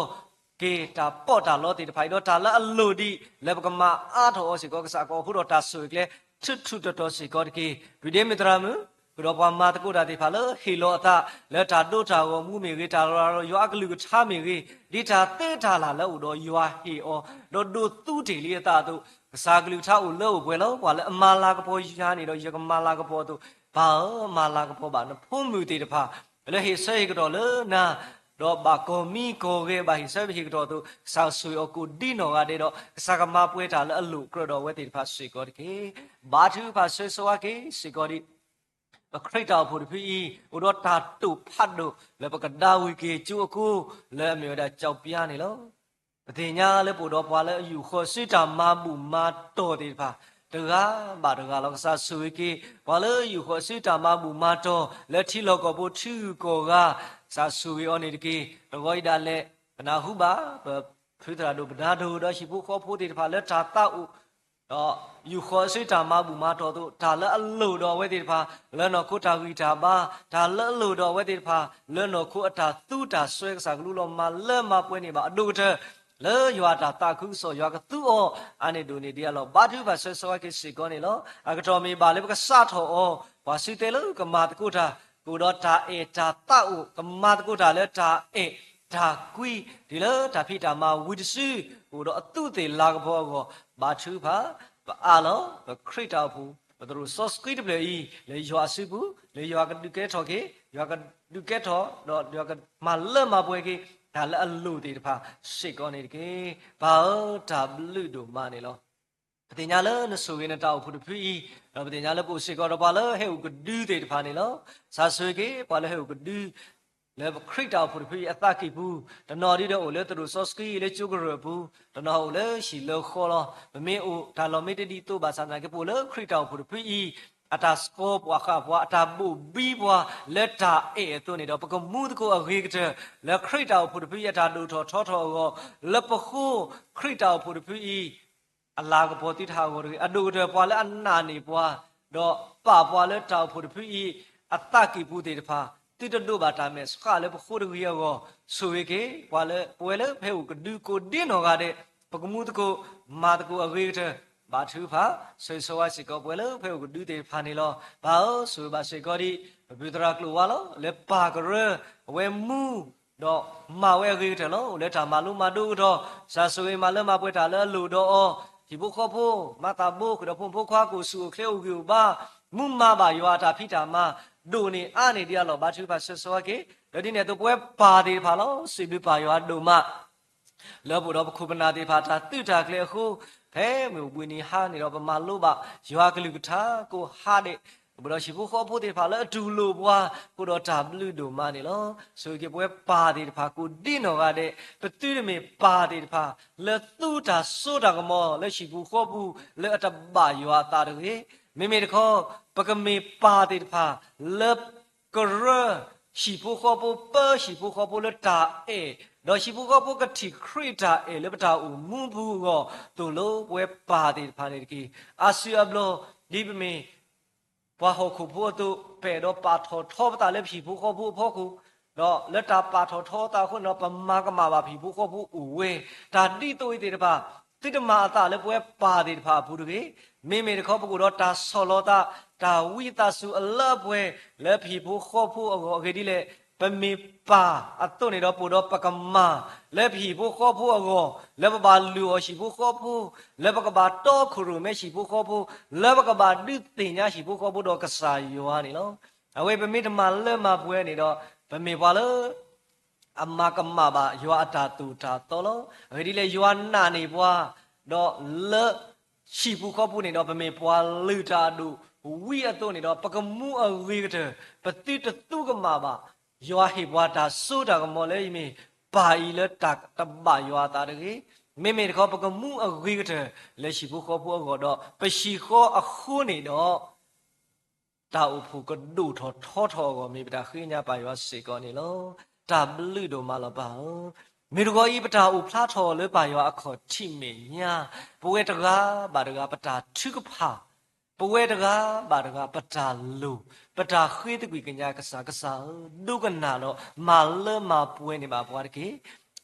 က့ၤတၢ်ပီးတၢ်လီသ့ၣ်တဖၣ်အံၤ ဒီးတၢ်လၢအလိၣ်ဒံး လၢပကမၤအါထီၣ်အီၤစ့ၢ်ကီး ကစၢ်ကအိးထီၣ်တၢ်ဆိၣ်ဂ့ၤကျဲ ထူးထူးတီၤတီၤစ့ၢ်ကီးတက့ၢ်. ပုၢ်ဒ့မုၣ်သရၣ်မုၣ်, ဃုာ်ဒီးပှၤမၤသကိးတၢ်သ့ၣ်တဖၣ်လၢဟ့ၣ်လီၤအသး လၢတၢ်ဒိတၢ်ဂီၤမူမ့ၢ်ဂ့ၤ, တၢ်ရၤလီၤယွၤအကလုၢ်ကထါမ့ၢ်ဂ့ၤ, ဒ်တၢ်သ့တၢ်လၢ်လၢအိၣ်ဒီးယွၤဟ့ၣ်အီၤ, ဒီးဒိးသူတ့ၢ်လံအသးအသိး, ကစၢ်ကလုၢ်ကထါအိၣ်လၢအိၣ်ပှဲၤလီၤ. ပှၤလၢအမၤလၤကပီၤယၤန့ၣ်ဒီး ယကမၤလၤကပီၤအသိး, ပၢ်ဧၢ, မၤလၤကပီၤဘၣ်နဖိမုၣ်သ့ၣ်တဖၣ် လၢဟ့ၣ်ဆၢဟ့ၣ်ကတီၢ်လၢနၤ, ဒီးဘၣ်ကီၤမံကီၤဂဲၤဘၣ်ဟ့ၣ်ဆၢဟ့ၣ်ကတီၢ်အသိး, ကစၢ်ဆိၣ်ဂ့ၤအီၤကိးဒ်နီၢ်ဂၤဒဲးဒီး ကစၢ်ကမၤပှဲၤတၢ်လၢအလိၣ်ကြၢးဒီးအဝဲသ့ၣ်တဖၣ်စ့ၢ်ကီးတက့ၢ်. ဘါထုကဖၣ်ဆၢဂ့ၤဆၢဝါက့ၤစ့ၢ်ကီးဒံး ပခရံာ်တၢ်အိၣ်ဖှိၣ်တဖုအံၤ အိၣ်ဒီးတၢ်တိာ်ဖးဒိၣ်လၢပကဒါဝံၤက့ၤကၠိအကိၢ် လၢအမ့ၢ်ဝဲဒၣ်ကၠီပျါန့ၣ်လီၤ. ပသ့ၣ်ညါလၢပအိၣ်ဒီးပှၤလၢအယူာ်ဃီၤဆူတၢ်မၤဘူၣ်မၤတီၢ်သ့ၣ်တဖၣ် တဂၤဘၣ်တဂၤလီၤ. ကစၢ်ဆိၣ်ဂ့ၤက့ၤ ပှၤလၢယူာ်ဃီၤဆူတၢ်မၤဘူၣ်မၤတီၢ် လၢထံလီၢ်ကီၢ်ပူၤထံဂုၤကီၢ်ဂၤ, ကစၢ်ဆိၣ်ဂ့ၤအီၤန့ၣ်တက့ၢ်. တဂီၤအံၤဒၣ်လဲာ် ပနၢ်ဟူဘၣ် ပဖုသရၣ်ဒိၣ်ပနၢ်ဒိၣ် ဒီးဟံၣ်ဖိဃီဖိသ့ၣ်တဖၣ်လၢတၢ်သးအိၣ် ဒီးယူာ်ဃီၤဆူတၢ်မၤဘူၣ်မၤတီၢ်အသိး, တၢ်လၢအလိၣ်ဒီးအဝဲသ့ၣ်တဖၣ် လၢနီၢ်ခိတၢ်ဂံၢ်တၢ်ဘါ, တၢ်လၢအလိၣ်ဒီးအဝဲသ့ၣ်တဖၣ် လၢနီၢ်ခိအတၢ်သူတၢ်စွဲ ကစၢ်ကလူလီၤမၤလၢမၤပှဲၤန့ၢ်ဘၣ်အဒိၣ်ကတၢၢ်, လၢယွၤအတၢ်သးခုကစီၣ် ယွၤကသူအီၤ အါန့ၢ်ဒိၣ်န့ၢ်ဒံးအလီၢ် ဘါထုကဖၣ်ဆၢဂ့ၤဆၢဝါက့ၤစ့ၢ်ကီးန့ၣ်လီၤ. အကတီၢ်မ့ၢ်ဘၣ်လၢပကစးထီၣ်အီၤ ပှၤစုတဲလၢကမၤသကိးတၢ် ကအိၣ်ဒီးတၢ်အဲၣ်တၢ်သးအိၣ် ကမၤသကိးတၢ်လၢတၢ်အဲၣ်တၢ်ကွံ တုၤလၢတၢ်ဖံးတၢ်မၤဝံၤတစု ကအိၣ်ဒီးအသူးသ့ၣ်လၤကပီၤအဂီၢ် ဘါထုကဖၣ် ပအၢၣ်လီၤ ပခရံာ်တၢ်အိၣ်ဖှိၣ် ပသရိာ်စီဆှံတဖျၢၣ်အံၤ လၢယွၤအစုပူၤ လၢယွၤကဒုးကဲထီၣ်က့ၤ ယွၤကဒုးကဲထီၣ် ဒီးယွၤကမၤလၢမၤပှဲၤက့ၤ တၢ်လၢအလိၣ်သ့ၣ်တဖၣ်စ့ၢ်ကီးန့ၣ်တက့ၢ်. ပၢ်ဧၢ တၢ်ဘျုးဒိၣ်မးန့ၣ်လီၤ. ပသ့ၣ်ညါလၢနဆိၣ်ဂ့ၤနတၢ်အိၣ်ဖှိၣ်တဖုအံၤ ဒီးပသ့ၣ်ညါလၢပအိၣ်စ့ၢ်ကီးဒီးပှၤလၢဟဲအိၣ်ကဒုသ့ၣ်တဖၣ်န့ၣ်လီၤ. ကစၢ်ဆိၣ်ဂ့ၤက့ၤ ပှၤလၢဟဲအိၣ်ကဒု လၢပခရံာ်တၢ်အိၣ်ဖှိၣ်တဖုအံၤအသးကံၢ်ပူၤ တနီၤဒုဒီးအိၣ်လၢသရိာ်စီဆှံ လၢကၠိကရၢၢ်အပူၤ, တနီၤအိၣ်လၢဟံၣ်လၢဃီလီၤ. ပမ့ၢ်အိၣ်တၢ်လီၢ်မ့ၢ်တဒ်သိးဘၣ်ဆၣ်သနာ်က့ ပအိၣ်လၢခရံာ်တၢ်အိၣ်ဖှိၣ်တဖုအံၤ အတၢ်စှီၤပှၤဃၣ်ပှၤ အတၢ်ဘိၣ်ဘံပှၤလၢတၢ်အဲၣ်အသိးန့ၣ်ဒီး ပကမူသကိးအဂ့ၤကတၢၢ် လၢခရံာ်တၢ်အိၣ်ဖှိၣ်တဖုအံၤအတၢ်ဒိၣ်ထီၣ်ထီထီၣ်အဂီၢ် လၢပဃိ ခရံာ်တၢ်အိၣ်ဖှိၣ်တဖုအံၤ အလၤကပီၤသုတဟးဂီၤတဂ့ၤ. အဒိၣ်ကတၢၢ်ပှၤလၢအနာ်န့ၢ်ပှၤ ဒီးပာ်ပှၤလၢတၢ်အိၣ်ဖှိၣ်တဖုအံၤ အသးကံၢ်ပူၤသ့ၣ်တဖၣ် သုတဒိးဘၣ်တၢ်မဲာ်ဆှးလၢပဃိတဂ့ၤအဂီၢ် ဆိၣ်ဂ့ၤက့ၤ ပှၤလၢ ပဝဲလၢပဟဲအိၣ်ကဒုကိးဒ်နီၢ်ဂၤဒဲး ပကမူသကိး မၤသကိးအဂ့ၤကတၢၢ် ဘါထုကဖၣ် ဆိၣ်ဂ့ၤဆိၣ်ဝါစ့ၢ်ကီး ပဝဲလၢပဟဲအိၣ်ကဒုသ့ၣ်တဖၣ်န့ၣ်လီၤ. ပၢ်ဧၢ ဆိၣ်ဂ့ၤဘၣ်စ့ၢ်ကီးဒံး ပပုၢ်သရၣ်ကျိာ်ဝါလီၤ လၢပၢ်ကရၢ အဝဲမူ ဒီးမၤဝဲအဂ့ၤကတၢၢ်လီၤ. အိၣ်လၢတၢ်မၤလိမၤဒိကဒီး ကစၢ်ဆိၣ်ဂ့ၤမၤလၢမၤပှဲၤတၢ်လၢအလိၣ်ဒီးအီၤ, ဟံၣ်ဖိဃီဖိ မၤသးဘိ ဃုာ်ဒီးဖိမုၣ်ဖိခွါ ကအိၣ်ဆူၣ်အိၣ်ချ့အိၣ်ဂံၢ်အိၣ်ဘါ, မူမၤဘၣ်ယွၤအတၢ်ဖံးတၢ်မၤ ဒိၣ်န့ၢ်အါန့ၢ်ဒံးအလီၢ် ဘါထုကဖၣ်ဆိၣ်ဂ့ၤဆိၣ်ဝါက့ၤ, ဒီးဒ်န့ၣ်အသိးပဝဲပၢ်သ့ၣ်တဖၣ်လီၤ. စံးဘျုးပၢ်ယွၤဒိၣ်မး လၢပအိၣ်ဒီးပခိၣ်ပနၢ်သ့ၣ်တဖၣ်တၢ်သုးတၢ်ကျဲၤအဃိ, ဖဲမုၢ်အိၣ်ဘှံးနံၤဟါန့ၣ်ဒီး ပမၤလိဘၣ်ယွၤကလုၢ်ကထါကိးဟါဒဲး, ပှဲၤဒီးဟံၣ်ဖိဃီဖိသ့ၣ်တဖၣ်လၢအတူၢ်လိာ်ပှၤ ဃိဒီးတၢ်ဘျုးဒိၣ်မးန့ၣ်လီၤ. ဆိၣ်ဂ့ၤက့ၤပဝဲပၢ်သ့ၣ်တဖၣ် ကိးဒံနီၢ်ဂၤဒဲး, ပသုတမ့ၢ်ပၢ်သ့ၣ်တဖၣ် လၢသူတၢ်စိတၢ်ကမီၤလၢဟံၣ်ပူၤဃီပူၤ လၢအတဘၣ်ယွၤအသးတဂ့ၤ. မ့မ့ၢ်တခီ ပကမ့ၢ်ပၢ်သ့ၣ်တဖၣ် လၢကရၢ ဟံၣ်ဖိဃီဖိ ပၢဟံၣ်ဖိဃီဖိလၢတၢ်အဲၣ်, ဒီးဟံၣ်ဖိဃီဖိကထံၣ်ခရံာ်တၢ်အဲၣ်လၢပတၢ်အိၣ်မူပူၤအဂီၢ် သိၣ်လိပဝဲပၢ်သ့ၣ်တဖၣ်န့ၣ်တက့ၢ်. အါစုအါဘျီ ဒ်ပမ့ၢ် ပှၤဟီၣ်ခိၣ်ဖိအသိး ပအဲၣ်ဒိးပာ်ထီၣ်ထီပသးလၢပဟံၣ်ဖိဃီဖိအဖီခိၣ်, ဒီးလၢတၢ်ပာ်ထီၣ်ထီသးအဃိန့ၣ်ဒီး ပမၤကမၣ်ဘၣ်ပဟံၣ်ဖိဃီဖိအိၣ်ဝဲ, တၢ်ဒ်သိးအံၤသ့ၣ်တဖၣ် သုတမၤအသးလၢပဝဲပၢ်သ့ၣ်တဖၣ်အပူၤတဂ့ၤ. မ့မ့ၢ်တခီ ပကအိၣ်ဒီးတၢ်ဆီၣ်လီၤသး တၢ်ဝံသးစူၤအလၢအပှဲၤ လၢပဟံၣ်ဖိဃီဖိအဂီၢ်အဂ့ၢ်ဒ်လဲၣ်, ပမ့ၢ်ပၢ်အသိးန့ၣ်ဒီး ပအိၣ်ဒီးပကမၤ လၢပဟံၣ်ဖိဃီဖိအဂီၢ်, လၢပဘၣ်လုၢ်အီၣ်ဟံၣ်ဖိဃီဖိ, လၢပကဘၣ်တီခိၣ်ရိၣ်မဲဟံၣ်ဖိဃီဖိ, လၢပကဘၣ်ဒုးသ့ၣ်ညါဟံၣ်ဖိဃီဖိဒီးကစၢ်ယွၤန့ၣ်လီၤ. အဝဲပမ့ၢ်တမၤလၢမၤပှဲၤန့ၣ်ဒီး ပမ့ၢ်ပှၤလၢ အမၤကမၣ်ဘၣ်ယွၤအတၢ်သိၣ်တၢ်သီလီၤ. အဂ့ၢ်ဒ်လဲၣ် ယွၤနာ်န့ၢ်ပှၤ, ဒီးလၢဟံၣ်ပူၤဃီပူၤန့ၣ်ဒီး ပမ့ၢ်ပှၤလုၢ်တၢ်အဒိၣ်ဝံၤအသိးန့ၣ်ဒီး ပကမူအဂ့ၤကတၢၢ် ပသုတသူကမၣ်ဘၣ် ယွၤဟ့ၣ်ပှၤတၢ်စိတၢ်ကမီၤလၢယမ့ၢ်ပၢ်အံၤလၢတၢ်တဘၣ်ယွၤအသးတဂ့ၤ. မ့မ့ၢ်တခီ ပကမူအဂ့ၤကတၢၢ်လၢဟံၣ်ပူၤဃီပူၤအဂီၢ်ဒီး ပဟံၣ်ဃီအဃိန့ၣ်ဒီး တၢ်အိၣ်ဖှိၣ်ကဒိၣ်ထီၣ်ထီထီၣ်အဂီၢ် မ့ၢ်ပတၢ်ဃ့ကညးပၢ်ယွၤစ့ၢ်ကီးန့ၣ်လီၤ. တၢ်ဘျုးဒိၣ်မးလီၤပၢ်ဧၢ. မ့ၢ်တဂီၤအံၤ ပတၢ်အိၣ်ဖျါထီၣ်လၢပၢ်ယွၤအခီၣ်ထံးမဲာ်ညါ, ပဝဲတဂၤဘၣ်တဂၤ ပတၢ်ထုကဖၣ်, ပဝဲတဂၤဘၣ်တဂၤ ပတၢ်လိၣ်, ပတၢ်ဃ့သကွံၢ်ကညးကစၢ်, ကစၢ်ဧၢ, ဒိကနၣ်ဒီးမၤလၢမၤပှဲၤန့ၢ်ဘၣ်ပှၤတက့ၢ်.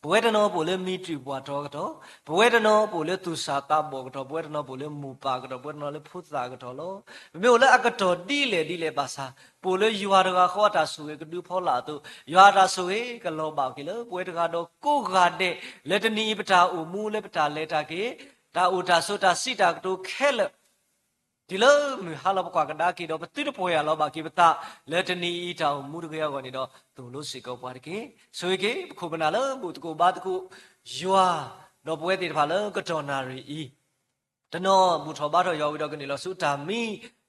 ပဝဲတနီၤပအိၣ်လၢမံၤတြံၣ်ပှၢ်ထီကတီၢ်, ပဝဲတနီၤပအိၣ်လၢသူၣ်စၢ်သးဘီၣ်ကတီၢ်, ပဝဲတနီၤပအိၣ်လၢမိၢ်ပၢ်ကတီၢ်, ပဝဲတနီၤလၢဖိသၣ်ကတီၢ်လီၤ. ပမ့ၢ်အိၣ်လၢအကတီၢ်ဒ်လဲၣ်ဒ်လဲၣ်ဘၣ်ဆၣ်, ပအိၣ်လၢယွၤတဂၤဃီအတၢ်ဆိၣ်ဂ့ၤကဒုဖီလာ်အသိး, ယွၤအတၢ်ဆိၣ်ဂ့ၤကလီၤဘၣ်က့ၤလၢပဝဲတဂၤဒီးကိးဂၤဒဲး, လၢတနံၤအံၤပတၢ်အိၣ်မူလၢပတၢ်လဲၤတၢ်က့ၤ, တၢ်အိၣ်တၢ်ဆိးတၢ်စံးတၢ်ကတိၤခဲလၢာ် တုၤလၢမုၢ်ဟါလီၤပကွၢ်ကဒါက့ၤဒီး ပသုတပှဲၤအလီၤဘၣ်က့ၤပသး လၢတနံၤအံၤတၢ်အိၣ်မူတဂ့ၤအဂီၢ်န့ၣ်ဒီး သိၣ်လိစ့ၢ်ကီးပှၤတက့ၢ်. ဆိၣ်ဂ့ၤက့ၤ ပခိၣ်ပနၢ်လၢဘူၣ်သကိးဘါသကိးယွၤ, ဒီးပဝဲသ့ၣ်တဖၣ်လၢကတီၢ်နၣ်ရံၣ်အံၤ တနီၤဘူၣ်ထီၣ်ဘါထီၣ်ယွၤဝံၤဒီးကနုာ်လီၤဆူတၢ်မံ,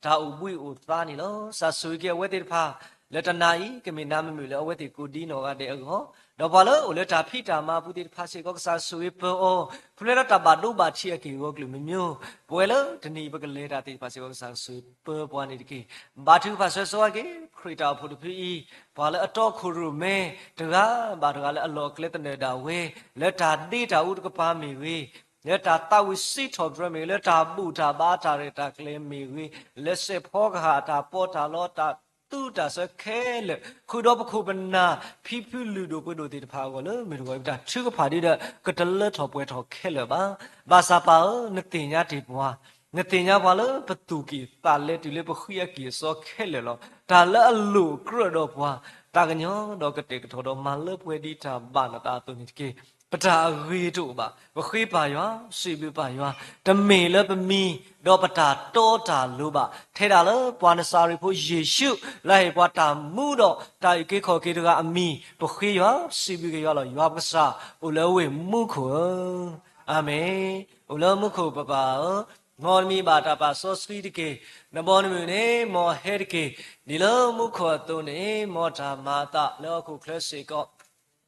တၢ်အိၣ်ဘှံးအိၣ်သါန့ၣ်လီၤ. ကစၢ်ဆိၣ်ဂ့ၤက့ၤအဝဲသ့ၣ်တဖၣ် လၢတနၤအံၤ ကမ့ၢ်နၤမုာ်မုာ်လၢအဝဲသ့ၣ်ကိးဒံနီၢ်ဂၤဒဲးအဂီၢ်, ဒီးပှၤလၢအိၣ်လၢတၢ်ဖံးတၢ်မၤအပူၤသ့ၣ်တဖၣ်စ့ၢ်ကီး ကစၢ်ဆိၣ်ဂ့ၤပၢၤအီၤ, ဖဲလၢတၢ်ဘၣ်ဒိဘၣ်ထံးအက့ၢ်အဂီၤကလုာ်မံၤမံၤ, ပဝဲလၢတနံၤအံၤပကလဲၤတၢ်သ့ၣ်တဖၣ်စ့ၢ်ကီး ကစၢ်ဆိၣ်ဂ့ၤပၢၤပှၤန့ၣ်တက့ၢ်. ဘါထုကဖၣ်ဆၢဂ့ၤက့ၤ ခရံာ်တၢ်အိၣ်ဖှိၣ်တဖုအံၤ, ပှၤလၢအတီခိၣ်ရိၣ်မဲ တဂၤဘၣ်တဂၤလၢအလီၢ်အကျဲသနၢၣ်ဒၣ်ဝဲ, လၢတၢ်ဒ့တၢ်အူတကပၤမ့ၢ်ဂ့ၤ, လၢတၢ်သးဝံၣ်စံးထီၣ်ပတြၢၤမ့ၢ်ဂ့ၤ, လၢတၢ်ဘူၣ်တၢ်ဘါတၢ်ရဲၣ်တၢ်ကျဲၤမ့ၢ်ဂ့ၤ, လၢစဲးဖီကဟၣ်တၢ်ပီးတၢ်လီတၢ်သူတၢ်ဆၢခဲလၢာ်, ဃုာ်ဒီးပခိၣ်ပနၢ် ဖံဖုလုၢ်ဒိၣ်ပှ့ၤဒိၣ်သ့ၣ်တဖၣ်အဂီၢ်လၢမုၢ်တဂီၤအံၤ ပတၢ်ထုကဖၣ်ဒ်ဒီး ကတလၢထီၣ်ပှဲၤထီၣ်ခဲလၢာ်ဘၣ်. ဘၣ်ဆၣ်ပၢ်ဧၢ, နသ့ၣ်ညါတ့ၢ်ပှၤ, နသ့ၣ်ညါပှၤလၢပသူၣ်ကံၢ်သးလဲတုၤလၢပဃံအကံၢ်အစီခဲလၢာ်လီၤ. တၢ်လၢအလိၣ်အကြၢးဒီးပှၤ, တၢ်ကညီဒီးကတဲာ်ကတီၤဒီးမၤလၢပှဲၤဒ်တၢ်ဘၣ်နသးအသိးန့ၣ်တက့ၢ်. ပတၢ်အဂ့ၤတအိၣ်ဘၣ်. ပဃ့ပၢ်ယွၤ, စံးဘျုးပၢ်ယွၤ, တမ့ၢ်လၢပမံၤ, ဒီးပတၢ်တီတၢ်လိၤဘၣ်. ထဲဒၣ်လၢပှၤနစၤရ့းဖိယ့ၣ်ၡူး လၢအဟ့ၣ်ပှၤတၢ်မူဒီးတၢ်အုၣ်က့ၤခီၣ်က့ၤတဂၤအမံၤ, ပဃ့ယွၤ, စံးဘျုးက့ၤယွၤလီၤ. ယွၤပကစၢ်အိၣ်လၢအဝ့ၢ်မူခိၣ်ဧၢ. အၤမ့ၣ်. အိၣ်လၢမူခိၣ်ပပၢ်ဧၢ, မ်နမံၤဘၣ်တၢ်ပာ်စီဆှံတက့ၢ်. နဘီနမုၢ်န့ၣ် မ်ဟဲတက့ၢ်. ဒ်လၢမူခိၣ်အသိးန့ၣ် မ်တၢ်မၤအသးလၢဟီၣ်ခိၣ်ချၢစ့ၢ်ကီး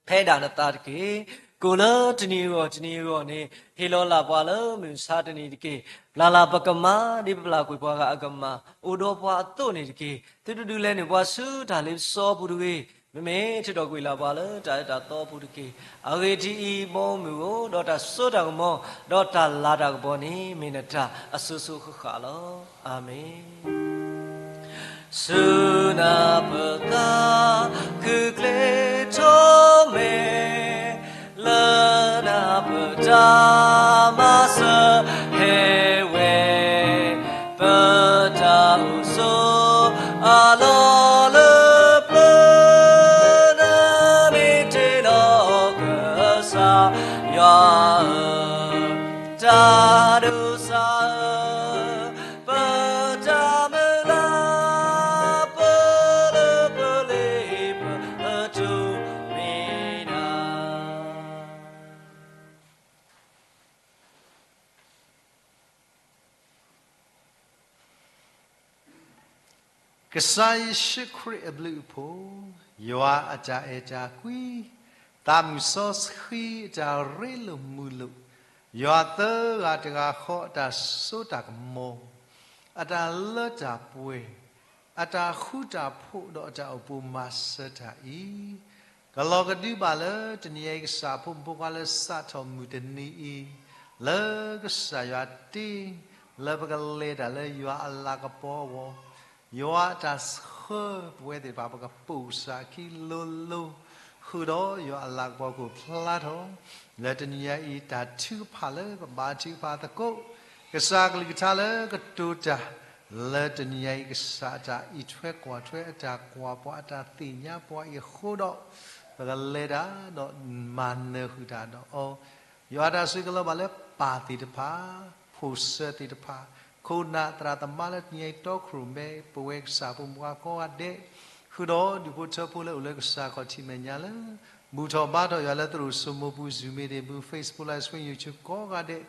ဖဲဒၣ်နသးတက့ၢ်. ကိၣ်လၢတနံၤအဂီၢ်တနံၤအဂီၢ်န့ၣ် ဟ့ၣ်လီၤလၢ်ပှၤလၢမုၢ်ဆါတနံၤတက့ၢ်. ပျၢ်လၢ်ပကမၤ ဒ်ပပျၢ်ကွံာ်ပှၤဂၤအကမၤ, အိၣ်ဒီးပှၤအသိးန့ၣ်တက့ၢ်. သုတဒုးလဲန့ၢ်ပှၤဆူတၢ်လ့ပစီအပူၤတဂ့ၤ. မ့မ့ၢ်ထုးထီၣ်ကွံာ်လၢ်ပှၤလၢတၢ်အၢတၢ်သီအပူၤတက့ၢ်. အဂ့ၢ်ဒ်အံၤ, မ်မုၢ်ဧိၤ, ဒီးတၢ်စိတၢ်ကမီၤ, ဒီးတၢ်လၤတၢ်ကပီၤန့ၣ် မ့ၢ်နတၢ်အစိၤစိၤဃၣ်ဃၣ်လီၤ. အၤမ့ၣ်. ဆူနၤပသး ခုကျ့ထီၣ်မဲာ်, လၢနၤပတၢ်မၤစၢၤဟဲဝဲ, ပတၢ်အိၣ်ဆိး အလီၢ်လၢပျၢၤ, နမ့ၢ်တ့လီၤကစၢ်ယွၤဧၢ, တၢ်ဒိးစၢ်ဧၢ, ပတၢ်မုၢ်လၢ် ပလၢပလ့ပ ပတိၢ်မ့ၢ်နၤ. ကစၢ်ယ့ၣ်ၡူးခရံာ်အဘျုးအဖှိၣ်, ယွၤအတၢ်အဲၣ်တၢ်ကွံ, သးမုၢ်စီဆှံအတၢ်ရ့လိာ်မုာ်လိာ်, ယွၤသၢဂၤတဂၤဃီအတၢ်စိတၢ်ကမီၤ, အတၢ်လၢတၢ်ပှဲၤ, အတၢ်ဃူတၢ်ဖိးဒီးအတၢ်အိၣ်ပိၤမၤစၢၤတၢ်အံၤ, ကလီၤကဒုဘၣ်လၢတနံၤအံၤ ကစၢ်အဖိမုၣ်ဖိခွါလၢစးထီၣ်မုၢ်တနံၤအံၤ, လၢကစၢ်ယွၤတ့ လၢပကလဲၤတၢ်လၢယွၤအလၤကပီၤအဂီၢ်, ယွၤအတၢ်ဆှၢပဝဲသ့ၣ်တဖၣ် ပကပိာ်ကစၢ်အခံလိၤလိၤ, ဃုာ်ဒီးယွၤအလၤကပီၤကအိၣ်ဖျါထီၣ်, လၢတနံၤအံၤ တၢ်ထုကဖၣ်လၢပဘါထုကဖၣ်သကိး, ကစၢ်အကလုၢ်ကထါလၢကတိၤတၢ်, လၢတနံၤအံၤ ကစၢ်အတၢ်အံးထွဲကွၢ်ထွဲ အတၢ်ကွၢ်ပှၤ အတၢ်သ့ၣ်ညါပှၤအံၤအဃိဒီး, ပကလဲၤတၢ်ဒီးမၤနၢၤဃုာ်တၢ်ဒီးအီၤ, ယွၤတၢ်ဆိၣ်ဂ့ၤကလီၤဘၣ်လၢပၢ်သ့ၣ်တဖၣ်, ဖိၣ်စၢၤသ့ၣ်တဖၣ်, ခိၣ်နၢ်သရၣ်သမါလၢတနံၤအံၤတီခိၣ်ရိၣ်မဲ ပဝဲကစၢ်အဖိမုၣ်ဖိခွါကိးဂၤဒဲး, ဃုာ်ဒီးဒူၣ်ဖိထၢဖိလၢအိၣ်လၢကစၢ်ခီၣ်ထံးမဲာ်ညါလၢ ဘူၣ်ထီၣ်ဘါထီၣ်ယွၤလၢသရိာ်စိမိၤပူၤ Zoom မ့ၢ်ဒ့ၣ်မူ Facebook Live Stream YouTube ကိးဂၤဒဲး,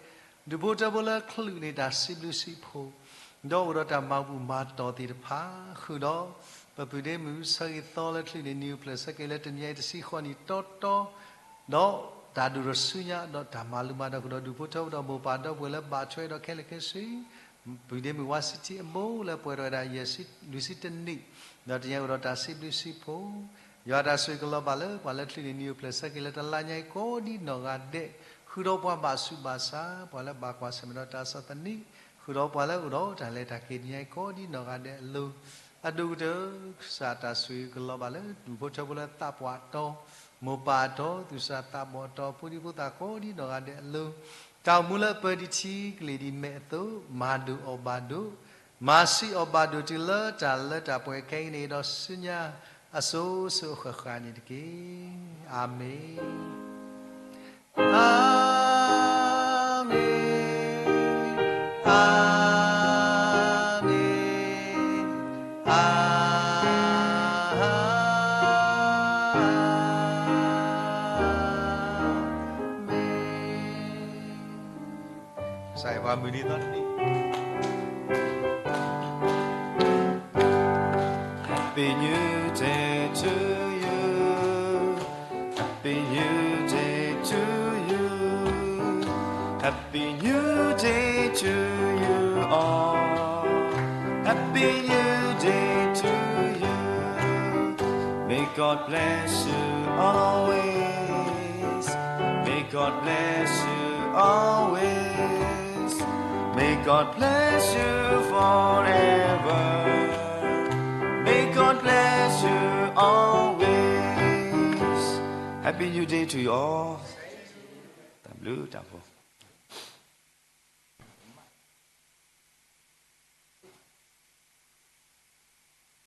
ဒူၣ်ဖိထၢဖိလၢချုးန့ၢ်တၢ်စံးဘျုးစံးဖှိၣ်, ဒီးအိၣ်ဒီးတၢ်မၤဘူၣ်မၤတီၢ်သ့ၣ်တဖၣ်, ဃုာ်ဒီး ပပုၢ်ဒ့မုၣ်ဆၢဂ့ၤသီလၢချုးန့ၢ်နံၤအိၣ်ဖျဲၣ်ဆၢက့ၤ လၢတနံၤအံၤတဆံဃိးနံၣ်တီတီ, ဒီးတၢ်ဒိၣ်ထီၣ်ဆူညါ ဒီးတၢ်မၤလိမၤဒိးဃုာ်ဒီးဒူၣ်ဖိထၢဖိဒီးမိၢ်ပၢ်ဒီပုၢ်ဝဲၢ်လၢဘၣ်ထွဲဒီးခဲလၢာ်ခဲဆ့, ပုၢ်ဒ့မုၣ်ဝါစံးထံအဘိလၢပှဲၤထီၣ်ဝဲဒၣ် ယဲၢ်ဆံလွံၢ်ဆံတနံၣ်, ဒီးတနံၤအံၤအိၣ်ဒီးတၢ်စံးဘျုးစံးဖှိၣ်, ယွၤတၢ်ဆိၣ်ဂ့ၤကလီၤဘၣ်လၢပှၤလၢချုးန့ၢ်နံၤအိၣ်ဖျဲၣ်ဆၢက့ၤလၢတလါညါအံၤကိးဒ်နီၢ်ဂၤဒဲး, ဃုာ်ဒီးပှၤဘၣ်ဆူးဘၣ်ဆါ, ပှၤလၢဘၣ်ကွၢ်ဆၢၣ်မဲာ်ဒီးတၢ်ဆီၣ်သနံး, ဃုာ်ဒီးပှၤလၢအိၣ်ဒီးတၢ်လဲၤတၢ်က့ၤတနံၤအံၤကိးဒ်နီၢ်ဂၤဒဲးအလိၤ, အဒိၣ်ကတၢၢ် ကစၢ်တၢ်ဆိၣ်ဂ့ၤကလီၤဘၣ်လၢဒူၣ်ဖိထၢဖိလၢသးပှၢ်အတီၤ, မိၢ်ပၢ်အတီၤ, သူၣ်စၢ်သးဘီၣ်အတီၤ, ဖိဒံဖိသၣ်ကိးဒ်နီၢ်ဂၤဒဲးအလိၤ, တၢ်အိၣ်မူလၢအပၢၤဒံးထံကလံၤဒ်မဲးအသိး မၤဒိၣ်အီၣ်ဘၣ်ဒိး, မၤဆံးအီၣ်ဘၣ်ဒိၣ်တုၤလၢတၢ်လၢတၢ်ပှဲၤခဲအံၤန့ၣ်ဒီးဆူညါ အစိၤစိၤအဃၣ်ဃၣ်န့ၣ်တက့ၢ်. အၤမ့ၣ်. အၤမ့ၣ်, အၤမ့ၣ်, အၤမ့ၣ်, အၤမ့ၣ်. ကစၢ်ယွၤပှၤမုၢ်နံၤသီတနံၤ Happy New Day to you. Happy New Day to you. Happy New Day to you all. Happy New Day to you. May God bless you always. May God bless you always. May God bless you forever. May God bless you always. Happy New Day to you all. တၢ်ဘျုးတၢ်ဖှိၣ်